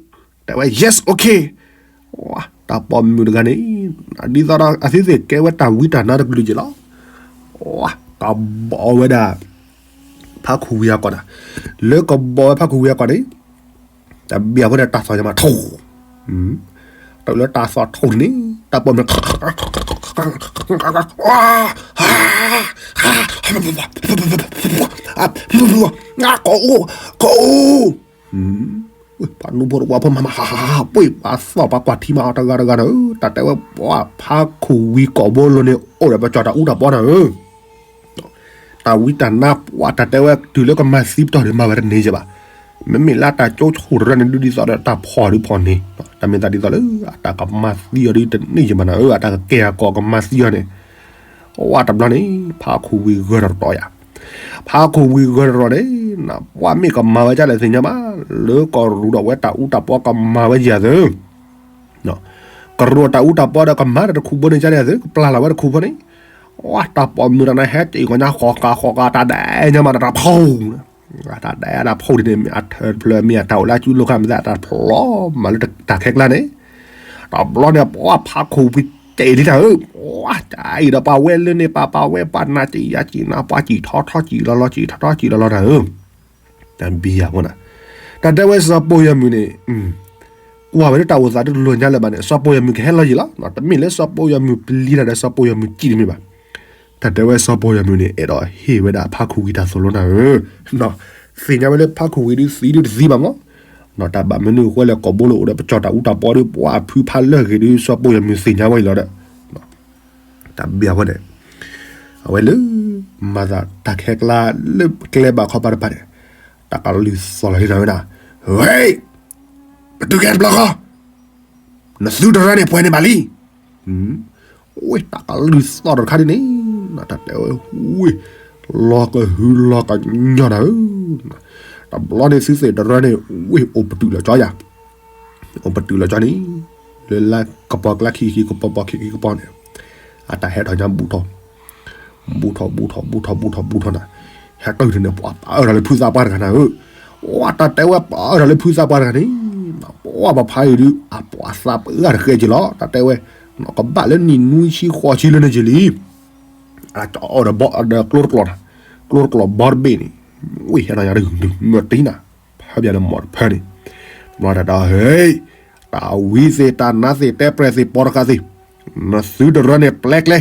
တဲဝဲ yes okay, တၢ်ပိာ်မုၣ်တဂၤန့ၣ် ဒ်သိးဒီးအသုသ့ၣ်ကဲဝဲတၢ်ဝံတၢ်နါတကလုာ်က့ၤလီၤ, ကဘီဝဲဒၣ် ဖးခိၣ်ဝံၤအကိာ်နၤ, လၢကဘီဝဲဖးခိၣ်ဝံၤအကိာ်န့ၣ် တဘျီဖိန့ၣ်တၢ်သီၣ်ညါမးထိၣ်, တၢ်လၢတၢ်သီၣ်ထိၣ်န့ၣ် တၢ်ပိာ်မုၣ် ကိးအိၣ် ကိးအိၣ်, ပှၤနူဖိတဝီဖိမၤမၤဟးဟးဟး ပှ့ၤပှၤသီၣ်ပှၤကွၢ်ထံမၤအီၤတဂၤတဂၤနၤဧၢ, တၢ်တဲဝဲပှၤဖးခိၣ်ဝံၤကိာ်ဘိလိၤန့ၣ် အိၣ်ဒီးပကၠီၣ်တၢ်အူတၢ်ပီနၤဧၢ, တၢ်ဝံတၢ်နါပှၤတၢ်တဲဝဲတုၤလၢကမၤသံပတီၢ်ဒီးမၤဝဲတန့ၢ်ယဲဘၣ်, မ့မ့ၢ်လၢတၢ်ကၠိဆိၣ်တရၢန့ၣ် ဒုးဒ်သိးဒီးတၢ်ဖီၣ်ဒုးဖီၣ်န့ၢ်, တၢ်မ့ၢ်သးဒ်သိးလၢ အတၢ်ကမၤသံအီၤဒုးတန့ၢ်ယဲဘၣ်နၤဧၢ, အတၢ်ကကဲအကိာ်ကမၤသံအီၤန့ၣ် ဝဲတဘျီန့ၣ် ဖးခိၣ်ဝံၤဂၢၢ်တရီၤယၤ, ဖးခိၣ်ဝံၤဂၢၢ်တရီၤန့ၣ် ပှၤမ့ၢ်ကမၤဝဲဒ်လဲၣ်သ့ၣ်ညါဘၣ်, လၢကရူၢ်ဒီးဝဲတၢ်အူတၢ်ပီကမၤဝဲယၤသု, ကရူၢ်တၢ်အူတၢ်ပီဒီးကမၤဒီးတခူဘိန့ၣ်ဒ်လဲၣ်သု ကပျၢ်လီၤဝဲတခူဘိန့ၣ်, ဝဲတၢ်ပိာ်မုၣ်တၢ်န့ၣ် ဟဲတ့ၢ်ကီညါဃီၤဃာ်ဃီၤဃာ် တၢ်ဒဲးညါမးတၢ်ဖီၣ် တၢ်ဒဲးတၢ်ဖီၣ်ဒ်န့ၣ် မ့ၢ်အထၢၣ်တဖျၢၣ် မ့ၢ်အတၢ်အိၣ်လၢအစုလိာ်ခါ မ့ၢ်သးတၢ်ဖျီမးလၢတၢ်ခဲကျါန့ၣ်, တဘျီန့ၣ် ပှၤဖးခိၣ်ဝံၤတဲာ်လံတၢ်ဧၢ, ပှၤတၢ်အံၤဒီးပှၤဝဲလၢန့ၣ် ပှၤပှၤဝဲပှၤနၤစံးယၤစံးနၤ ပှၤစံးထီထီစံးလီၤလီၤ စံးထီထီစံးလီၤလီၤတၢ်ဧၢ, တၢ်ဘံယၤဖိနၤ, တၢ်တဲဝဲစီၤပိာ်ယၤမုၣ်န့ၣ် ကွၢ်ဝဲလၢတၢ်အိၣ်သးတလိၤညါလၢၤဘၣ်န့ၣ် စီၤပိာ်ယၤမုၣ်ကဟဲလီၤယံာ်လီၤ, တမ့ၢ်လၢစီၤပိာ်ယၤမုၣ်ပျံၤတၢ်ဒီးစီၤပိာ်ယၤမုၣ်စံးတမ့ၢ်ဘၣ်, တၢ်တဲဝဲစီၤပိာ်ယၤမုၣ်န့ၣ် အဲၣ်ဒိးဟ့ၣ်ဝဲဒၣ်ဖးခိၣ်ဝံၤတၢ်သိၣ်လိနၤဧၢ, သ့ၣ်ညါဝဲလၢဖးခိၣ်ဝံၤဒုးသံဒုးတသံဘၣ်မး, တၢ်ဘၣ်မနုၤဃိလဲၣ် ကိာ်ဘိလိၤအိၣ်ဒီးပကၠီၣ်တၢ်အူတၢ်ပီဒီး ပှၤဖုဖးလၢာ်ဂ့ၤဒုး စီၤပိာ်ယၤမုၣ်သ့ၣ်ညါဝဲအံၤလီၤဒီး တၢ်ဘံယၤဖိန့ၣ် အဝဲလၢ မၤသးတၢ်ခဲကျါလၢကျဲဘၣ်ခီပၤတဖၣ်န့ၣ် တၢ်ကလုၢ်သီၣ်လီၤလံနၤဝဲဒၣ်, ဝဲ, ဖး ကတုၤကဲတဘျီဃီ, နသုတရၢန့ၣ်ပှဲၤန့ၢ်ဘၣ်လံ. ဝ့ၢ်တၢ်ကလုၢ်သီၣ်တခါဒ်န့ၣ်, တၢ်တဲဝဲဝ့ၢ် လီၤကဟုလီၤကညီနၤဧၢ, တဘျီန့ၣ်သုသ့ၣ်တရၢန့ၣ် ဝ့ၢ်အိၣ်ပတုာ်လီၤကၠီယၤ, အိၣ်ပတုာ်လီၤကၠီန့ၣ်, လၢလါကပီၤကျါခံခံကပီၤပီၤခံခံကပီၤန့ၣ်, အတၢ်ဟဲထီၣ်ညါဘူးထီၣ် ဘူးထီၣ်ဘူးထီၣ်ဘူးထီၣ်ဘူးထီၣ်ဘူးထီၣ်နၤ, ဟဲတုၤန့ၣ် ပှၤပာ်အၢထီၣ်လၢဖုသးပှၢ်တဂၤနၤဧၢ, ဝဲတၢ်တဲဝဲပာ်အၢထီၣ်လၢဖုသးပှၢ်တဂၤန့ၣ်, ပှၤပဖါအံၤဒုး အပှၤသးပှၢ်တဃဲက့ၤလီၤ တၢ်တဲဝဲ, ကဘၣ်လၢနံၣ်နွံဆံဃိးဆံလၢန့ၣ်က့ၤလံ, အအီၣ်ဒီးဘီဒီးကျိတကျိာ်, ကျိတကျိာ်ဘီတဘ့ၣ်န့ၣ်, ဝ့ၢ်ဟဲထီၣ်ညါတဂုၤမၢတံနၤ, ဖဲဘၣ်န့ၣ်မီၢ်တဖၢန့ၣ်, တဘျီတၢ်ဒီး ဟဲ တၢ်ဝံသ့ၣ်တၢ်နါသ့ၣ်တဲပြဲၢ်သ့ၣ်ပီတကးသ့ၣ်, နသုတရၢန့ၣ်ပျဲကျဲ,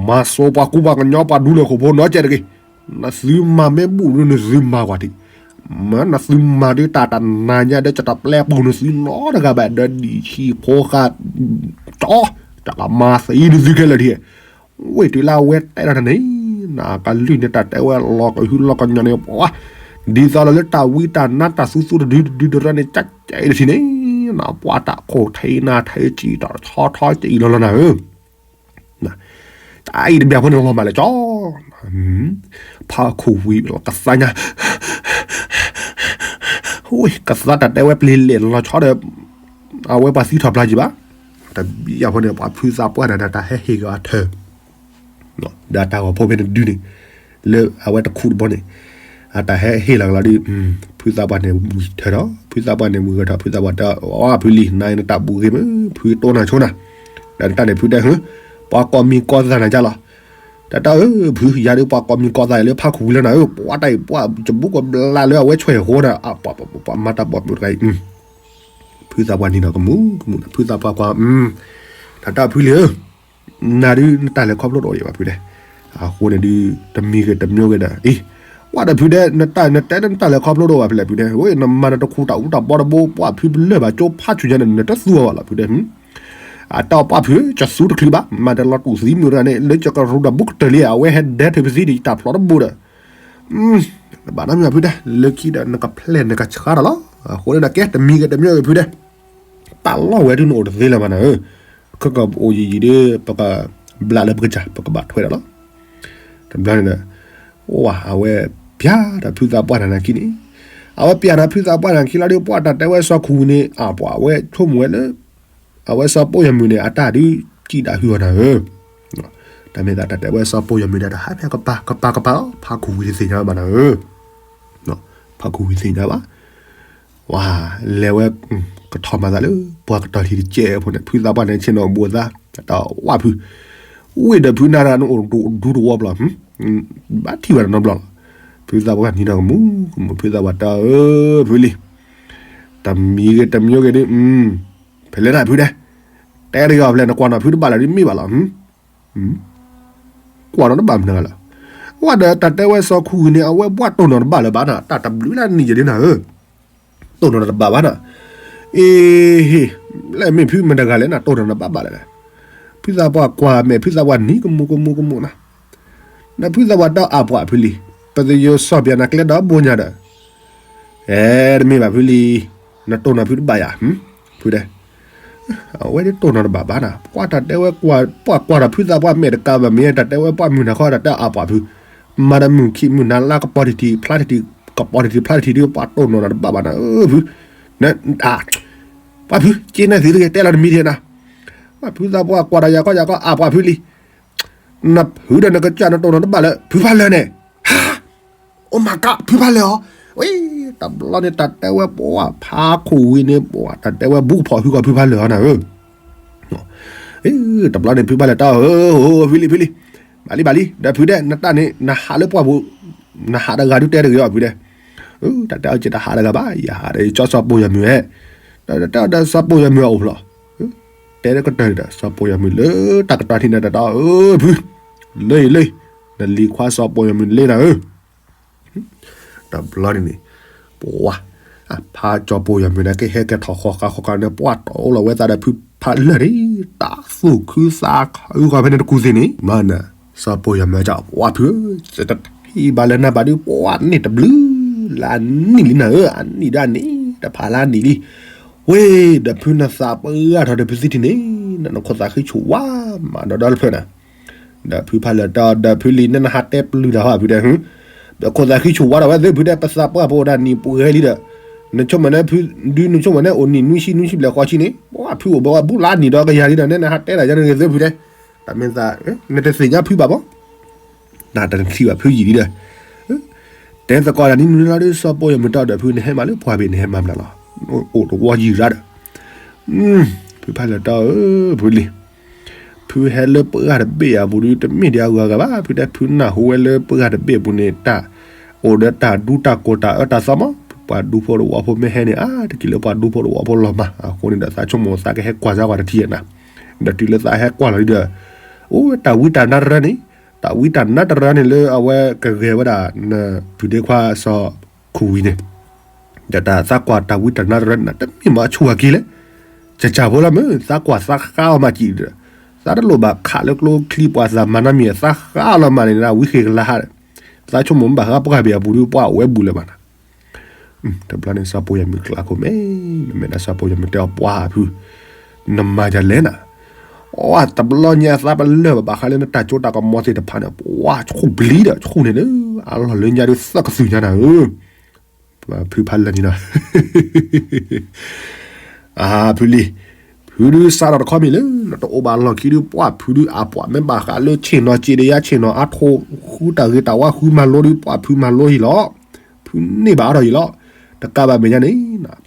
မၤစိပှၤကူပှၤကညီပှၤဒူလၢၢ်ခိၣ်ဖိနီတက့ၢ်တဂ့ၤ, နသုမၤမ့ၢ်ဘူၣ်ဒုးနသုမၤကွၢ်ထံး, မ့ၢ်နသုမၤဒုးတၢ်တနၤညါဒီးကတပျဲပူၤနသုနီတဂၤဘၣ်ဒီးဒံၣ်ဆံးဖိဃာ်, ကၠီ, တၢ်ကမၤသံနသုခဲလၢာ်ထံး, ဝ့ၢ်တုၤလၢအဝဲတဲဒၣ်တၢ်န့ၣ်, နကလုၢ်န့ၣ်တၢ်တဲဝဲလီၤကဟုလီၤကညီန့ၣ်ပှၤ, ဒ်သိးလၢတၢ်ဝံတၢ်နါတၢ်သူသူတဒုတဒုတရၢန့ၣ် ကကဲအံၤတထံၣ်န့ၣ်, နပှၤတၢ်ခိၣ်ထံးနါထံးစံးတၢ်ထီထီကဲအံၤလီၤလီၤနၤဧၢ တၢ်အံၤတဘျီဖိန့ၣ်လီၤမးလၢကၠီ, ဖးခိၣ်ဝံၤလီၤကသါညါ, ဝ့ၢ်ကသါတၢ်တဲဝဲပျံၤလဲၣ်လီၤဆီဒီး, အဝဲပှၤသံထီၣ်ဖျါကံၤဘၣ်, တဘျီဖိန့ၣ် ပှၤဖုသးပှၢ်နၤဒီးတၢ်ဟဲဟ့ၣ်က့ၤအီၤထၢၣ် ဒီးတၢ်ဂီၤဖိဖဲန့ၣ်ဒုန့ၣ်, လၢအဝဲတခူးတဘီန့ၣ်, အတၢ်ဟဲဟ့ၣ်လီၤကလီၤဒု, ဖုသးပှၢ်န့ၣ်ဝံၤထၢၣ်ဒီး ဖုသးပှၢ်န့ၣ်ဝံၤဂဲၤထီၣ် ဖုသးပှၢ်တဲအီၤ ဖုလံၤ နၤအံၤနတၢ်ဘူးဂ့ၤမ့ၢ် ဖုတိၢ်နၤဆိနၤ, ဒီးနတၢ်န့ၣ်ဖုတဲဟၢ, ပှၤကိးမံၤကိးသးနၤကၢ်လီၤ, တၢ်တၢ်ဧၢ ဖုယၤဒုးပှၤကိးမံၤကိးသးလၢဖးခူၣ်ဝံၤလီၤနၤဧၢ, ပှၤတၢ်အံၤပှၤကဘူးကဘျါလၢအဝဲဆွဲၣ်ဃိဒီး ပှၤမၤတၢ်ပိာ်မုၣ်တဂၤအံၤ ဖုသးပှၢ်နံၤနီၤကမူၤကမူၤ ဖုသးပှၢ်ကွၢ်, တၢ်တၢ်ဖုလံၤဧၢ, နၤဒုးနတၢ်လဲၤခီဖျိတအိၣ်ဒံးဘၣ်ဖုတဲ, အဃိန့ၣ်ဒုး တမံၤဂ့ၤတမံၤဂ့ၤဒီး အံၤ, ဝဲဒီးဖုတဲ နတၢ်နတဲနတၢ်လဲၤခီဖျိတအိၣ်ဘၣ်ဖဲလဲၣ်ဖုတဲ, ဝဲနမၤနတခူတၢ်အူတၢ်ဘီတဘိ ပှၤဖုပလၢၢ်ဘၣ်ကၠိဖးဆူညါန့ၣ် နတသူအီၤဘၣ်လီၤဖုတဲ, အတၢ်ပှၤဖုကသူတချုးဘၣ် မၤတလီၤတူာ်သံမုၢ်ရၣ်န့ၣ် လၢကကရူၢ်ဒီးဘူးကတၢၢ်လံ အဝဲဟဲဒဲထုးပသံဒီးတၢ်ဖျိးတဘိဒီး တဘၣ်နီတမံၤဖုတဲ လၢခံဒီးနကဖျဲၣ်နကဆှါတၢ်လီၤ, အဃိန့ၣ်ဒီးကဲ တမံၤဂ့ၤတမံၤဂ့ၤဖုတဲ, ပာ်လီၤဝဲဒုးနအိၣ်တသ့လၢၤဘၣ်နၤဧၢ, ခဲကအိၣ်ယံာ်ယံာ်ဒီး ပကဘျးလၢပကစၢ် ပကဘၣ်ထွဲဒၣ်လီၤ, တဘျီန့ၣ်ဒီး, အဝဲပျးဒီးဖုသးပှၢ်နၤနၤခံန့ၣ်, အဝဲပျးဒီးဖုသးပှၢ်နၤခံလီၤဒီး ပှၤတၢ်တဲဝဲစီၤခူဝံၤန့ၣ် အပှၤအဝဲဆိကမိၣ်ဝဲလၢ အဝဲစီၤပိာ်ယမုၢ်န့ၣ် အတၢ်ဒုးစံးတၢ်ဟုၣ်အီၤနၤဧၢ, တၢ်မ့ၢ်သးတၢ်တဲဝဲစီၤပိာ်ယမုၢ်ဒီး တဟးဖဲကပၤကပၤကပၤလီၤ ဖးခူဝံၤတသ့ၣ်ညါဘၣ်နၤဧၢ, ဖးခူဝံၤသ့ၣ်ညါဘၣ်, ဝၤ, လဲၤဝဲ, ကထီၣ်မၤသးလၢ ပှၤကတီၤထံတကဲးဖိန့ၣ် ဖုသးပှၢ်န့ၣ်ဆ့ၣ်နီၤဘူးသး, တၢ်ဝၣ်ဖု, ဝ့ၢ်ဒီးဖုနၤတၢ်နအိၣ်ဒူတဝီဘျီ, ဘၣ်ထံၣ်ဝဲတနီတဘျီလီၤ, ဖုသးပှၢ်နံၤနီၤကမူၤကမူၤ ဖုသးပှၢ်တၢ်ဧၢ, ဖုလံၤ, တမံၤဂ့ၤတမံၤဂ့ၤဒုး, ဖဲလဲၣ်နၤဖုတဲ, တဲတဂ့ၤအီၤဖဲလဲၣ် နကွၢ်နီၤဖုတဘၣ်လၢၤဒ်မ့ၢ်ဘၣ်လီၤ, ကွၢ်နီၤတဘၣ်မနုၤလီၤ, ဝဲဒီးတၢ်တဲဝဲစီၤခူဂံၤန့ၣ် အဝဲဘၣ်တိၢ်နီၤတဘၣ်လၢၤဘၣ်နၤ တၢ်တဘျုးလၢနံၣ်ယဲၢ်ဒ်နၤဧၢ, တိၢ်နီၤတဘၣ်ဘၣ်နၤ, အ့ဟ့ၣ်, လၢမ့ၢ်ဖုမတၤတဂၤလဲၣ်နၤ တိၢ်နီၤတဘၣ်ဘၣ်လဲၣ်, ဖုသးပှၢ်ကွၢ်မဲာ် ဖုသးပှၢ်နံၤကမူၤကမူၤကမူၤနၤ, နဖုသးပှၢ်တၢ်အပှၤဖုလံၤ, ပသယိၤစီၣ်ပၠးနၤကျဲဒီဘိညါဒီး အဲ တမ့ၢ်ဘၣ်ဖုလံၤ, နတိၢ်နီၤဖုတဘၣ်ယၤ, ဖုတဲ, အဝဲဒ်တိၢ်နီၤတဘၣ်ဘၣ်နၤ ပှၤတၢ်တဲဝဲကွၢ် ပှၤကွၢ်ဒီးဖုသးပှၢ်မဲာ်တကးဘၣ် မ့ၢ်တၢ်တဲဝဲပှၤမုၢ်နၤခီတၢ်တဲအပှၤဖု, မၤတမုၢ်ခံမုၢ်နၤလါကပီၤတံၢ်တံၢ် ဖျါတံၢ်တံၢ် ကပီၤတံၢ်တံၢ် ဖျါတံၢ်တံၢ် ပှၤတိၢ်နီၤနၤတဘၣ်ဘၣ်နၤဧၢဖု, ပှၤဖု က့ၤနၤသ့တဂ့ၤ တဲလီၤတမံၤတဂ့ၤနၤ, ပှၤဖုသးပှၢ်ကွၢ်ဒီးယၤခီယၤခီအပှၤဖုလံၤ နဖုဒီးနကစၢ်နတိၢ်နီၤတဘၣ်လၢ ဖုဖးလၢာ်န့ၣ်, ဟါ, အိၣ်မၤကး ဖုဖးလၢာ်အီၤ, ဝဲ, တဘျီန့ၣ်တၢ်တဲဝဲပှၤဖးခိၣ်ဝံၤန့ၣ် ပှၤတၢ်တဲဝဲဘူးကဖီၣ်ဟုကီၢ်ဖုဖးလၢာ်အီၤနၤဧၢ, တဘျီန့ၣ်ဖုဖးလၢာ်တၢ်ဧၢ ဖုလံၤဖုလံၤ, ဘၣ်လံဘၣ်လံ ဒီးဖုတဲ နတၢ်န့ၣ် နဟးလၢပှၢ်ပူၤ, နဟးတဂၤဒုးတဲတဂ့ၤအီၤဖုတဲ, တၢ်တဲအီၤက့ၤတဟးတဂၤဘၣ် ယဟးဒီးယကၠီစီၤပိာ်ယမုၢ်ဧဲ, တၢ်တဲအီၤဒီးစီၤပိာ်ယမုၢ်အအိၣ်ဖျိ တဲတကတၢၢ်ဒီး စီၤပိာ်ယမုၢ်လၢတၢ်ကတီၤထံၣ်နၤတၢ်တဲအီၤဧၢဖု, လၢအံၤလၢအံၤ, နလံၤခွါစီၤပိာ်ယမုၢ်လၢနၤဧၢ, တဘျီန့ၣ်န့ၣ်, ပှၤ, ဖးစီၤပိာ်ယမုၢ်န့ၣ် ကဟဲကဲထီၣ်ဃီဃာ်ဃီဃာ်န့ၣ် ပှၤတီၢ်လီၤဝဲသးဒီးဖုဖးလၢာ်န့ၣ် တၢ်သူၣ်ခုသးခုဃီၤဖဲန့ၣ်တကူၢ်သ့ၣ်န့ၣ် မၤနၤ, စီၤပိာ်ယမုၢ်ကၠီ ပှၤဖုဧၢ, တထံၣ်ဘၣ်လၢနၤဘၣ်ဒုး ပှၤန့ၣ်တဘျုးလၢအနံၣ်လံနၤဧၢ, အနံၣ်ဒၣ်န့ၣ် တဖးလၢအနံၣ်လံ, ဝ့ၢ် ဒီးဖုနသးပှၢ်ထီၣ်ဒီးဖုသံထံၣ်န့ၣ် နခိၣ်သးဃံဆူၣ်ဝါမးဒီးဒီလၢဖျၢၣ်နၤ, ဒီးဖုဖးလၢာ်တၢ်ဒီးဖုလံၤ နနဟးတဲပျုၢ်တၢ်ဟီဖုတဲ, ဒီးခိၣ်သးဃံဆူၣ်ဝါဒီးဝဲသ့ၣ်ဖုတဲ ပသးပှၢ်ဖိအိၣ်ဒၣ်နံၣ်ပှဲၤလံဒီး နဆိကမိၣ်န့ၣ် ဖုဒုနဆိကမိၣ်န့ၣ် အိၣ်နံၣ်နွံဆံနွံဆံဘျဲၣ်ဃီဆံန့ၣ် ပှၢ်ဖုအိၣ်ဘၣ်ဝဲဘူးလၢနံၣ်ဒီးကယၤလံဒီး နနဟးတဲတၢ်ယါန့ၣ်ဂ့ၤသ့ၣ်ဖုတဲ, တၢ်မ့ၢ်သး နတသ့ၣ်ညါဖုဘၣ်ဘၣ် နတထံၣ်ဘၣ်ဖုယံာ်လံဒီး တဲသကိးတၢ်နံၤနုၤလီၤဒီး စီၤပီယီၤမုၢ်တီဒီးဖုနဟဲမၤလၢပှၢ်ဘ့ၣ် နဟဲမၤမနုၤလီၤ, အိၣ်တဝီယံာ်ရၣ်ဒီး ဖုဖးလၢာ်တၢ်ဧၢ ဖုလံၤ, ဖုဟဲလၢပှၢ်တဘ့ၣ်အပူၤဒီး တမ့ၢ်ဒံးအဂၤဂၤဘၣ်, ဖုတဲဖုနၢ်ဟူဝဲလၢပှၢ်တဘ့ၣ်အပူၤန့ၣ် တၢ်အိၣ်ဒီးတၢ်ဒူတၢ်ကိၢ်တၢ်အၢတၢ်သီမး, ပှၤဒူဖိတဝီဖိမ့ၢ်ဟဲန့ၣ် အါတက့ၢ်လၢပှၤဒူဖိတဝီဖိလီၤမၢ်, အဃိန့ၣ်ဒီးသးဆိကမိၣ်သးကဟဲကွၢ်စၢ်ကွၢ်တထံၣ်နၤ, ဒီးတုၤလၢသးဟဲကွၢ်လီၤဒီး အိၣ်တၢ်ဝံတၢ်နါတရၢန့ၣ်, တၢ်ဝံတၢ်နါတရၢန့ၣ်လၢအဝဲကဂဲၤဝဲဒၣ် နပုၢ်ဒ့ခွါစီၤခူဝံၤန့ၣ်, ဒီးတၢ်သးကွၢ်တၢ်ဝံတၢ်နါတရၢန့ၣ် တမ့ၢ်မၤဆူၣ်အက့ၤလဲၣ်, ကၠၢ်ကၠၢ်ဖိလီၤမ့ၢ် သးကွၢ်သးဃါအီၤမးကံၣ်ဒီး, သးတလိၣ်ဘၣ်ခးလၢကျိချံပှၤသးမၤနီတမံၤ သးဃါလီၤမးန့ၣ် ဝံဃ့ၢ်ကလါဟးဒီး, သးဆိကမိၣ်မ့ၢ်ဘၣ်ဃးပှၢ်ဘ့ၣ်အပူၤဒီးပှၢ်အိၣ်ဝဲဘူးလၢၤဘၣ်နၤ တဘျီန့ၣ်စီၤပီယီၤမုၢ်ကျါခိၣ်မဲ, နမ့ၢ်ဒၣ်စီၤပီယီၤမုၢ်တဲအီၤပှၢ်ဖု, နမၤဒ်လဲၣ်နၤ, အတဘျီညါသးပလၢၢ်ဘၣ်ဘၣ်ဃးလၢနတၢ်ကၠိတၢ်ကမီၤသ့ၣ်တဖၣ်န့ၣ် ပှၢ်ဆူၣ်ပျံၤဒီးဆူၣ်န့ၣ်ဒီး အလီၢ်လၢညါဒုးသၢကသုၣ်ညါနၤဧၢ, ဖုဖးလၢာ်န့ၣ်ဒီး အဖုလံၤ, ဖုဒုးစးထီၣ်တခီမ့ၢ်လၢ နတအိၣ်ဘၣ်လီၢ်ခံဒုး ပှၢ်ဖုဒုးအပှၢ်မ့ၢ်ဘၣ်ဃးလၢဆ့ၣ်နီၤစ့ၣ်ဒယါဆ့ၣ်နီၤအါထီၣ် ဃုတၢ်ဂ့ၤတၢ်ဝါဃုမၤလိဒုး ပှၢ်ဖုမၤလိအံၤလီၤ. ဖုန့ၢ်ဘၣ်အါထီၣ်အံၤလီၤ. တကးဘၣ်မဲာ်ညါန့ၣ်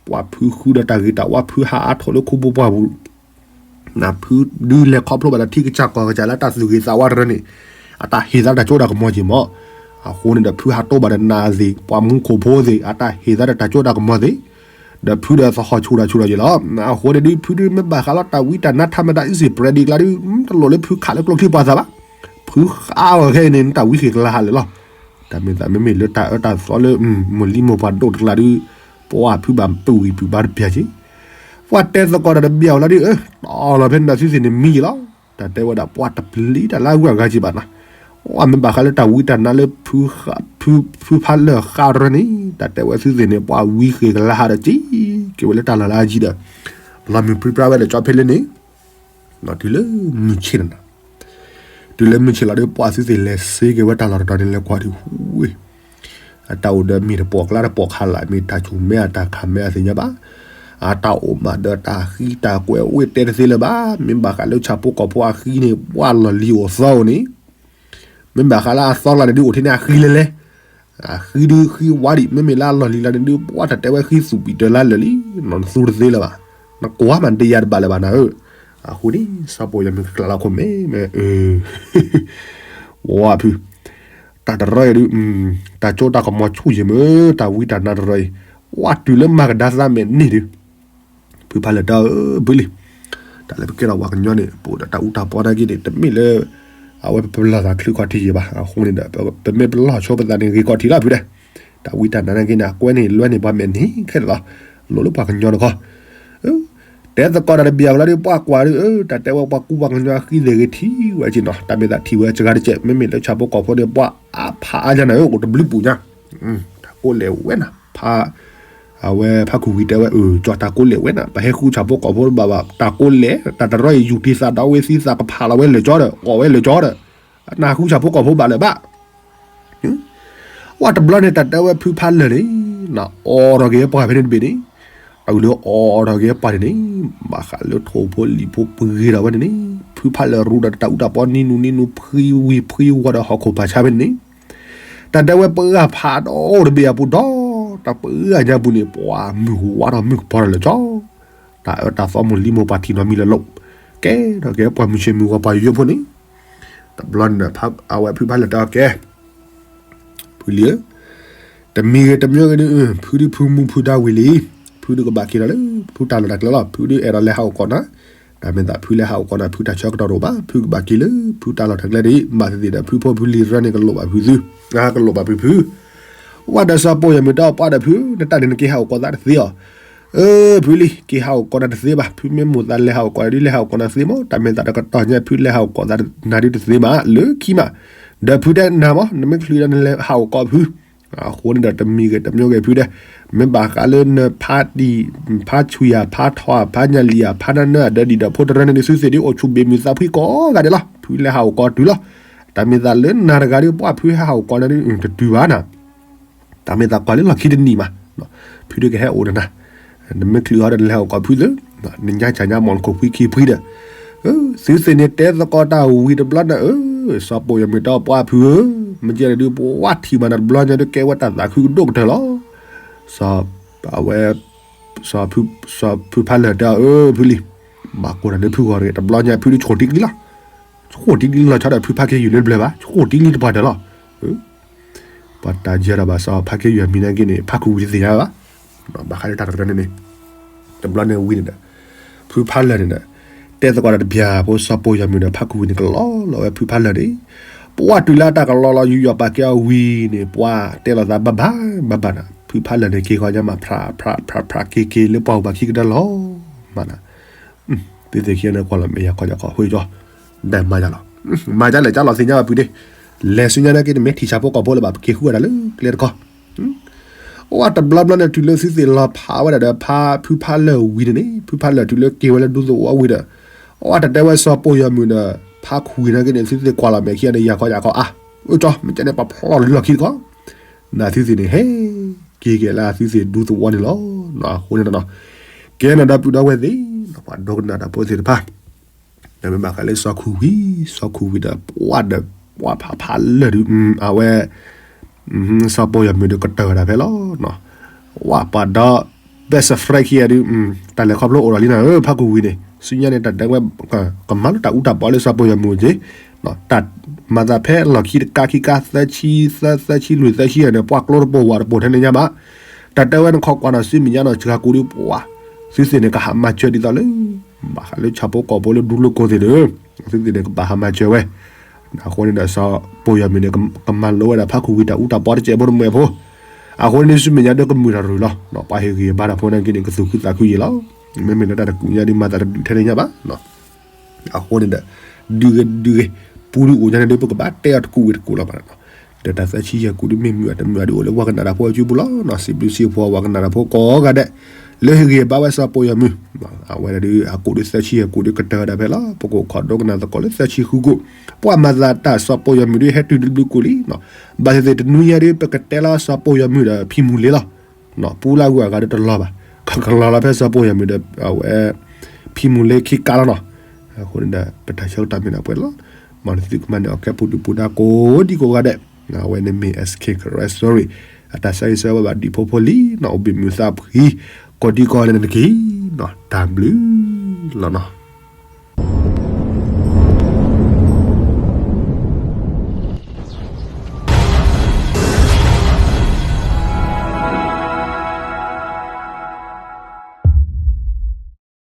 ပှၢ်ဖုဃုဒီးတၢ်ဂ့ၤတၢ်ဝါဖုဟးအါထီၣ်လၢခိပူၤပှၢ်ပူၤ ဖုဒုးလဲၤခီဖျိဘၣ်ဒီးထံကစၢ်ကီၢ်ကစၢ်လၢတၢ်သူၣ်ဂ့ၤသးဝါတရၢန့ၣ် အတၢ်ဟ့ၣ်သးတၢ်ကၠိတၢ်ကမီၤက့ၤမး. အဃိန့ၣ်ဒီးဖုဟးတိၢ်ဘၣ်ဒီးနၤသ့ၣ် ပှၤမူခိၣ်ဖိသ့ၣ် အတၢ်ဟ့ၣ်သးဒီးတၢ်ကၠိတၢ်ကမီၤသ့ၣ်, ဒီးဖုဒီးသဟီၣ်ဆူၣ်တၢ်ဆူၣ်တၢ်က့ၤလီၤ. အဃိန့ၣ်ဒုး ဖုဒုးမ့ၢ်ဘၣ်ဃးလီၤတၢ်ဝံတၢ်နါထါမတၤအံၤစ့ၢ်ပြဲၤဒံးကျါဒုး တလိၣ်လၢဖုခးလၢကျိချံပှၤသးဘၣ်. ဖုဃါဝဲခဲအံၤန့ၣ် နတၢ်ဝံဃ့ၢ်ကလါဟးလၢာ်လီၤ. တၢ်မ့ၢ်သးမ့မ့ၢ်လၢတၢ်အၢတၢ်သီလၢ မိၢ်လံမိၢ်ပှၢ်ဒိၣ်တကျါဒုး ပှၢ်ဖုဘၣ်ပုၢ်ဝံၤပုၢ်ဘါတပျၢ်က့ၤ ပှၢ်တဲသကိးတၢ်တဘျီလီၤဒုး အၢ တီၢ်လီၤဖဲန့ၣ်ဒီးသုသ့ၣ်န့ၣ်မံယံၤလီၤ. တၢ်တဲဝဲဒၣ်ပှၢ်တပျံၤတၢ်လၢအဂုၤအဂၤက့ၤဘၣ်နီၤ. ပှၢ်မ့ၢ်ဘၣ်ဃးလၢတၢ်ဝံတၢ်နါလၢ ဖုဖးလၢာ်ဃါတရၢန့ၣ် တၢ်တဲဝဲသုသ့ၣ်န့ၣ် ပှၢ်ဝံဃ့ၢ်ကလါဟးဒီးက့ၤ က့ၤဝဲလၢတၢ်လီၢ်လၢအယံၤဒီး လီၤမုၢ်ပြံပြါဝဲဒီးကၠီဖဲလၢန့ၣ် တုၤလၢမုၢ်ဆ့ၣ်နီၤ တုၤလၢမုၢ်ဆ့ၣ်လီၤဒီး ပှၢ်သုသ့ၣ်လဲၤစ့က့ၤဝဲတၢ်လီၢ်တတီၤန့ၣ် လဲၤကွၢ်ဒုး ဝ့ၢ် အတၢ်အိၣ်ဒီးမ့ၢ်တပိာ်ကျါတပိာ်ခါလၢ် မ့ၢ်တၢ်ဆူၣ်မဲအတၢ်ခးမဲအသ့ၣ်ညါဘၣ်. အတၢ်အိၣ်မးဒီးတၢ်ဃံတၢ်ကွဲးအိၣ်တဲတသ့လၢၤဘၣ်. မ့ၢ်ဘၣ်ဃးလၢဆၣ်ဖိကီၢ်ဖိအဃံန့ၣ် ပှၢ်လီၢ်လံၤအိၣ်သီအိၣ်န့ၣ် မ့ၢ်ဘၣ်ဃးလၢအသီကျါန့ၣ်ဒုးအိၣ်ထဲန့ၣ်အဃံလဲၣ်လဲၣ် အဃံဒုးဃံဝါဒံး မ့မ့ၢ်လၢအလီၢ်လံၤလၢန့ၣ်ဒုး ပှၢ်တၢ်တဲဝဲဃံသူၣ်ပံၤတၢၢ်လါလၢာ်လံ နသူတသ့လၢၤဘၣ်. နကွၢ်မးတယၤတဘၣ်လၢၤဘၣ်နၤဧၢ. အဃိန့ၣ် စီၤပီယီၤမုၢ်ကကျါလီၤခိၣ်မဲမဲ ဝါဖု တၢ်တရၢအံၤဒုး တၢ်ကၠိတၢ်ကမီၤဆူၣ်ယံၤမ့ၢ် တၢ်ဝံတၢ်နါတရၢအံၤ ဝါတုၤလၢမၤကဒါသးမဲာ်န့ၢ်ဒုး ဖုဖးလၢာ်တၢ်ဧၢ ဖုလံၤ တၢ်လၢပကဲထီၣ်ပှၤကညီန့ၣ် ပအိၣ်ဒီးတၢ်အူတၢ်ပီနာ်က့န့ၣ် တမ့ၢ်လၢ အဝဲပလီၢ်သးချုးခီၣ်ထံးယံၤဘၣ်. အဃိန့ၣ်ဒီး ပမ့ၢ်ပလီၢ်ဆိပသးန့ၣ်ဂ့ၤခီၣ်ထံးလီၤဖုတဲ. တၢ်ဝံတၢ်နါနာ်က့န့ၣ် အကွဲန့ၣ်လွဲန့ၢ်ပှၤမဲာ်န့ၢ်ခဲလၢာ်လီၤ. လိၣ်လၢပှၤကညီတခီ တဲသကိးတၢ်တဘျီလီၤဒီး ပှၤကွၢ်ဒီး တၢ်တဲဝဲပှၤကူပှၤကညီအဃံသ့ၣ်ဂ့ၤထံၣ်ဝဲက့ၤနီၤ. တၢ်မ့ၢ်သးထံၣ်ဝဲစှၤတကဲး မ့မ့ၢ်လၢဆၣ်ဖိကီၢ်ဖိန့ၣ် ပှၤအါဖးအါညါနၤဧၢ အိၣ်တဘျုးပူၤညါ တၢ်ကိးလဲၣ်ဝဲနၤ ဖး အဝဲဖးခူၣ်ဝံၤတဲဝဲ အၢ ကၠီတၢ်ကိးလဲၣ်ဝဲနၤ ပဟဲဃုဆၣ်ဖိကီၢ်ဖိဘၣ်ဘၣ် တၢ်ကိးလဲၣ် တၢ်တရၢအံၤ ယူၤတံၢ်သးဒီးဝဲသံသး ကဖးလီၤဝဲလၢာ်ကၠီဒီး အီၣ်ဝဲလၢာ်ကၠီဒီး နဃုဆၣ်ဖိကီၢ်ဖိဘၣ်လၢၤဘၣ် ဝဲတဘျီန့ၣ် တၢ်တဲဝဲဖုဖးလၢာ်န့ၣ် နအိးထီၣ်က့ၤပှၢ်ဖဲန့ၣ်တဘ့ၣ်န့ၣ် တၢ်အုၣ်လၢအိးထီၣ်က့ၤပှၢ်န့ၣ်န့ၣ် ဘၣ်ဃးလၢထိၣ်ဖိလံၣ်ဖိပှ့ၤထီၣ်ဝဲန့ၣ်န့ၣ် ဖုဖးလၢာ်ရူဒီးတၢ်အူတၢ်ပီနံၤနူနံၤနူဖှံဝံၤဖှံဝီၤဒီးဟီၣ်ခိၣ်ဖးဆါဖဲန့ၣ်န့ၣ် တၢ်တဲဝဲပှၢ်ဖးဒိၣ်တဘ့ၣ်အပူၤဒီး တၢ်ပှၢ်ညါပူၤန့ၣ် ပှၤမုၢ်ဝါထီၣ်မုၢ်ကပီၤထီၣ်လၢာ်ကၠီ တၢ်အၢတၢ်သီမိၢ်လံမိၢ်ပှၢ်ထံၣ်နီတမံၤလၢာ်လီၤ ကဲထီၣ်က့ၤပှၤမုၢ်ဆ့ၣ်မုၢ်ဂီၤပှၤယိယိဖိန့ၣ် တဘျီန့ၣ်ဒီး အဝဲဖုဖးလၢာ်တဲအီၤကဲ ဖုလံၤဧၢ တမံၤဂ့ၤတမံၤဂ့ၤဒီး ဖုဒုးဖုမူဖုဒါဝံၤလံ ဖုဒုးကဘၣ်က့ၤလီၤလၢ ဖုတၢ်လီၢ်တၢ်ကျဲလီၤ ဖုဒုးအဲၣ်ဒိးလဲၤဟးအိၣ်ကီးနၤ တၢ်မ့ၢ်သးဖုလဲၤဟးအိၣ်ကီးနၤ ဖုတၢ်ဆၢကတီၢ်တအိၣ်ဘၣ် ဖုကဘၣ်က့ၤလၢ ဖုတၢ်လီၢ်တၢ်ကျဲဒ်အံၤ ဘၣ်သ့ၣ်သ့ၣ်ဒီး ဖုဖိဖုလံၤရၢန့ၣ် ကလိၣ်ဘၣ်ဖုသု ကလိၣ်ဘၣ်ဖုဖု ဝဲဒီးစီၤပီယီၤမုၢ်တဲအီၤပှၢ်ဒီးဖု နတၢ်န့ၣ်နက့ၤဟးအိၣ်ကီးသးတသ့အီၤ အၢ ဖုလံၤ က့ၤဟးအိၣ်ကီးနၤတသ့ဘၣ် ဖုမ့ၢ်မိၢ်သးလဲၤဟးအိၣ်ကီးနၤဒ်လဲၤဟးအိၣ်ကီးနၤသ့မး တၢ်မ့ၢ်သးတကတီၢ်ညါ ဖုလဲၤဟးအိၣ်ကီးသးနၤဒ်တသ့ဘၣ် လၢခံမး ဒီးဖုတဲနၤမး နမ့ၢ်ချုးဒီးနလဲၤဟးအိၣ်ကီးဖု အဃိန့ၣ်ဒီးတမံၤဂ့ၤတမံၤဂ့ၤဖုဒဲး, မ့ၢ်ဘၣ်ဃးလၢနဖးတံၢ်, ဖးဆူၣ်ယၤ, ဖးထီယၤ, ဖးညၣ်လံၣ်ယၤ, ဖးနၢနၢအဒၢဒံၣ်ဒီးဖိတရၢန့ၣ် သုသ့ၣ်ဒုးအိၣ်ဆူၣ်ဘ့ၣ်မုၢ်သးဖှံကိးဂၤဒဲးလီၤ. ဖုလဲၤဟးအိၣ်ကိးတုၤလီၤ. တၢ်မ့ၢ်သးလၢနၤတဂၤဒီး ပှၢ်ဖုဟဲဟးအိၣ်ကိးနၤဒုး တတုၤဘၣ်နၤ. တၢ်မ့ၢ်သးကွၢ်လၢလီၢ်ခံတနံၤမး, ဖုဒုးကဟဲအိၣ်ဒီးနၤ, နမ့ၢ်ချုးအီၤဒီးနလဲၤဟးအိၣ်ကိးဖုသု, နညါဆၣ်ညါမီၢ်နခိၣ်ဖှံခံဖှံဒီး သုသ့ၣ်န့ၣ်တဲသကိးတၢ်ဝံၤတဘျီန့ၣ်ဧၢ, စီၤပိာ်ယီၤမုၢ်တဲပှၢ်ဖုဧၢ, မ့ၢ်ကဲန့ၣ်ဒုး ပှၢ်ထံၣ်မးနၤတဘျီညါဒုး ကဲဝဲတၢ်သးခုကဒိၣ်ကတၢၢ်လီၤ. စီၤ, အဝဲ, စီၤဖုဖးလၢာ်တဲအီၤ အၢ ဖုလံၤ, ဘၣ်ကိးတၢ်လၢဖုဂီၢ်တဂ့ၤ တဘျီညါဖုဒုးဆိၣ်တံၢ်ကလံလီၤ. ဆိၣ်တံၢ်ကလံလီၤဆီဒီးဖုဖးက့ယုၢ်လၢဘျၢဘၣ်, ဆိၣ်တံၢ်ကလံတပှၢ်တၢၢ်လီၤ. ပှၤတၢ်ယဲဒီးဘၣ်စီၤဖးက့ယုၢ်အမံၤနာ်က့န့ၣ် ဖးခူၣ်ဝံၤတသ့ၣ်ညါဘၣ်. ဘၣ်ဃးလၢတၢ်တရၢန့ၣ်န့ၣ်, တဘျီန့ၣ်ဝံၤန့ၣ်ဒီး ဖုဖးလၢာ်န့ၣ်ဒီး တဲသကိးတၢ်တဘျီဖိ စီၤပိာ်ယီၤမုၢ်ဒီး ဖးခူၣ်ဝံၤန့ၣ် ကလီလီၤဝဲဖုဖးလၢာ်န့ၣ်, ပှၢ်တုၤလၢတၢ်ကလီလီၤ ယူးယီၣ်ပာ်ကဲအီၤဝံၤန့ၣ် ပှၢ်တဲလိာ်သးဘၣ်ဘၣ်ဘၣ်ဘၣ်နၤ, ဖုဖးလၢာ်န့ၣ် က့ၤဃီညါမး ဖြးဖြးဖြးဖြးက့ၤက့ၤလၢပှၢ်ဟူးဘၣ်ခံကတၢၢ်လီၤ. မးနၤ သုသ့ၣ်ခံဂၤန့ၣ်ကွၢ်လီၤမဲာ်ယၤခီယၤခီ ဟ့ၣ်ကၠီ, ဒဲးမၤယၤလီၤ. မၤဒ်လဲၣ်ကၠီလီၤသ့ၣ်ညါဘၣ်ဖုဒ့, လဲၤဆူညါနာ်က့န့ၣ် မ့ၢ်ထံၣ်ဆၣ်ဖိကီၢ်ဖိလၢၤဘၣ် ပက့ၤဃုအီၣ်တၢ်လၢကျဲတခီ, အိၣ်ဝဲတဘျီဘျီန့ၣ် တုၤလၢသုသ့ၣ်လီၤဖးဝဲဒၣ်ဒီး ဖုဖးလၢာ်ဝံၤန့ၣ်န့ၣ် ဖုဖးလၢာ်တုၤလၢက့ၤဝဲလၢဒူသဝီဝံၤဒီး အိၣ်ဝဲတတဲဝဲစီၤပိာ်ယီၤမုၢ်ဒီး ဖးခူၣ်ဝံၤနာ်က့န့ၣ် သုသ့ၣ်ကွၢ်လီၤမဲာ်ခံဂၤန့ၣ် ယၤခီယၤခီအါ, အၢကၠီ မ့ၢ်ကဲန့ၣ် ပှၤဖျီၣ်လီၤခံတခီ နသုသ့ၣ်န့ၣ် ဟဲက့ၤက့ၤလၢသုသ့ၣ်ဒူသဝီန့ၣ်လီၤ. အဃိန့ၣ် ကဲနၤဒီပုၢ်ဒီဝဲၢ်သ့ၣ်, ပှၤဒိကနၣ်တၢ်ဖိသ့ၣ်တဖၣ်, ဒီးမ့ၢ်ဘၣ်ဃးလၢစီၤခူၣ်ဝံၤ, စီၤခူၣ်ဝံၤဒီး ပှၢ်ဒီး ပှၢ်ဖးဖးလၢာ်ဒုး အဝဲ စီၤပိာ်ယီၤမုၢ်ဒီးကတၢၢ်ဝဲဒၣ်ဖဲလီၤ. ဝဲပှၤဒီး best friend ခံဂၤဒုး တၢ်လဲၤခီဖျိအိၣ်ဒီးလံနၤဧၢ ဖးခူၣ်ဝံၤန့ၣ် ဆူညါန့ၣ် တၢ်တဲဝဲ ကမၤလိတၢ်အူတၢ်ပီလၢစီၤပိာ်ယီၤမုၢ်က့ၤ, တၢ်မၤသးဖဲလီၢ်ခံတကးခံကး သၢဆံ သၢ သၢဆံလွံၢ် သၢဆံန့ၣ် ပှၢ်ကျိတပိာ်ဝးတပိာ်ထဲန့ၣ်ညါဘၣ်. တၢ်တဲဝဲနခီကွၢ်နီၤ စုမဲာ်ညါနီၤ စှၤကူဒုးပှၢ်, သုသ့ၣ်န့ၣ် ကဟးမၤစၢၤဒ်သိးလၢ ဘၣ်ဃးလၢဆၣ်ဖိကီၢ်ဖိလၢဒူလိကိသ့ၣ်ဒီး သုသ့ၣ်န့ၣ် ကဘၣ်ဟးမၤစၢၤဝဲ. အဃိန့ၣ်ဒီး စီၤပိာ်ယီၤမုၢ်န့ၣ် ကမၤလိဝဲဒၣ်ဖးခူၣ်ဝံၤတၢ်အူတၢ်ပီတစဲးဖိတမှဲၤဖိ, အဃိန့ၣ် စုမဲာ်ညါဒီးကမုာ်တၢ်ရူၤလီၤ. ပှၤဟ့ၣ်ဂံၢ်ဘါတၢ်ဖိနာ်က့န့ၣ် ကသူၣ်ခုသးခုယံာ်လီၤ. မ့မ့ၢ်လၢတၢ်တကူၣ်ညါဒုး မၤသးတဒုးထဲန့ၣ်ညါဘၣ်. အဃိန့ၣ်ဒီး ဒုးဂ့ၤဒုးဂ့ၤ ပူၤဒုးအိၣ်ညါန့ၣ်ဒီး ပကဘၣ်တဲအီၤတကူာ်ဝံၤတကူာ်လီၤဘၣ်. ဒီးတၢ်သၢဆံယဲၢ်ကူာ်ဒုးမ့ၢ်မုာ်အတမုာ်ဒုးအိၣ်လၢပှၤကနၣ်တၢ်ဖိအစုပူၤလီၤ. စံးဘျုးစံးဖှိၣ်ပှၤကနၣ်တၢ်ဖိကိးဂၤဒဲး လၢဟ့ၣ်ဂံၢ်ဘါဝဲစီၤပိာ်ယီၤမုၢ်, အဝဲဒၣ်ဒုးအကူာ်ဒုးသၢဆံယဲၢ်ကူာ်ဒုးကတၢၢ်ဝဲဒၣ်ဖဲလီၤ. ပကအိၣ်ခိးဒိကနၣ်သကိးလၢသၢဆံဃုကူာ်, ပှၤမၤသးတၢ်စီၤပိာ်ယီၤမုၢ်ဒုးဟဲတုၤတဘျုးကူာ်လံ. ဘၣ်သ့ၣ်သ့ၣ်တနွံညါဒုး ပကတဲလီၤစီၤပိာ်ယီၤမုၢ်ဒီးဖံမူၤလ့လီၤ. ပူလၢဂုၤအဂၤဒီးတလီၤဘၣ်, ကလီၤလီၤဖဲစီၤပိာ်ယီၤမုၢ်ဒီး အဝဲ ဖံမူၤလ့ခံကါလီၤနီၤ. အဃိန့ၣ်ဒီး ပတၢ်ဆၢကတီၢ်မ့ၢ်ဒၣ်ပှဲၤလီၤ. မ်နသုကမၤန့ၢ်အီၤကဲပူၤဒုၣ်ပူၤဒါကိးဒံကိးဂၤဒဲး. အဝဲန့ၣ်မ့ၢ် S K Karen Story အတၢ်ဆၢဂ့ၤဆၢဝါဘၣ်ဒံးဖိဖိလံနီၤ အိၣ်ဘှံးမုာ်သးဖှံ ကိးဒံကိးဂၤဒဲးန့ၣ်တက့ၢ်. တၢ်ဘျုးလီၤနီၤ.